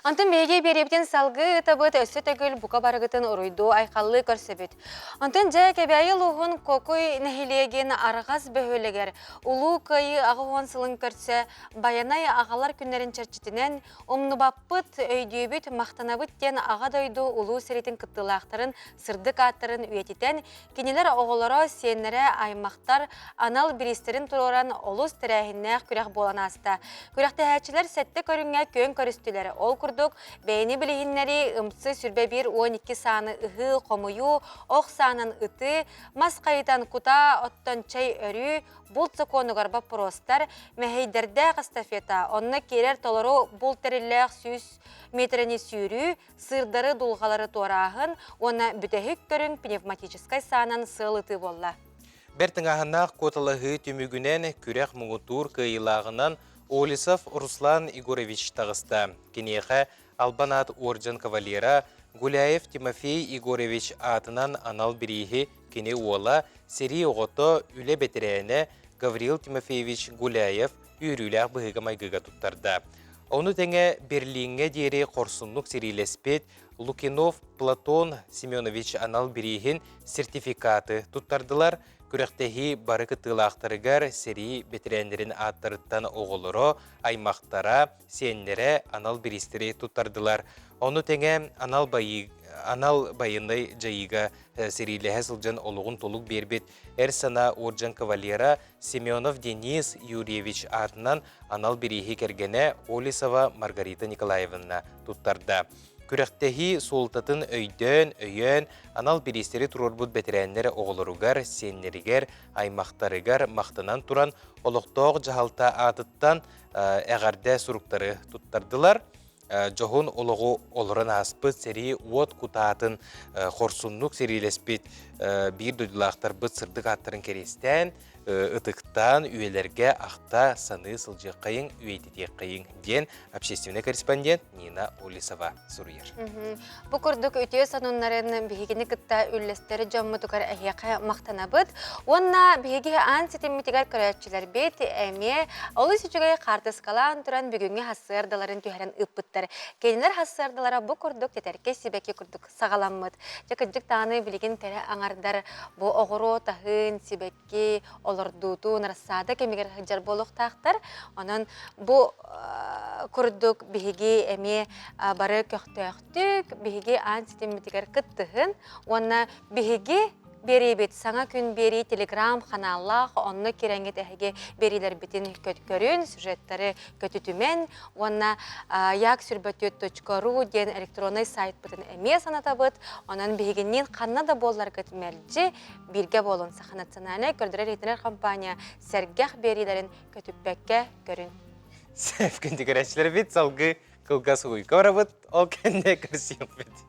Онтон биһиги биэриэбитин салгыы ыытабыт, өссө төгүл бука барыгытын уруйдуу айхаллыы көрсөбүт. Онтон дьэ Кэбээйи улууһун Кокуй нэһилиэгин Арҕас бөһүөлэгэр Улуу Кыайыы 80 сылын көрсө Байанай аҕалар күннэрин чэрчитинэн умнубаппыт, өйдүүбүт, махтанабыт диэн Аҕа дойду улуу сэриитин кыттыылаахтарын сырдык ааттарын үйэтитэн, кинилэр оҕолоро, сиэннэрэ, аймахтар анал бириистэрин туруоран олус тэрээһиннээх күрэх буолан ааста. Күрэхтэһээччилэр сэттэ көрүҥҥэ күөн көрүстүлэр. Ол курдук, бэйэни билиһиннэрии, ымсы сүрбэ биир 12 сааны ыһыы, хомуйуу, ох саанан ытыы, мас хайытан кутаа, оттон чэй өрүү, булт сокуонугар боппуруостар, мэһэйдэрдээх эстафета, онно киирэр толору булт тэриллээх 100 миэтэрэни сүүрүү, сыырдары, дулҕалары туорааһын уонна бүтэһик көрүҥ пневматическай саанан сыал ытыы буолла. Бэрт тыҥааһыннаах куоталаһыы түмүгүнэн күрэх муҥутуур кыайыылааҕынан Олесов Руслан Егорович таҕыста. Киниэхэ Албан аат уордьан кавалера Гуляев Тимофей Егорович аатынан анал бирииһи кини уола, сэрии оҕото, үлэ бэтэрээнэ Гаврил Тимофеевич Гуляев үөрүүлээх быһыыга-майгыга туттарда. Ону тэҥэ Берлиҥҥэ диэри хорсуннук сэриилэспит Лукинов Платон Семенович анал бирииһин сертификаты туттардылар. Күрэхтэһии бары кыттыылаахтарыгар сэрии бэтэрээннэрин ааттарыттан оҕолоро, аймахтара, сиэннэрэ анал бириистэри туттардылар. Ону тэҥэ анал, байыы, анал байыаннай дьайыыга сэриилэһэ сылдьан олоҕун толук биэрбит эр санаа уордьан кавалера Семенов Денис Юрьевич аатынан анал бирииһи кэргэнэ Олесова Маргарита Николаевна туттарда. Күрэхтэһии суолтатын өйдөөн, өйөөн, анал бириистэри туруорбут бэтэрээннэр оҕолоругар, сиэннэригэр, аймахтарыгар махтанан туран, олохтоох дьаһалта аатыттан эҕэрдэ суруктары туттардылар. Дьоһун олоҕу олорон ааспыт сэрии уот кутаатын хорсуннук сэриилэспит биир дойдулаахтарбыт сырдык ааттарын кэриэстээн, ытыктаан, үйэлэргэ ахта саныы сылдьыаххайыҥ, үйэтитиэххэйиҥ диэн общественный корреспондент Нина Олесова суруйар. Бу курдук үтүө сонуннарын биһигини кытта үллэстэр дьоммутугар эһиэхэ махтанабыт. Уонна биһиги аан ситиммитигэр көрөөччүлэрбит эмиэ олус үчүгэй хаартыскалаан туран бүгүҥҥү хассыардаларын түһэрэн ыыппыттар. Кинилэр хассыардалара бу курдук тэтэркэй сибэкки курдук саҕаламмыт. Дьэ кырдьык даҕаны билигин кэрэ аҥардар бу оҕуруот аһын, сибэкки олордуутун, рассада кэмигэр сылдьар буолуохтаахтар. Онон бу курдук биһиги эмиэ бары көхтөөхтүк биһиги аан ситиммитигэр кыттыһын уонна биһиги биэриибит Саҥа күн биэрии телеграм-ханааллаах, онно кирэҥҥит эһиги биэриилэрбитин көрүн, сюжеттары көтүтүмэн уонна як.ру диэн электроннай сайтпытын эмиэ санатабыт. Онон биһигинниин ханна да буолларгыт мэлдьи бииргэ буолун Саха национальнай көрдөрөр-иһитинэр компания сэргэх биэриилэрин көтүппэккэ көрүн. Сэп күндү салгыы кылгас уйка барабыт, ол кэннэ көрсүөхпүт.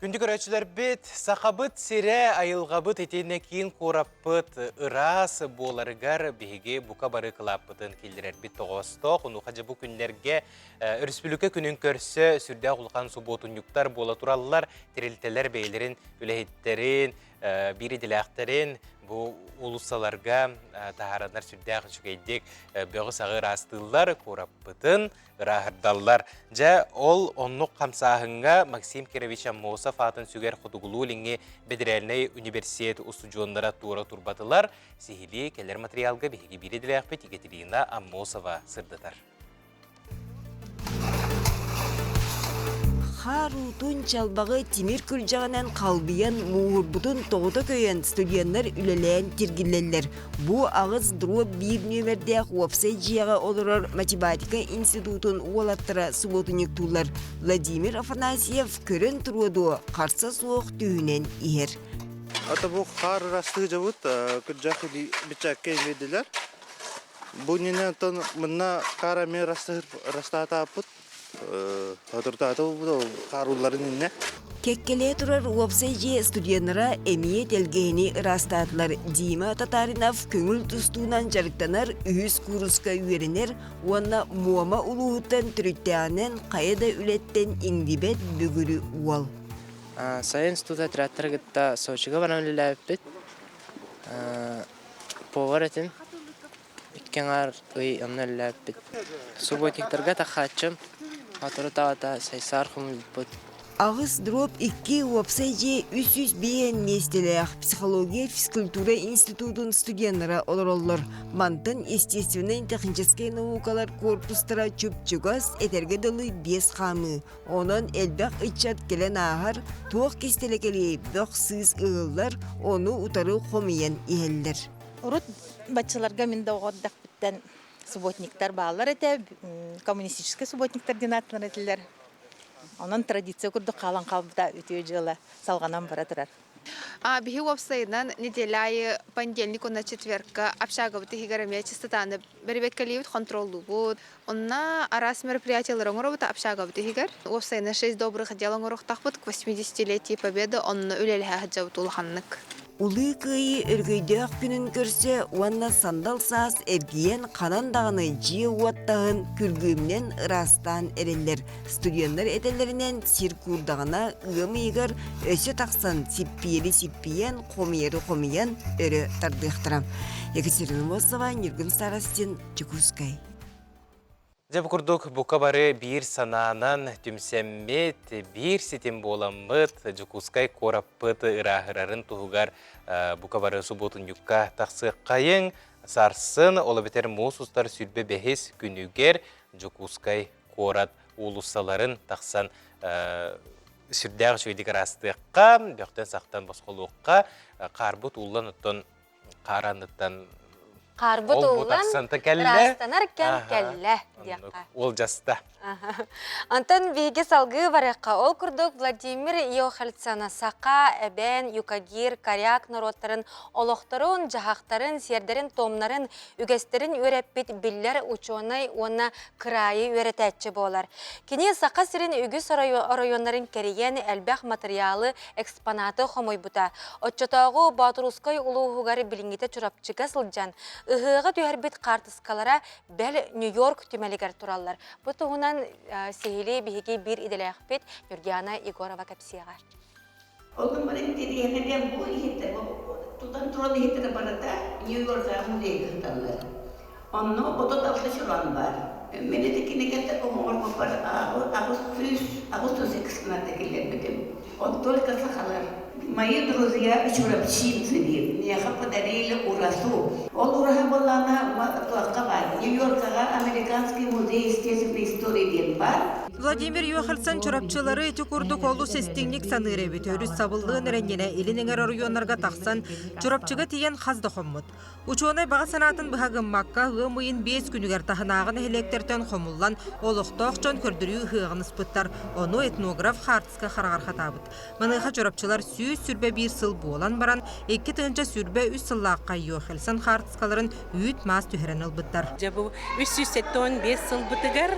Күндү көрөөччүлэрбит, Сахабыт сирэ, айылҕабыт итиэннэ киин куораппыт ыраас буоларыгар биһиги бука бары кылааппытын киллэрэрбит тоҕоостоох. Онуоха дьэ бу күннэргэ өрөспүүбүлүкэ күнүн көрсө сүрдээх улахан субуотунньуктар буола тураллар. Тэрилтэлэр бэйэлэрин үлэһиттэрин, биир идэлээхтэрин бу уулуссаларга таһаараннар сүрдээх үчүгэйдик бөҕү-саҕы ыраастыыллар, куораппытын ырааһырдаллар. Дьэ, ол оннук хамсааһыҥҥа Максим Кирович Аммосов аатын сүгэр Хотугулуу-Илиҥҥи бэдэрээлинэй университет устудьуоннара туора турбатылар. Сиһилии кэлэр материалга биһиги биир идэлээхпит Екатерина Аммосова сырдатар. Хаар уутун чалбаҕы тимир күрдьэҕинэн халбыйан мууһурбутун тоҕута көйөн студеннар үлэлээн тиргиллэллэр. Бу аҕыс дробь биир нүөмэрдээх уопсай дьиэҕэ олорор математика институтун уолаттара субуотунньуктууллар. Владимир Афанасьев көрөн туруо дуо, харса суох түһүнэн иһэр. Ата бу хаар ырастыы дьабыт кырдьах бичээккэ имиэдилэр. Бу иннинэ оттон мынна хаар эмиэ ырастаатааппыт. Соторутаата буолбут хаар уулларын иннэ. Кэккэлээ турар уопсай дьиэ студеннара эмиэ тэлгэһэни ыраастаатылар. Дима Татаринов көҥүл тустуунан дьарыктанар үһүс кууруска үөрэнэр уонна Муома улууһуттан төрүттээҕинэн хайа да үлэттэн иҥнибэт бүгүрү уол. Сайын институт отрядтары кытта Сочига баран үлэлээбиппит. Повар этим. Икки аҥаар ый онно үлэлээбиппит. Субботниктарга тахааччым. Соторутааҕыта Сайсаар хомуйбуппут. Аҕыс дроп икки уопсай дьиэ 305 миэстэлээх психология физкультура институтун студеннара олороллор. Мантан естественнай-техническэй наукалар корпустара чуп-чугас, этэргэ дылы биэс хаамыы. Онон элбэх ыччат кэлэн ааһар, туох кистэлэ кэлиэй, бөх-сыыс ыһыллар, ону утары хомуйан иһэллэр. Урут баччаларга мин да оҕо эрдэхпиттэн субботниктар бааллар этэ, коммунистическай субботниктар диэн ааттанар этилэр. Онон традиция курдук хаалан хаалбыта үтүө дьыала салҕанан бара турар. Биһи уопсайынан неделя аайы понедельник уонна четвергка общагабыт иһигэр эмиэ чистотаны бэрэбиэркэлиибит, хонтуруоллуубут. Онно араас мероприятиялары оҥоробут общагабыт иһигэр. Уопсайынан шесть добрых дел оҥоруохтаахпыт к 80-летию Победы онно үлэлэһэ сылдьабыт улаханнык. Улуу Кыайыы өргөйдөөх күнүн көрсө уонна сандал саас эргийэн ханан даҕаны дьиэ-уот таһын күргүөмүнэн ыраастаан эрэллэр. Студеннар этэллэринэн сир куурдаҕына ыам ыйыгар өссө тахсан сиппиэри сиппийэн, хомуйары хомуйан өрө тардыахтара. Екатерина Мосова, Ньургун Старостин, Дьокуускай. Дьэ бу курдук бука бары биир санаанан түмсэммит, биир ситим буоламмыт Дьокуускай куораппыт ырааһырарын туһугар бука бары субуотунньукка тахсыаххайыҥ. Сарсын, ол эбэтэр муус устар 25 күнүгэр Дьокуускай куорат уулуссаларын тахсан сүрдээх үчүгэйдик ыраастыахха, бөхтөн-сахтан босхолуохха, хаарбыт ууллан оттон хаар анныттан Хаарбыт Ол-бу ууллан, тахсанта кэллэ. ыраастанар кэм Аха. кэллэ Оннук. диэххэ. Уолдьаста. Онтон биһиги салгыы барыахха. Ол курдук Владимир Иохальцана саха, эбээн, юкагир, коряк норуоттарын олохторун, дьаһахтарын, сиэрдэрин-туомнарын, үгэстэрин үөрэппит биллэр учуонай уонна кыраайы үөрэтээччи буолар. Кини Саха сирин үгүс оройуоннарын кэрийэн элбэх матырыйаалы, экспонаты хомуйбута. Оччотооҕу Боотурускай улууһугар билиҥҥитэ Чурапчыга сылдьан, ыһыаҕы түһэрбит хаартыскалара бэл Нью-Йорк түмэлигэр тураллар. Бу туһунан сиһилии биһиги биир идэлээхпит Нюргиана Егорова кэпсиэҕэ. Онон бар интэриэһинэ диэн бу иһиттэр тутан туран иһиттэрэ барыта Нью-Йоркаҕа музейга сыталлар. Онно 36 чуран баар. Мин ити кинигэтэ оҥорбуппар 800 экспоната киллэрбитим. Он только сахалар. Мои друзья чурапчинцы диир. Миэхэ подарили урасу. Ол ураһа буоллаҕына туохха баар? Нью-Йоркаҕа Американский музей естественной истории диэн баар. Владимир Йохальсон чурапчылары ити курдук олус истиҥник саныыр эбит. Өрүс сабыллыан эрэнньэнэ илин эҥэр оройуоннарга тахсан, Чурапчыга тиийэн хас да хоммут. Учуонай баҕа санаатын быһа гыммакка, ыам ыйын биэс күнүгэр таһынааҕы нэһилиэктэртэн хомуллан, олохтоох дьон көрдөрүү ыһыаҕын ыспыттар. Ону этнограф хаартыска хараҕар хатаабыт. Маныаха чурапчылар 121 сыл буолан баран, 2023 сыллаахха Йохельсон хаартыскаларын үүт-маас түһэрэн ылбыттар. Дьэ бу 375 сылбытыгар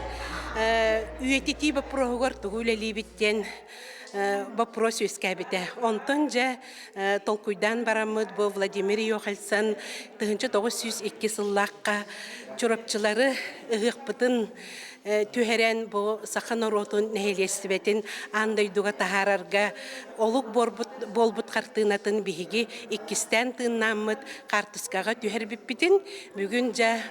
үйэтитии боппуруоһугар тугу үлэлиибит диэн боппуруос үөскээбитэ. Онтон дьэ толкуйдаан бараммыт бу Владимир Йохальсон 1902 сыллаахха Чурапчылары ыһыахпытын түһэрэн бу саха норуотун нэһилиэстибэтин аан дойдуга таһаарарга олук буолбут хартыынатын биһиги иккистээн тыыннааммыт хаартыскаҕа түһэрбиппитин бүгүн дьэ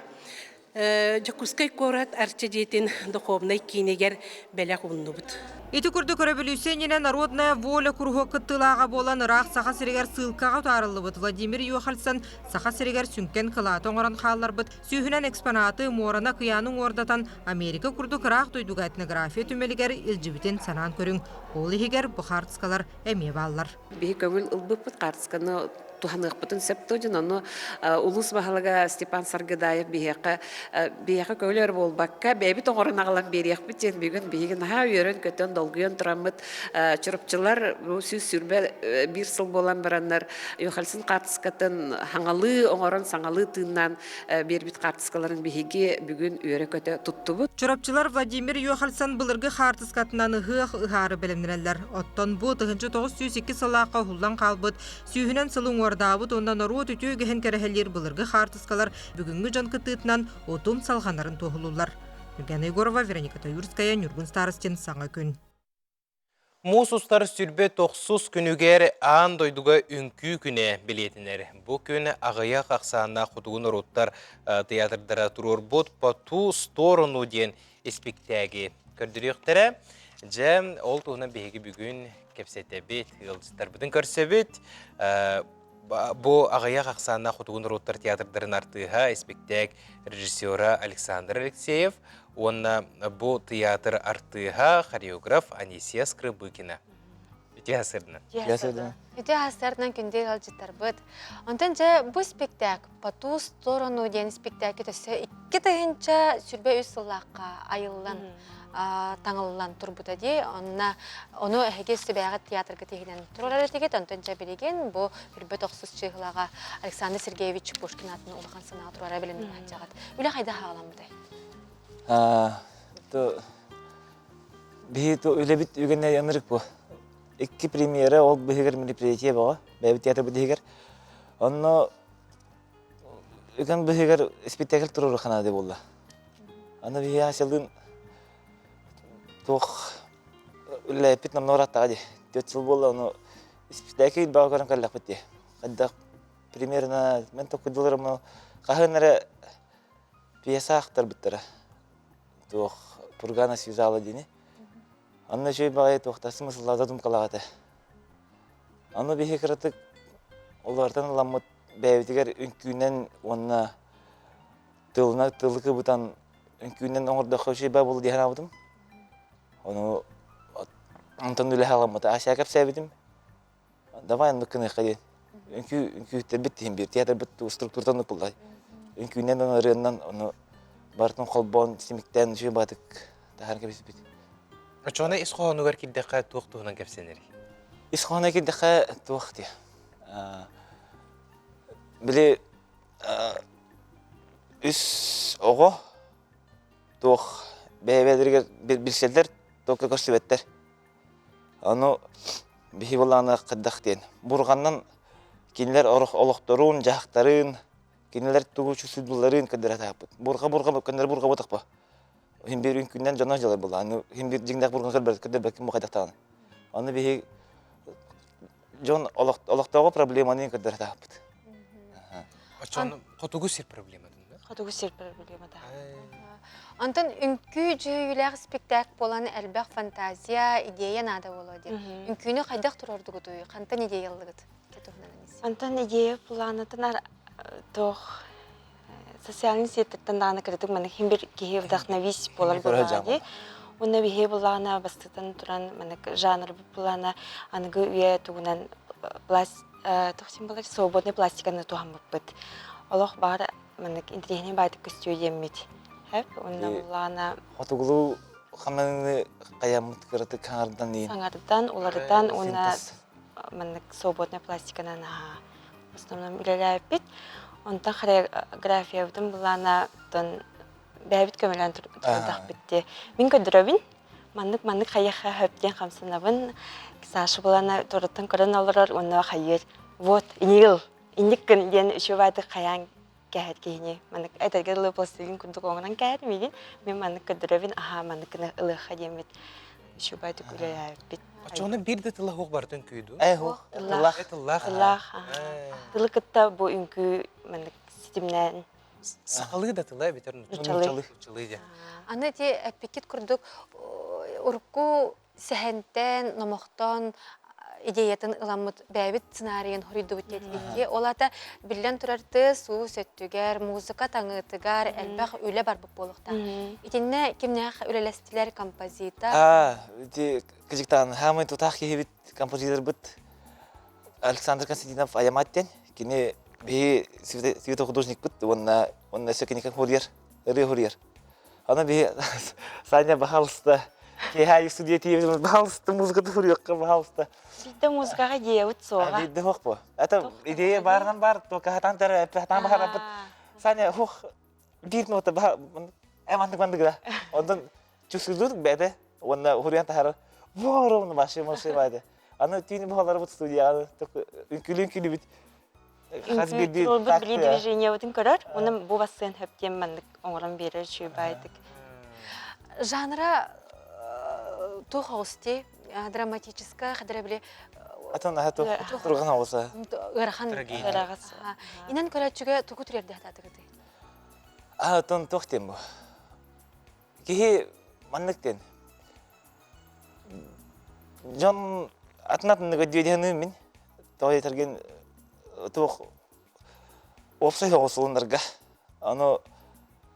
Дьокуускай куорат Арчы дьиэтин духовнай киинигэр бэлэх ууннубут. Ити курдук өрөбөлүүссүйэ иннинэ Народная воля куруһуок кыттыылааҕа буолан ыраах Саха сиригэр сыылкаҕа утаарыллыбыт Владимир Йохальсон Саха сиригэр сүҥкэн кылааты оҥорон хаалларбыт сүүһүнэн экспонаты муораны акыйааны уҥуордатан Америка курдук ыраах дойдуга этнография түмэлигэр илдьибитин санаан көрүҥ. Ол иһигэр бу хаартыскалар эмиэ бааллар. Биһи көҥүл ылбыппыт хаартысканы. туһаныахпытын сөп дуо дьон ону улуус баһылыга Степан Саргыдаев биһиэхэ биһиэхэ көмөлөр буолбакка бэйэбит оҥорон аҕалан биэриэхпит диэн бүгүн биһиги наһаа үөрэн-көтөн долгуйан тураммыт чурапчылар бу 121 сыл буолан бараннар Йохальсын хаартыскатын хаҥалыы оҥорон саҥалыы тыыннаан биэрбит хаартыскаларын биһиги бүгүн үөрэ-көтө туттубут. Чурапчылар Владимир Йохальсон былыргы хаартыскатынан ыһыах ыһаары бэлэмнэнэллэр. Оттон бу 1902 сыллаахха уһуллан хаалбыт, сүүһүнэн сыл уҥуордаабыт уонна норуот үтүө үгэһин кэрэһэлиир былыргы хаартыскалар бүгүҥҥү дьон кыттыытынан утум салҕанарын туоһулууллар. Нюргана Егорова, Вероника Таюрская, Ньургун Старостин, Саҥа күн. Муус устар сүрбэ тохсус күнүгэр аан дойдуга үҥкүү күнэ бэлиэтэнэр. Бу күн аҕыйах ахсааннаах хотугу норуоттар театрдара туруорбут «По ту сторону» диэн испиктээги көрдөрүөхтэрэ. Дьэ, ол туһунан биһиги бүгүн кэпсэтэбит, ыалдьыттарбытын көрсөбүт. Бу аҕыйах ахсааннаах хотугу норуоттар театрдарын артыыһа, испиктээк режиссера Александр Алексеев уонна бу тыйаатыр артыыһа, хореограф Анисия Скрыбыкина. Үтүө сырдынан. Үтүө сырдынан күндү ыалдьыттарбыт. Онтон дьэ бу спектакль «По ту сторону» диэн спектакль өссө 2023 сыллаахха айыллан таҥыллан турбута дии. Онно ону эһиги сүбэҕит театрга тиһинэн турар этигит. Онтон дьэ билигин бу үрбэт охсус чыыһылаҕа Александр Сергеевич Пушкин аатын улахан санаа турара билиннин сылдьаҕыт. Үлэ хайдах аҕаламмытай? Биһи үлэбит үгэнэ ынырык бу. Икки премьера ол быһыгар мероприятие бөҕө, бэйэбит театрбыт иһигэр. Онно үгэн быһыгар спектакль туруору ханаады буолла. Аны биһи Асялыын туох үлэлээппит намна ыраттаҕа дии. Түөрт сыл буолла, ону спектакль бөҕө көрөн кэллэхпит дии. Хайдах примерно мен токкудуларым хаһан эрэ пьеса ахтарбыттара. Туох Пургана связала диэни. Онно үчүгэй баҕайы туохта смысллаах задумкалаах этэ. Ону биһи кыратык олортон ыламмыт бэйэбитигэр үҥкүүнэн уонна тылына тылы кыбытан үҥкүүнэн оҥордоххо үчүгэй баа буолуо дии санаабытым. Ону онтон үлэ халаммыта. Ася кэпсээбитим. Давай оннук гыныахха диэн. Үҥкүү үҥкүүттэрбит тиһин биир театрбыт структурата оннук буолла. Үҥкүүнэн уонна ырыаннан ону барытын холбоон симиктээн үчүгэй баҕатык таһааран кэбиспит. Оччоҕуна ис хоһоонугар киирдэххэ туох туһунан кэпсэнэрий? Ис хоһооно киирдэххэ туох диэ? Били үс оҕо туох бэйэ-бэйэлэригэр билсэллэр, туохха көрсүбэттэр. Ону биһи былаана хайдах диэн бурҕаннан кинилэр олохторун, дьаһахтарын, кинилэр тугу чувствуйдулларын көрдөрө сатаабыт. Бурҕа бурҕа көннөрү бурҕа буотахпа. Иһин биир үҥкүүнэн дьоно дьалар буолла. Аны иһин биир дьиҥнээх бурҕа көрбөт көрдөрбөккүн бу хайдахтаҕына. Аны биһи дьон олохтооҕу проблеманы көрдөрө сатаабыт. Оччону хотугу сир проблематын да? Хотугу сир проблемата. Онтон үҥкүү дьүһүйүүлээх спектакль буолан элбэх фантазия, идея наада буолуо диэн. Үҥкүүнү хайдах туруордугутуй? Хантан идея ыллыгыт? Онтон идея планатын туох социальный сеттэртэн даҕаны кыратык маннык хин бир киһи вдохновись буолар буоллаҕа дии. Уонна биһи буллаҕына бастатан туран маннык жанр буллаҕына аныгы үйэ тугунан туох символар свободный пластиканы туһаммыппыт. Олох баар маннык интэриэһинэй баайтык көстүө диэммит. Хэп уонна буллаҕына Хотугулуу хамнаныны хайаммыт кыратык хаҥардан иин. Саҥардан, уларытан уонна маннык свободная пластиканан аһаа основном үлэлээбиппит. Онтон хореографиябытын былаана оттон бэйэбит көмөлөөн турдахпыт дии. Мин көрдөрөбүн, маннык маннык хайыахха сөп диэн хамсанабын. Саша былаана туруттан көрөн олорор уонна хайыыр. Вот, инигил, инник гын диэн үчүгэй хайаан кэһэр киһини маннык этэргэ дылы пластилин курдук оҥорон кэһэр миигин мин маннык көрдөрөбүн аһаа маннык гына ылыахха диэммит үчүгэй үлэлээбиппит Оччоҕуна биир да тыла суох барытын үҥкүү Ээ суох. Тыллаах. Тыллаах. Тыллаах. Тылы кытта бу үҥкүү маннык ситимнээн Сахалыы да тыла эбэтэр нууччалыы. Нууччалыы диэн. Аны ити эппиккит курдук урукку сэһэнтэн, номохтон идеятын ыламмыт бэйэбит сценарийын хоруйдубут диэтибикки. Ол аата биллэн турар тыас-уус өттүгэр, музыка таҥыытыгар элбэх үлэ барбыт буолуохтаах. Итиннэ кимнээх үлэлэстилэр композитор? Аа, ити кыдьыктаан хаамай тутаах киһибит композиторбыт Александр Константинов Аямат диэн. Кини биһи светохудожникпыт уонна уонна өссө кинигэ хурьер, ырыа хурьер. Аны биһи Саня, пожалуйста, киэһэ студия тиийэбит, пожалуйста, музыкаты суруйуохха, пожалуйста. Биирдэ музыкаҕа идеябыт суоҕа. Биирдэ суох бу. Это идея баарынан бар, только хатан тара, хатан бахараппыт. Саня, хух, биир нота баха, э мандык мандык да. Онтон чувствуют бэйэтэ уонна уһуруйан таһаарар воровну машина машина баайды. Аны түүнү буһаларбыт студияҕа үҥкүлүн күлүбүт хас биирдии Туруорбут били движениебытын көрөр, уонна бу бассыан хөп диэн маннык оҥорон биэрэр үчүгэй баайдык. Жанра туох оҕус драматическая хадара били Атын аха турган оҕуса. Ыарахан. Ыараҕас. Инэн көрөөччүгэ тугу түрэрдэ хататыгыты? А, тон туох диэн бу? Киһи маннык диэн. Дьон атын-атыннык өйдүө мин. Тоҕо диэтэргин туох уопсай оҕусулуннарга. Ону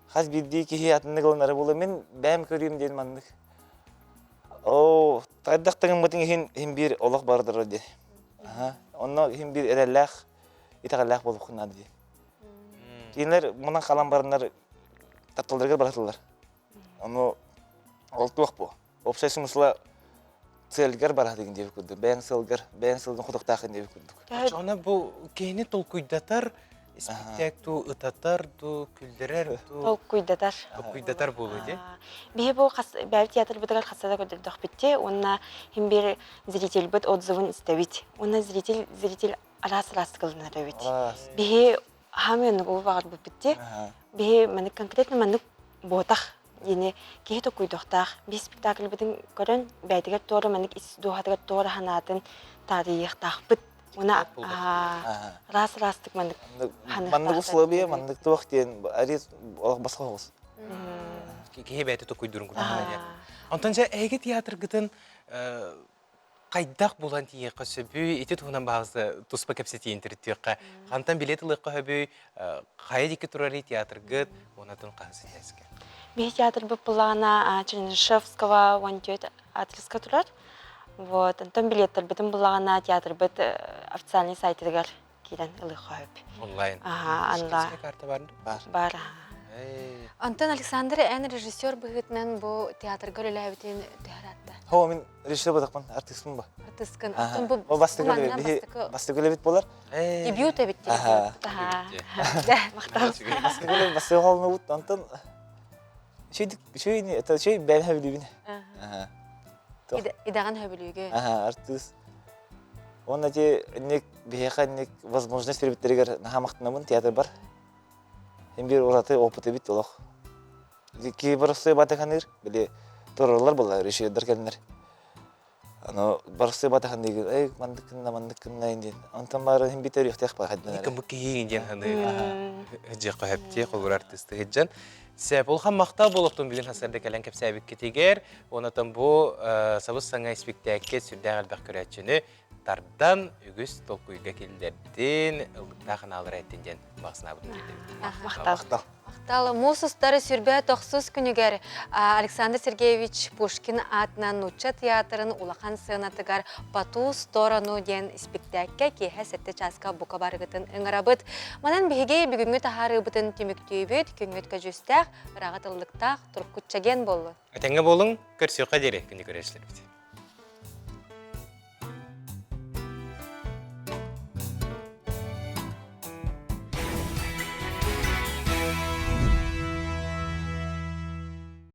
хас биирдии киһи атыннык ылынара буолла мин бэйэм көрүүм диэн маннык. Оо, хайдах таҥыммытын иһин иһин биир олох бардырар диэн. Онно иһин биир эрэллээх, итэҕэллээх буолуоххун наада диэн. Кинилэр мунан халан бараннар тапталларыгар баратылар. Ону ол туох бу? Уопсай смысла целгэр бараһытыгын диэбит курдук. Бэйэҥ сылгар, бэйэҥ сылгын хотуктаахын диэбит курдук. Оччоҕуна бу киһини толкуйдатар, испиктээк дуу, ытатар дуу, күллэрэр дуу. Толкуйдатар. Толкуйдатар буолуо дии. Биһи бу хас бэйэбит театрбытыгар хасса да көрдөрдөхпүт уонна хим бир зрительбит отзывын истэбит. Уонна зритель зритель араас-араас кылынар эбит. Биһи хаамыы оннук уу баҕарбыппыт дии. Биһи маннык конкретно маннык буотах диэни киһи токуйдуохтаах. Биһи спектакльбытын көрөн бэйэтигэр туора маннык ис дууһатыгар туора санаатын таарыйыахтаахпыт. Уна раз-растык маннык Маннык условия, маннык туох диэн арис олох босхо оҕус. Киһи бэйэтэ токуйдуурун курдук. Онтон дьэ эһиги театргытын хайдах булан тиийиэххэ сөбүй? Ити туһунан баҕас туспа кэпсэтиин тиритиэххэ. Хантан билет ылыахха сөбүй? Хайа диэки турарый театргыт? Уонатын хаһыс этээскэ? Биһи театрбыт былаана Чернышевского 14 адреска турар. Вот, онтон билеттэрбитин буллаҕына театрбыт официальный сайтыгар киирэн ылыахха сөп. Онлайн. Аха, анла. карта бар Бар. Бар. Антон Александр эн режиссер быһыытынан бу театрга үлэлээбитин төһө ыраатта? Хо, мин режиссер бодақпын, артистпын ба. Артисткын. Антон бу Бу бастакы үлэбит, бастакы үлэбит болар. Дебют эбит. Аха. Махтал. Бастакы үлэбит, бастакы холнубут, Антон Үчүй, үчүй, это үчүй бэйэм хөбүлүүбүн. Аха. Идэҕин хөбүлүүгү. Аха, артист. Уонна ити инник биһиэхэ инник возможность биэрбиттэригэр наһаа махтанабын театр бар. Син биир ураты опыт эбит олох. Киһи боростуой батыханыыр, били тураллар буолла, режиссердар кэлиннэр. Аны барсыы батахан диигин, эй маннык гынна, маннык гынна диэн. Онтон баары иһин бит өрүөхтээх баар хайдан эрэ. Бу киһи диэн ханы дьиэххэ хөптиэ холур артисты сыдьан. Сеп улахан махтал буолуохтун бүгүн хасарда кэлэн кэпсээбиккитигэр, онотон бу сабыс саҥа испиктээккэ сүрдээх элбэх көрөөччүнү тардан үгүс толкуйга киллэрдин, ыллыктаах анаалары эттин диэн баҕаснаабытын тиэрдэбит. Махтал. Махтал. Муус устар сүрбэ тохсус күнүгэр Александр Сергеевич Пушкин аатынан Нуучча театрын улахан сыанатыгар «По ту сторону» диэн испиктээккэ киэһэ сэттэ чааска бука барыгытын ыҥырабыт. Манан биһиги бүгүҥҥү таһаарыыбытын түмүктүүбүт. Күҥҥүт көдьүүстээх, ыраҕыт ыллыктаах, туруккут чэгиэн буоллун. Этэҥҥэ буолуҥ, көрсүөххэ диэри күндү көрөөччүлэрбит.